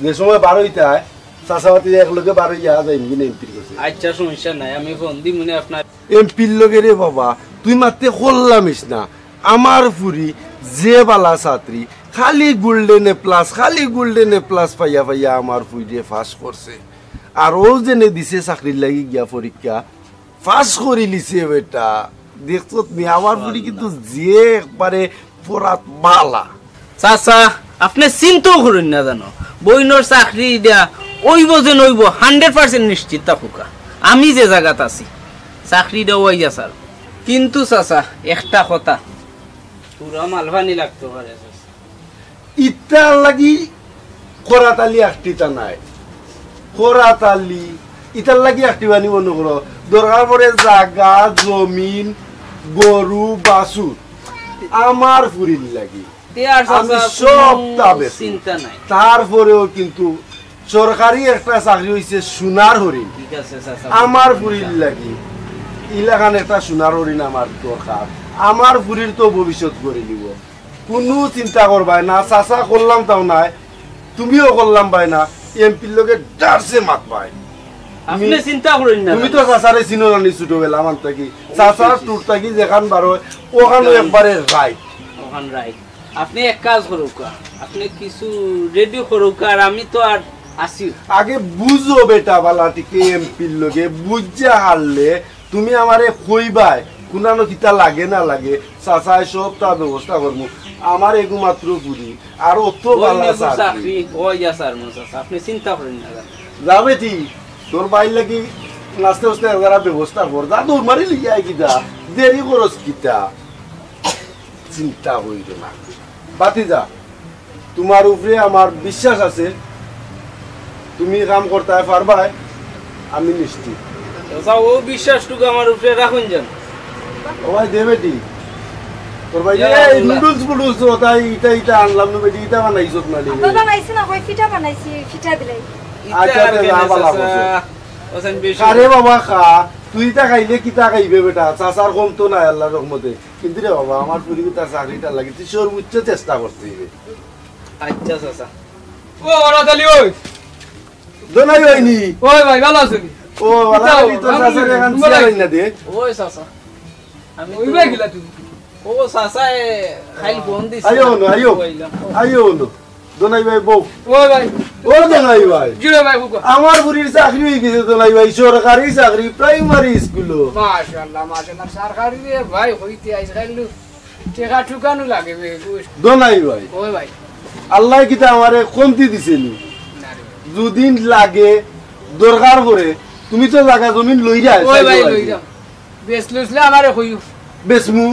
যে সময় বার অইতায়, চাচা ভাতিজা একলগে বার অইয়া যাইমু কিনি এমপির গেছে। আচ্ছা, সমস্যা নাই, আমি ফোন দিমু নে আপনার। এমপির লগে রে বাবা, তুই মাততে করলামিস না। আমার ফুরি যে ভালা ছাত্রী, খালি গোল্ডেন এ প্লাস, খালি গোল্ডেন এ প্লাস পাইয়া পাইয়া আমার ফুরিরে পাস করছে। আর অউ যেনে দিছে চাকরির লাগি গিয়া পরীক্ষা, পাস করিলিছে বেটা। দেখছত নি, আমার ফুরি কিন্তু যে একবারে পড়াত ভালা। চাচা, আপনে চিন্তাও করইন না জানো, বইনর চাকরি ইটা অইবো যেন অইবো, হান্ড্রেড পার্সেন্ট নিশ্চিত থাকউক্কা। আমি যে জাগাত আছি, চাকরিটা অওয়াইয়া ছাড়মু। কিন্তু চাচা, একটা কথা, পুরা মালপানি লাগতো পারে চাচা। ইতার লাগি করাত আলী আখটিতা নায়। করাত আলী, ইতার লাগি আখটিবানি মনো করো। দরকার পড়ে জাগা, জমিন, গরু, বাছুর। আমার ফুরির লাগি। তে আর আমি চাচা, সবতা কুনু বেচমু। চিন্তা নাই। তারপরেও কিন্তু সরকারি একটা চাকরি অইছে সোনার হরিণ। ঠিক আছে চাচা। আমার ফুরির লাগি ইলাখান একটা সোনার হরিণ আমার দরকার। আমার ফুরির তো ভবিষ্যৎ গড়ি নিবো। কুনু চিন্তা করবায় না, চাচা করলাম তাও নায়, তুমিও করলাম বায় না, এমপির লগে ডারসে মাতবায়। আপনে চিন্তা করইন না। তুমি তো চাচারে চিনো না নি ছোটবেলা মান থাকি, চাচার টুর থাকি যেখান বার অয়, ওখানো একবারে রাইট। ওখান রাইট। আপনে এক কাজ করউক্কা, আপনে কিছু রেডি করউক্কা, আর আমি তো আর আছি। আগে বুঝো বেটা, বালা টিকে এমপির লগে বুঝা হারলে তুমি আমারে কইবায়, কুনানো কিতা লাগে না লাগে, চাচায় সবতা ব্যবস্থা করমু। আমার এগু মাত্র ফুরি, আর অত ওই বালা নেবু চাকরি। চাকরি, ওই যা স্যার, মন চাচা, আপনে চিন্তা করইন না। যা বেটি, তোর ভাইর লাগি নাস্তে উস্তে এগারা ব্যবস্থা কর। যা দৌড় মারি লিয়া আয় কিতা, দেরি করস কিতা? চিন্তা করিও না। ভাতিজা, তুমার উপরে আমার বিশ্বাস আছে, তুমি কাম করতায় পারবায়, আমি নিশ্চিত। চাচা, অউ বিশ্বাসটুকু আমার উপরে রাখইন যেন। ও ভাই, দে বেটি। তোর ভাই, এই নুডলস ফুডলস, ওটা, ইটা, ইটা আনলাম না বেটি, ইটা বানাইছত না নি? বাবা বানাইছে না, কই পিঠা বানাইছি, পিঠা দিলাই। আচ্ছা, আচ্ছা, না, বালা করছো। আরে বাবা, খা, তুই ইটা খাইলে কিতা খাইবে বেটা? চাচার কম তো নাই আল্লাহর রহমতে। কিন্তু রে বাবা, আমার ফুরির চাকরিটার লাগি তুই সর্বোচ্চ চেষ্টা করতে হইবে। আচ্ছা চাচা। ও, ওরা তালি ওই। দোনাই ভাই নি? ওই ভাই, ভালা আছো নি? ও, ভালা কিতা আছি, তোর ভাই, চাচার এখন তোমার চেয়ার ভাই? আইনা দে। ওই চাচা, আমি ওই তো ভাই গেলা তুমি? ও চাচা, এ, খাইল ফোন দিছে। আইও না, আইও। আইলাম। আইও না। দোনাই ভাই বউ। ওই ভাই। ও দোনাই ভাই। জি ভাই, বুকা। আমার ফুরির চাকরি অই গেছে দোনাই ভাই, সরকারি চাকরি, প্রাইমারি স্কুলো। মাশাআল্লাহ, মাশাআল্লাহ, সরকারি রে ভাই, হইতে আইজ খাইল। টেকা টুকানো লাগে বে, বুঝ। দোনাই ভাই। ওই ভাই। আল্লায় কিতা আমারে কমতি দিছে নি? না রে। দুদিন লাগে, দরকার পড়ে, তুমি তো জাগা জমিন লইরা, ওই ভাই, লইরা। বেচলে উচলে আমারে কইও। বেচমু,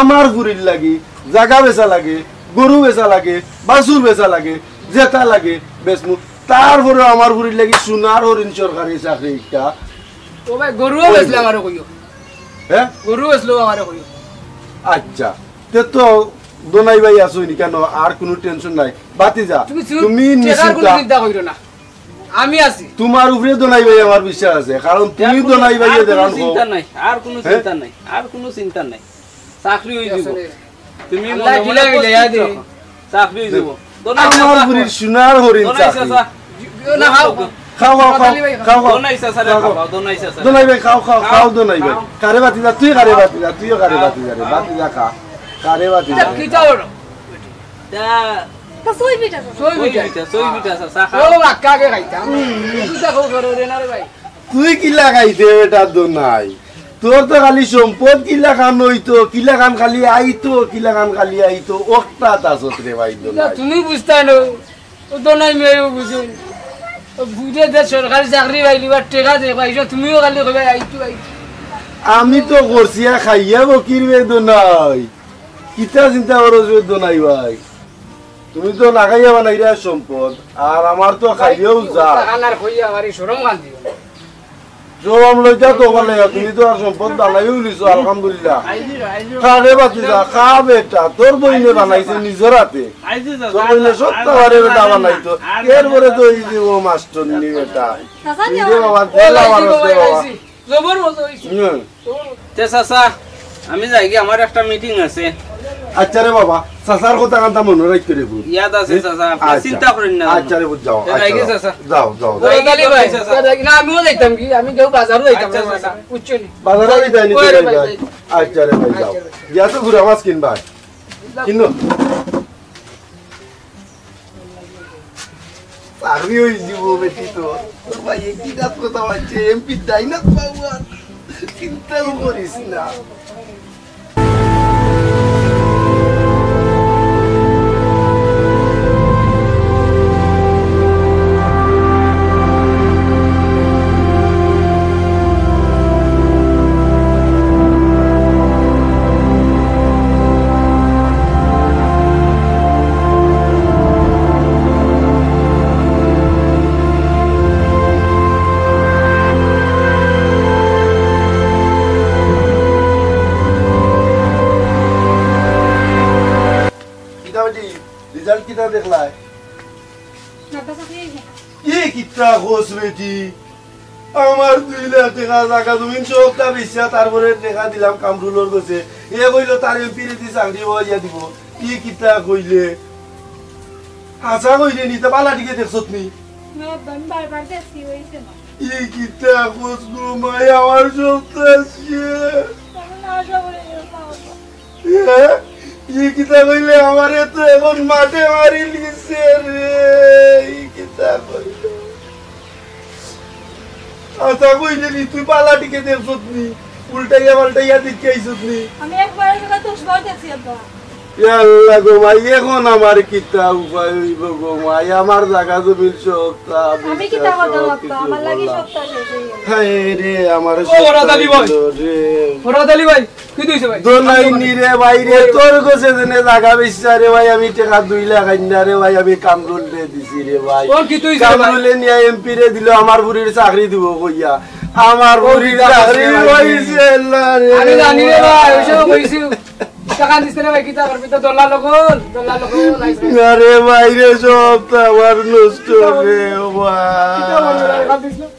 আমার ফুরির লাগি, জাগা বেচা লাগে, গরু বেচা লাগে, বাছুর বেচা লাগে, যেটা লাগে, বেচমু। তারপরেও আমার ফুরির লাগি সোনার হরিণ সরকারি চাকরি একটা। ও ভাই, গরুও বেচলে আমারে কইও। হ্যাঁ? গরু বেচলেও আমারে কইও। আচ্ছা, তে তো দোনাই ভাই আছো নি কেন? আর কোনো টেনশন নাই। বাতিজা, তুমি চুপ, তুমি টেকার কোনো নিশ্চিন্তা। চিন্তা করিও না। আমি আছি। তোমার উপরে দোনাই ভাই আমার বিশ্বাস আছে, কারণ তুমি আর কোনো, দোনাই ভাই আর এদের কোনো আনবো। চিন্তা নাই, আর কোনো হ্যাঁ? চিন্তা নাই, আর কোনো চিন্তা নাই। চাকরি হয়ে যাব। আসলে তুমি আল্লাহ মনে মনে কিলা মিলাইয়া প্রস্তুত দে। রাখো। চাকরি হয়ে যাব। দোনাই আমার চাচা, বুড়ির সোনার হরিণ দোনাই চাকরি। চাচা। না, খাও, খাও। খাও, খাও, খাও, খালি ভাই, খাও, খাও। দোনাই চাচা রে খাও, খাও। খাও, দোনাই চাচা। দোনাই ভাই, খাও, খাও, খাও, খাও, দোনাই ভাই। খাও। কারে বাতি যা, তুই কারে বাতি যা, তুইও কারে খাও, বাতি যা রে, খাও। বাতি যা খা। কারে বাতি যা। কিতা, কিতা ওর? তা তা সই পিঠা, সই সই পিঠা। পিঠা, সই পিঠা, চা, চা, ও, খাও। বাক্কা আগে খাইতাম। হুম, হুম। তুই তো খুব বড় রে না রে ভাই। তুই কিলা খাইতে বেটা দোনাই? তোর তো খালি সম্পদ কিলা খান হইতো, কিলা খান খালি আইতো, কিলা খান খালি আইতো, ওকটা তাছত রে ভাই ইতা দোনাই। তুমি বুঝতায় না, ও দোনাই মেয়েও বুঝুন। ও বুঝে যে সরকারি চাকরি পাইলি বা টেকা দে পাইছো, তুমিও খালি কইবা আইতো, আইতো। আমি তো করছি আর খাইয়া বকির বে দোনাই। কিতা চিন্তা করো যে দোনাই ভাই? তুমি তো না খাইয়া বানাইরা সম্পদ, আর আমার তো খাইলেও যা। খানার কইয়া আমার এই শরম কান দিও। শরম লইতা তো বলে, তুমি তো আর সম্পদ বানাইও লিছো, আলহামদুলিল্লাহ। খা রে বাতি যা, খা বেটা, তোর বইনে বানাইছে নিজের হাতে। তোর বইনে সত্তা পারে বেটা বানাইতো। এরপরে তো এই যে ও মাস্টর নি বেটা। এই রে বাবা, ও, তেলা এই যে মানুষ রে বাবা, বাবা। এই যে। জবর মজা হইছে। হুম। তে চাচা, আমি যাই গি, আমার একটা মিটিং আছে। আচ্ছা রে বাবা, চাচার কথা কান্তা মনে রাখতে রে পুত। ইয়াদ আছে চাচা, আপনি আচ্ছা। চিন্তা করেন না। আচ্ছা রে পুত, যাও, তে যাই আচ্ছা, গি যাও। চাচা। যাও, যাও, যাও। ওই গেলি ভাই, চাচা। না, আমিও যাইতাম কি, আমি কেউ বাজারও যাইতাম আচ্ছা, না, চাচা। বুঝছো নি? বাজারও যাইতাম নি, ওই রে যাই ভাই, ভাই। যাই। আচ্ছা রে ভাই, যাও। আচ্ছা রে ভাই। গিয়া তো ঘুরে মাছ কিনবা। কিনো। পারবি ওই জীব বেটি তো। তোর ভাই একই কাজ কথা হচ্ছে, এমপি ডাইনাস বাবু আর চিন্তাও করিস না। কিতা বেটি, রেজাল্ট কিতা দেখলায়? আব্বা চাকরি অইছে। ই কিতা কস বেটি? আমার দুই লাখ টেকা জাগা জমিন সবটা বেচিয়া তারপরে টেকা দিলাম কামরুলর গেছে। এ কইলো তার এমপিরে দি চাকরি পাওয়াইয়া দিব। ই কিতা কইলে? হাছা কইলে নি, তা বালা টিকে দেখছত নি? না, আব্বা, আমি বারবার দেখছি, অইছে না। ই কিতা কস গো মাই, আমার সবটা শেষ। আমি না আশা করি গেলাম, আব্বা। এ, ই কিতা কইলে? আমারে তো এখন মাঠে মারি লিছে রে। ই কিতা কইলে? আচ্ছা, কইলে নি, তুই বালা টিকে দেখছত নি? উল্টাইয়া পাল্টাইয়া দেখি আইছত নি? আমি একবারে জাগা দশ বার দেখছি, আব্বা। ইয়া আল্লাহ গো মাই, এখন আমার কিতা উপায় অইব গো মাই? আমার জাগা জমিন সবটা আমি কিতা বেচা করতাম, সব আব্বা? কিছু আমার লাগি করলাম। সবটা শেষ অই গেল। হায় রে, আমার ও, সবটা বড় দাদি ভাই। গেল রে। বড় দাদি ভাই। কিতা অইছে ভাই? দোনাই নি রে ভাই রে, ওই। তোর গেছে যেনে জাগা বেচছা রে ভাই, আমি টেকা দুই লাখ আইনা রে ভাই, আমি কামরুলরে দিছি রে ভাই। ওর কিতা অইছে রে ভাই? কামরুলে নিয়া এমপিরে দিল, আমার ফুরির চাকরি দিব কইয়া। আমার ফুরির চাকরি অইছে না রে। আমি জানি রে ভাই, ওই সময় কইছি। টেকা দিছে রে ভাই, কিতা করবি? তো দলাল অকল, দলাল অকল আইছে। আরে ভাই রে, সব তো আমার নষ্ট রে ভাই। কিতা করবি ভাই?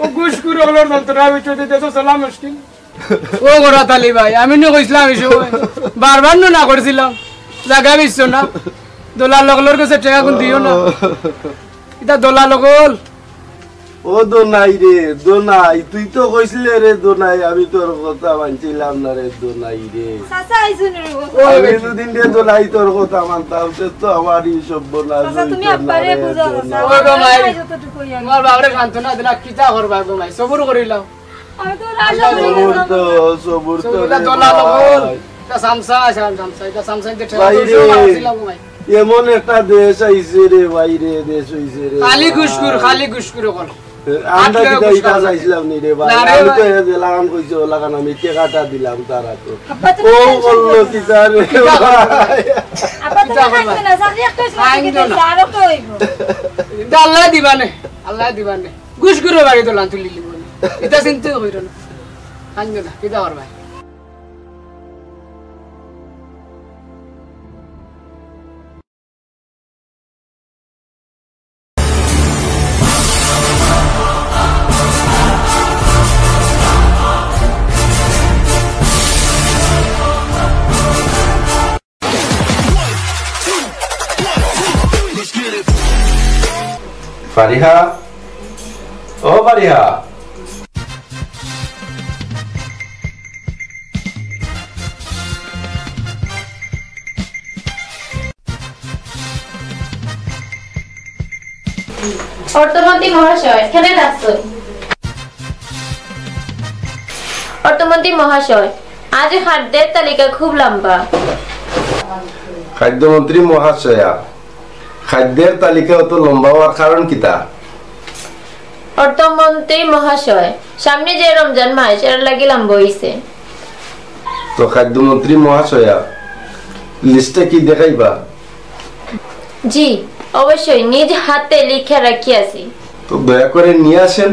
ও ঘুষখুর অকলর যন্ত্রণা আমি চলতে দেশো চলা মুশকিল। ও গরাত আলী ভাই, আমি নু কইছিলাম এই সময়, বারবার নু না করছিলাম, জাগা বেচছো না, দলাল অকলর গেছে টেকা কুন দিও না। ইতা দলাল অকল। ও দোনাই রে, দোনাই, তুই তো কইছলে রে দোনাই, আমি তোর কথা মানছিলাম না রে দোনাই রে। চাচা আইছইন রে। আমি দুদিন রে দোনাই তোর কথা মানতাম, তে তো আমার ই সর্বনাশ চাচা, তুমি আব্বারে বুঝাও, চাচা। ও দোনাই, যতটুকু অই আমি। তোমার বাবারে সান্ত্বনা দিলা, কিতা করবা দোনাই, সবুর করিলাও। আমি তো রাগ আল্লাহ করে সবুর তো, সবুর তো সবুর রে তো দোলা ভাই। লগল। এটা সামসা আছে, সামসা, এটা সামসা, এটা ভাই রে, ছিল ভাই। এমন একটা দেশ আইছে রে ভাই রে, দেশ অইছে রে খালি ভাই। ঘুষখুর, খালি ঘুষখুর অকল। আমরা আটকে কিতা ঘুষ ইটা খাওয়া। চাইছিলাম নি রে ভাই? না রে আমি তো ভাই। এ যে লাগান কইছে, ও লাগান আমি টেকাটা দিলাম তারা তো। আব্বা, তুমি ও tension বললো করো না। কিতা রে কিতা ভাই? আব্বা, তুমি কিতা করবা? কান্দো না, চাকরি একটা সময় আইন থেকে দো না। দিলে আরো তো অইব। এটা আল্লাহ দিবা নে, আল্লাহ দিবা নে। ঘুষখুরর বাড়ি তো লান তুলি লিব না। এটা চিন্তা কইরো না। কান্দো না, কিতা করবা? ফারিহা, ও ফারিহা। অর্থমন্ত্রী মহাশয়, কেনে ডাকছইন? অর্থমন্ত্রী মহাশয়, আজ খাদ্যের তালিকা খুব লম্বা। খাদ্যমন্ত্রী মহাশয়া, খাদ্যের তালিকা অত লম্বা অওয়ার কারণ কিতা? অর্থমন্ত্রী মহাশয়, সামনে যে রমজান মাস, এর লাগি লম্বা অইছে। তো খাদ্যমন্ত্রী মহাশয়া, লিস্টে কি দেখাইবা? জি, অবশ্যই, নিজ হাতে লিখে রাখিয়াছি। তো দয়া করে নিয়ে আসেন।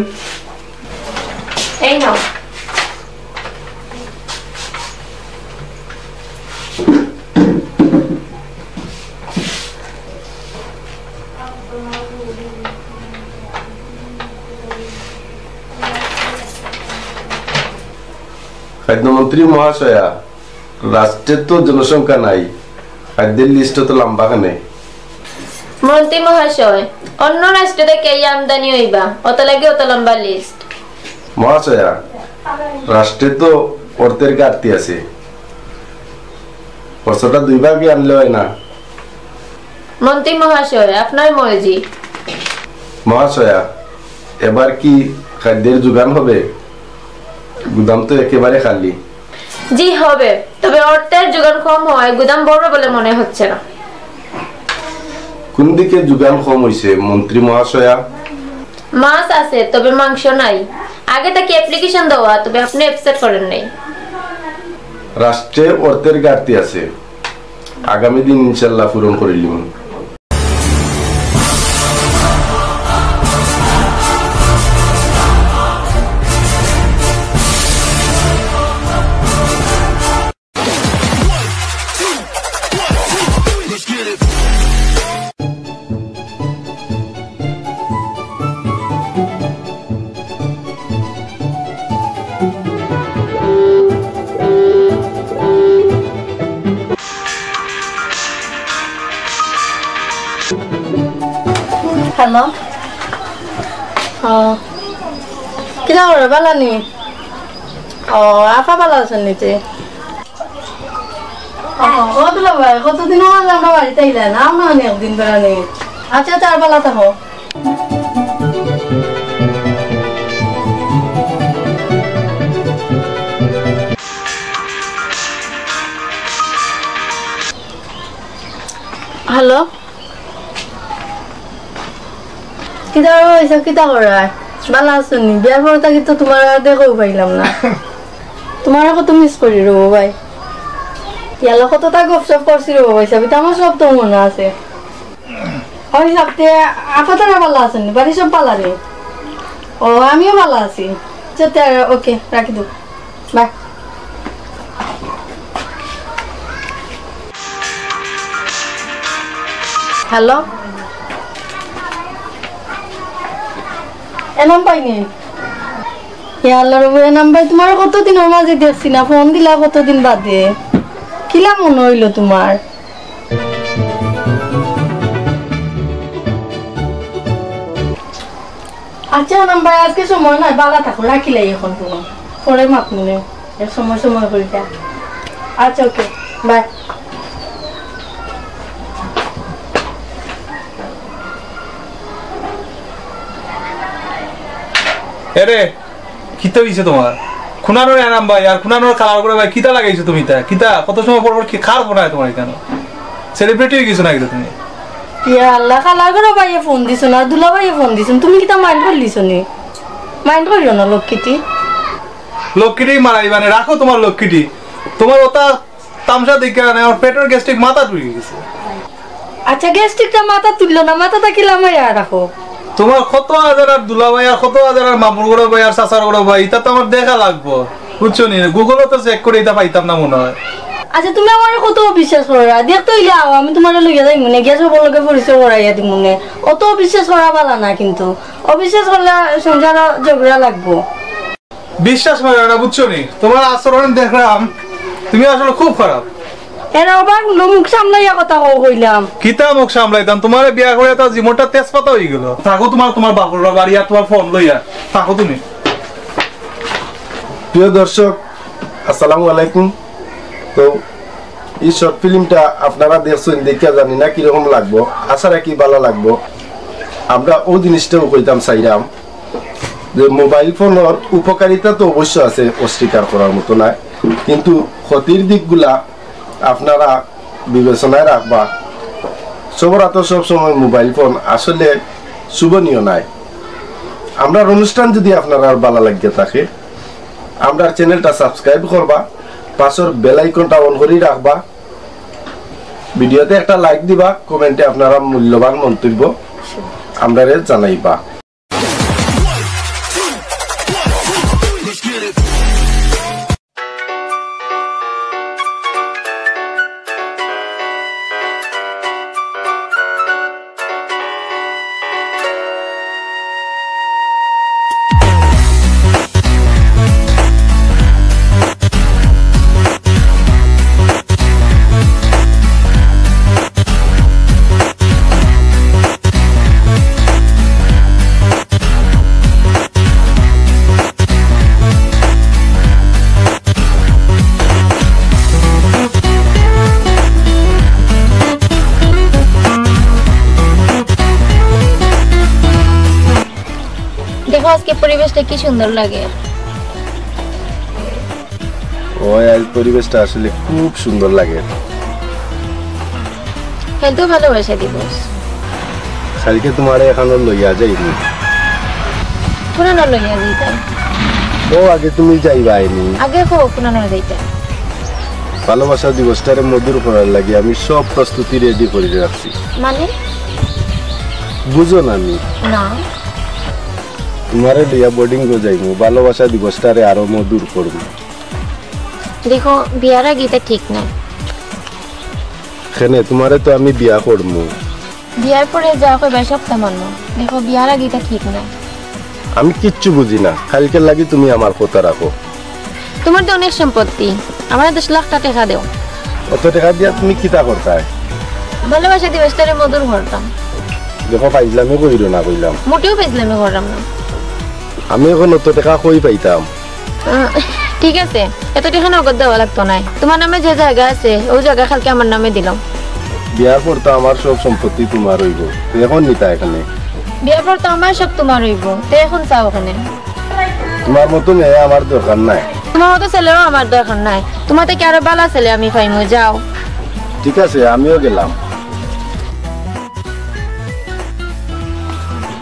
এই নাও। খাদ্যমন্ত্রী মহাশয়া, রাষ্ট্রে তো জনসংখ্যা নাই, খাদ্যের লিস্ট তো লম্বা কেনে? মন্ত্রী মহাশয়, অন্য রাষ্ট্র থেকে এই আমদানি অইবা, অত লাগি অত লম্বা লিস্ট। মহাশয়া, রাষ্ট্রে তো অর্থের ঘাটতি আছে, অর্থটা দুই ভাগে আনলে হয় না? মন্ত্রী মহাশয়, আপনার মর্জি। মহাশয়া, এবার কি খাদ্যের যোগান হবে? গুদাম তো একেবারে খালি। জি, হবে, তবে অর্থের যোগান কম হওয়ায় গুদাম ভরবে বলে মনে হচ্ছে না। কোন দিকে যোগান কম হইছে, মন্ত্রী মহাশয়া? মাছ আছে, তবে মাংস নাই। আগে থাকি অ্যাপ্লিকেশন দেওয়া, তবে আপনি অ্যাকসেপ্ট করেন নাই। রাষ্ট্রে অর্থের ঘাটতি আছে, আগামী দিন ইনশাল্লাহ পূরণ করিলিমু। হ্যালো। ও, কিতা করো, বালা নি? ও, আফা বালা আছইন নি তে? ও, ও দুলাভাই, কতদিন অইলো আমরার বাড়িত আইলা না? আও না নি একদিন বেড়ানি। আচ্ছা, আচ্ছা, আর বালা থাকো। হ্যালো। কিতা অইছে, কিতা করায়? বালা আছো নি? বিয়ার পর থাকি তো তুমার আর দেখাও পাইলাম না। তুমারে কত মিস করি রে ভাই। ইয়ালা কততা গপসপ করছি রে ভাই, সাবিত আমার সব তো মনো আছে। অই সাবতে, আফা তারা বালা আছইন নি? বাড়ির সব বালা নি? ও, আমিও বালা আছি। আচ্ছা, তে, ওকে, রাখি দেও। বাই। হ্যালো? এনাম ভাই নি? ইয়া আল্লাহ রবি, এনাম ভাই, তুমারে কতদিনর মাঝে দেখছি না, ফোন দিলা কতদিন বাদে। কিলা মনো অইলো তুমার? আচ্ছা, আনাম ভাই, আজকে সময় নাই, বালা থাকো, রাখিলাই এখন ফোন। পরে মাতমুনে, এক সময় সময় করিতা। আচ্ছা, ওকে, বাই। এরে, কিতা অইছে তুমার? খুনানোর আনাম ভাই, আর খুনানোর কালার করে ভাই, কিতা লাগাইছো তুমি তা? কিতা, কত সময় পর পর কি খার ফোন আয় তুমার ইখানো? সেলিব্রিটি অই গেছো নাকি তুমি? ইয়া আল্লাহ, কালার করে ভাইয়ে ফোন দিছো না, দুলা ভাইয়ে ফোন দিছো, তুমি কিতা মাইন্ড করিলিছো নি? মাইন্ড করিও না, লক্ষ্মীটি। লক্ষ্মীটি মারাইবা নে, রাখো তুমার লক্ষ্মীটি। তুমার ওটা তামশা দেখিয়া না, আমার পেটর গ্যাস্ট্রিক মাথা টুই গেছে। আচ্ছা, গ্যাস্ট্রিকটা মাথা তুললো না, মাথাটা কিলা মাইরা রাখো? তুমার কত হাজার আর দুলাভাই আর কত হাজার আর মামুর ঘরো ভাই আর চাচার ঘরো ভাই, ইতা তো আমার দেখা লাগবো, বুঝছো নি? গুগলো তো চেক করে ইতা পাইতাম না মনে হয়। আচ্ছা, তুমি আমারে কত অবিশ্বাস করো, দেখতে অইলে আও, আমি তুমারে লইয়া যাইমুনে, গিয়া সবর লগে পরিচয় করাইয়া দিমুনে। অত অবিশ্বাস করা বালা না কিন্তু, অবিশ্বাস করলে সংসারো ঝগড়া লাগবো। বিশ্বাস করে না, বুঝছো নি? তুমার আচরণ দেখলাম, তুমি আসলে খুব খারাপ। এরা আবার হুনো, মুখ সামলাইয়া কথা কও কইলাম। কিতা মুখ সামলাইতাম? তুমারে বিয়া করে তার জীবনটা তেজপাতা অই গেল। থাকো তুমার, তুমার বাপর বাড়ি আর তুমার ফোন লইয়া থাকো তুমি। প্রিয় দর্শক, আসসালামু আলাইকুম। তো এই শর্ট ফিল্মটা আপনারা দেখছেন, দেখিয়া জানি না কিরকম লাগবো, আশা রাখি বালা লাগবো। আমরা ওই জিনিসটাও কইতাম চাইরাম যে মোবাইল ফোনর উপকারিতা তো অবশ্য আছে, অস্বীকার করার মতো নায়, কিন্তু ক্ষতির দিকগুলা আপনারা বিবেচনায় রাখবা। সবর আতো সব সময় মোবাইল ফোন আসলে শোভনীয় নায়। আমরার অনুষ্ঠান যদি আপনারার বালা লাগিয়া থাকে, আমরার চ্যানেলটা সাবস্ক্রাইব করবা, পাশর বেল আইকনটা অন করি রাখবা, ভিডিওতে একটা লাইক দিবা, কমেন্টে আপনারা মূল্যবান মন্তব্য আমরারে জানাইবা। দেখো আজকে পরিবেশটা কি সুন্দর লাগে। ওই আজ পরিবেশটা আসলে খুব সুন্দর লাগে। কাইল তো ভালোবাসা দিবস। কাইলকে তুমারে এখানো লইয়া যাইমু। কুনানো লইয়া যাইতাম? ও আগে তুমি যাইবায় নি। আগে কও কুনানো যাইতাম। ভালোবাসা দিবসটারে মধুর করার লাগি আমি সব প্রস্তুতি রেডি করি রাখছি। মানে? বুঝো না নি? না। তুমারে লইয়া বোর্ডিং গো যাইমু, ভালোবাসা দিবসটারে আরো মধুর করমু। দেখো, বিয়ার আগে ইতা ঠিক নায়। কেনে, তুমারে তো আমি বিয়া করমু। বিয়ার পরে যা কইবায় সবতা মানমু। দেখো, বিয়ার আগে ইতা ঠিক নায়। আমি কিচ্ছু বুঝি না, কাইলকের লাগি তুমি আমার কথা রাখো। তুমার তো অনেক সম্পত্তি, আমারে দশ লাখ টেকা দেও। অত টেকা দিয়া তুমি কিতা করতায়? ভালোবাসা দিবসটারে মধুর করতাম। দেখো, ফাইজলামি কইরো না কইলাম। মোটেও ফাইজলামি করলাম না। আমি এখন অত টেকা কই পাইতাম? আহ, ঠিক আছে, এত টেকা নগদ দেওয়া লাগতো নায়। তুমার নামে যে জাগা আছে, অউ জাগা কাইলকে আমার নামে দিলাম। বিয়ার পর তো আমার সব সম্পত্তি তুমার অইবো, তে এখন নিতা এখানে। বিয়ার পর তো আমার সব তুমার অইবো, তে এখন চাও কেনে? তুমার মতো মেয়ে আমার দরকার নাই। তুমার মতো ছেলেও আমার দরকার নাই। তুমার থাকি আরো বালা ছেলে আমি পাইমু, যাও। ঠিক আছে, আমিও গেলাম।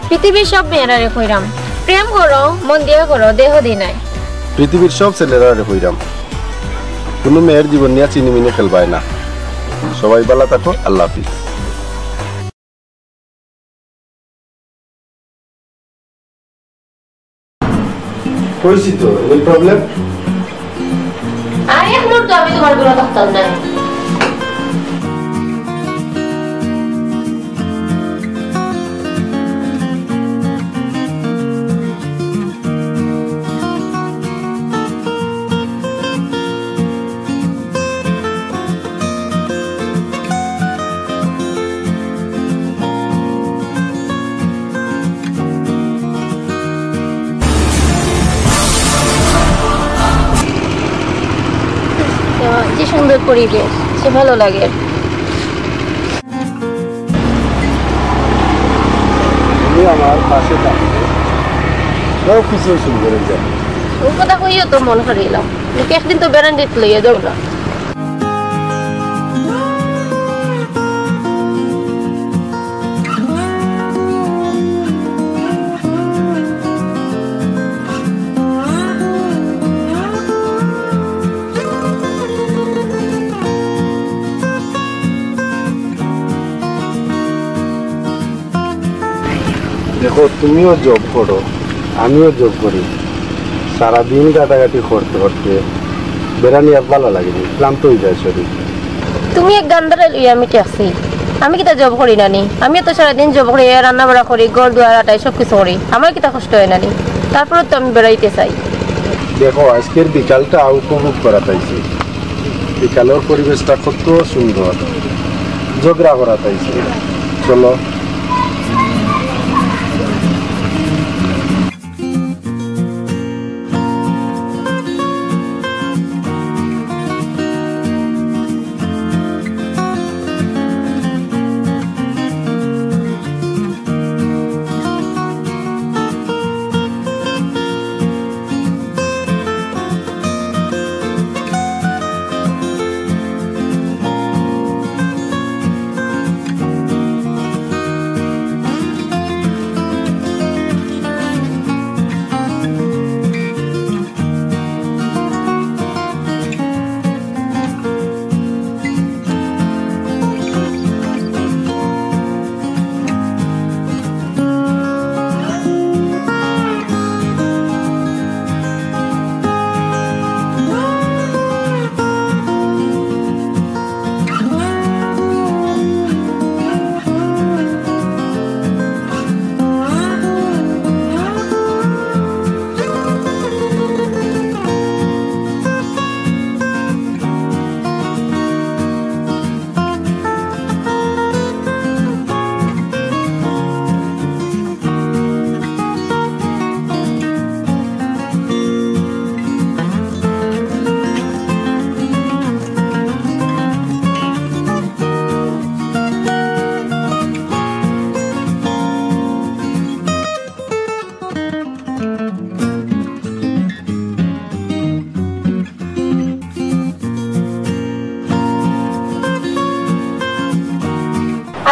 পৃথিবীর সব মেয়েরারে কইরাম, প্রেম করো, মন দিয়া করো, দেহ দি নায়। পৃথিবীর সব ছেলেরারে কইরাম, কুনু মেয়ের জীবন নিয়া চিনিমিনি খেলবায় না। সবাই বালা থাকো, আল্লাহ হাফিজ। কইছি তো, এই প্রবলেম। আর এক মুহূর্ত আমি তুমার ঘরো থাকতাম না। পরিবেশ, সে ভালো লাগে। তুমি আমার পাশে থাকবে, সব কিছু সুন্দর হয়ে যাবে। ও কথা কইও তো মন হারাইলাম। একদিন তো বেড়ান দিতে লইয়া যাও না। দেখো, তুমিও জব করো, আমিও জব করি, সারাদিন কাটাকাটি করতে করতে বেড়ানি আর ভালো লাগে না, ক্লান্ত হয়ে যায় শরীর। তুমি এক গান্ধারে লইয়া আমি ট্যাক্সি, আমি কিতা জব করি না নি? আমিও তো সারাদিন জব করি, রান্না বাড়া করি, ঘর দুয়ার আটাই, সব কিছু করি, আমার কিতা কষ্ট হয় না নি? তারপরে তো আমি বেড়াইতে চাই। দেখো, আজকের বিকালটা উপভোগ করা চাইছি, বিকালের পরিবেশটা কত সুন্দর, ঝগড়া করা চাইছি। চলো।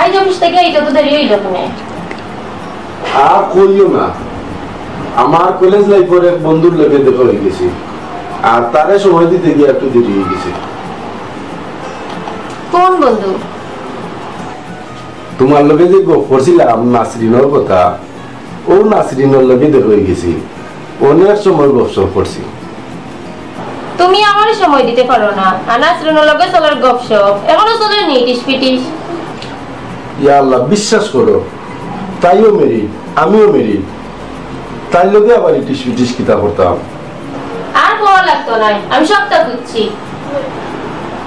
আইজ অফিস থাকি আইতে তো দেরি অইলো কেনে? আর কইও না, আমার কলেজ লাইফর এক বন্ধুর লগে দেখা অই গেছে, আর তারে সময় দিতে গিয়া একটু দেরি অই গেছে। কোন বন্ধু? তুমার লগে যে গপ করছিলাম নাসরিনর কথা, অউ নাসরিনর লগে দেখা অই গেছে। অনেক সময় গপসপ করছি। তুমি আমারে সময় দিতে পারো না, আর নাসরিনর লগে চলের গপসপ, এখনো চলের নি ইটিস পিটিস? ইয়া আল্লাহ, বিশ্বাস করো, তাইও married, আমিও married, তাইর লগে আবার ইটিস পিটিস কিতা করতাম? আর কওয়া লাগতো নায়, আমি সবটা বুঝছি।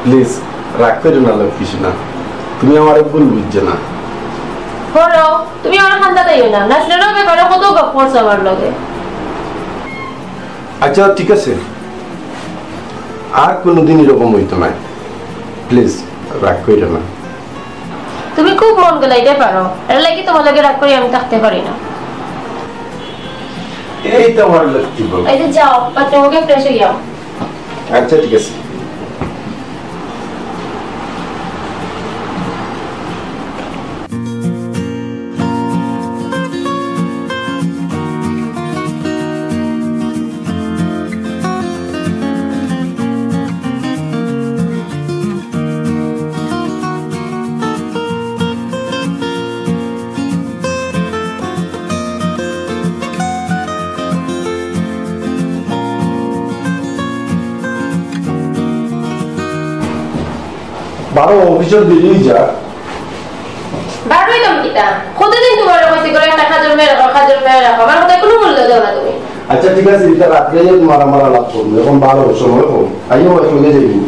Please, রাগ কইরো না লক্ষ্মী সোনা, তুমি আমারে ভুল বুঝছো না। হলো, তুমি আমার খান্দা দিও না, নাসরিনর ব্যাপারে কত গপ করছো আমার লগে। আচ্ছা, ঠিক আছে, আর কোনোদিন এরকম অইতো নায়। Please, রাগ কইরো না। তুমি খুব মন গলাইতে পারো, এর লাগি তুমার লগে রাগ করি আমি থাকতে পারি না। এই তো আমার লক্ষ্মী বউ। এই যে যাও, বাথরুমে গিয়া fresh অইয়া আও। আচ্ছা, ঠিক আছে। বারো, অফিসর দেরি অই যা। বারো অইতাম কিতা? কতদিন তুমারে কইছি ঘরো একটা কাজর মেয়ে রাখো, কাজর মেয়ে রাখো, আমার কথায় কুনু মূল্য দেও না তুমি। আচ্ছা, ঠিক আছে, ইটা রাত্রে যে তুমার আমার আলাপ করমু, এখন বারো, সময় কম, আইও, একলগে যাইমু।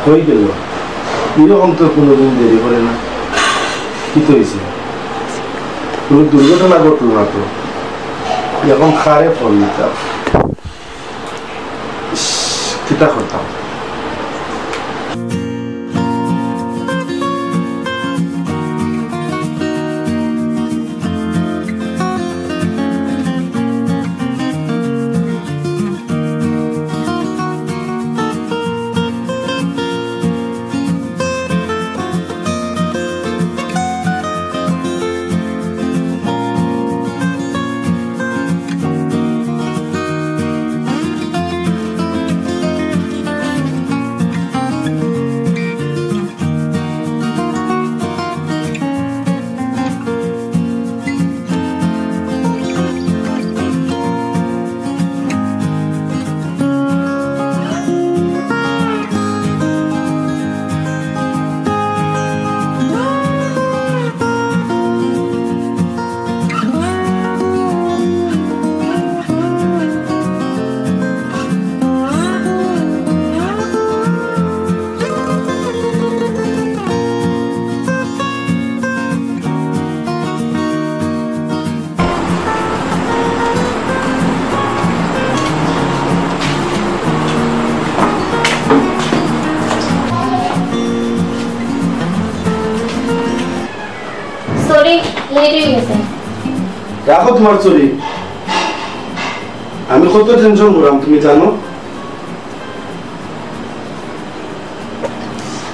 কই গেল? এরকম তো কোনোদিন দেরি করে না। কিতা অইছে? কোনো দুর্ঘটনা ঘটলো না তো? এখন কারে ফোন দিতাম? ইস, কিতা করতাম? Sorry, late অই গেছে। রাখো তোমার চুরি। আমি কত টেনশন করাম তুমি জানো?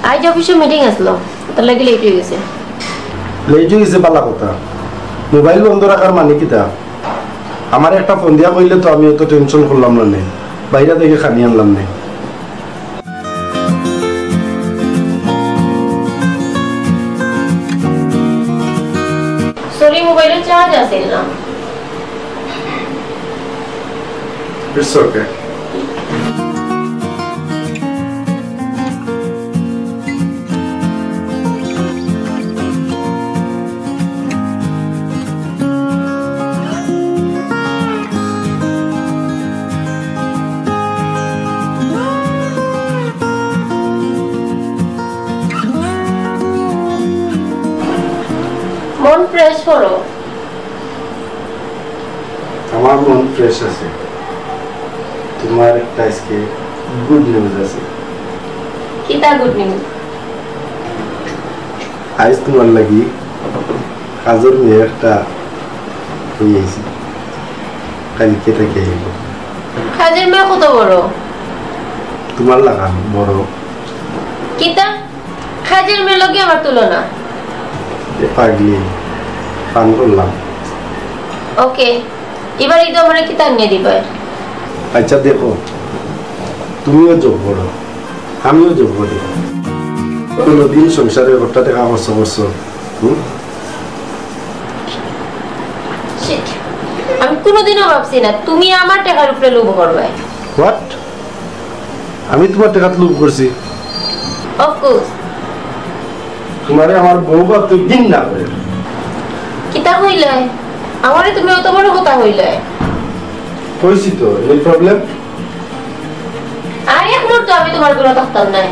আইজ অফিসো মিটিং আছিল, তার লাগি লেট অই গেছে। লেট অই গেছে, বালা কথা। মোবাইল বন্ধ রাখার মানে কিতা? আমারে একটা ফোন দিয়া কইলে তো আমি অত টেনশন করলাম না নে, বাইরে থাকি খানি আনলাম নে। সরি, মোবাইলো চার্জ আছিল না। It's okay. মন ফ্রেশ করো। আমার মন ফ্রেশ আছে। তোমার একটা আজকে গুড নিউজ আছে। কিতা গুড নিউজ? আইজ তোমার লাগি কাজর মেয়ে একটা লই আইছি। কালকে থাকি আইব। কাজর মেয়ে কত বড়? তোমার লাখান বড়। কিতা? কাজর মেয়ের লগে আমার তুলনা? এ পাগলি, ফান করলাম। ওকে, এবার ইদো আমারে কিতা আনিয়া দিবায়? আচ্ছা দেখো, তুমিও জব করো, আমিও জব করি। কোনোদিন সংসারে একটা টেকা খরচ করছো? হুম? Shit, আমি কোনোদিনও ভাবছি না তুমি আমার টেকার উপরে লোভ করবায়। What? আমি তোমার টেকাত লোভ করছি? Of course. তোমারে আমার বউ ভাবতে ঘিন্না করে। কিতা কইলায়? আমারে তুমি অত বড় কথা কইলায়? কইছি তো, any problem? আর এক মুহূর্ত আমি তোমার গুনো থাকতাম নায়।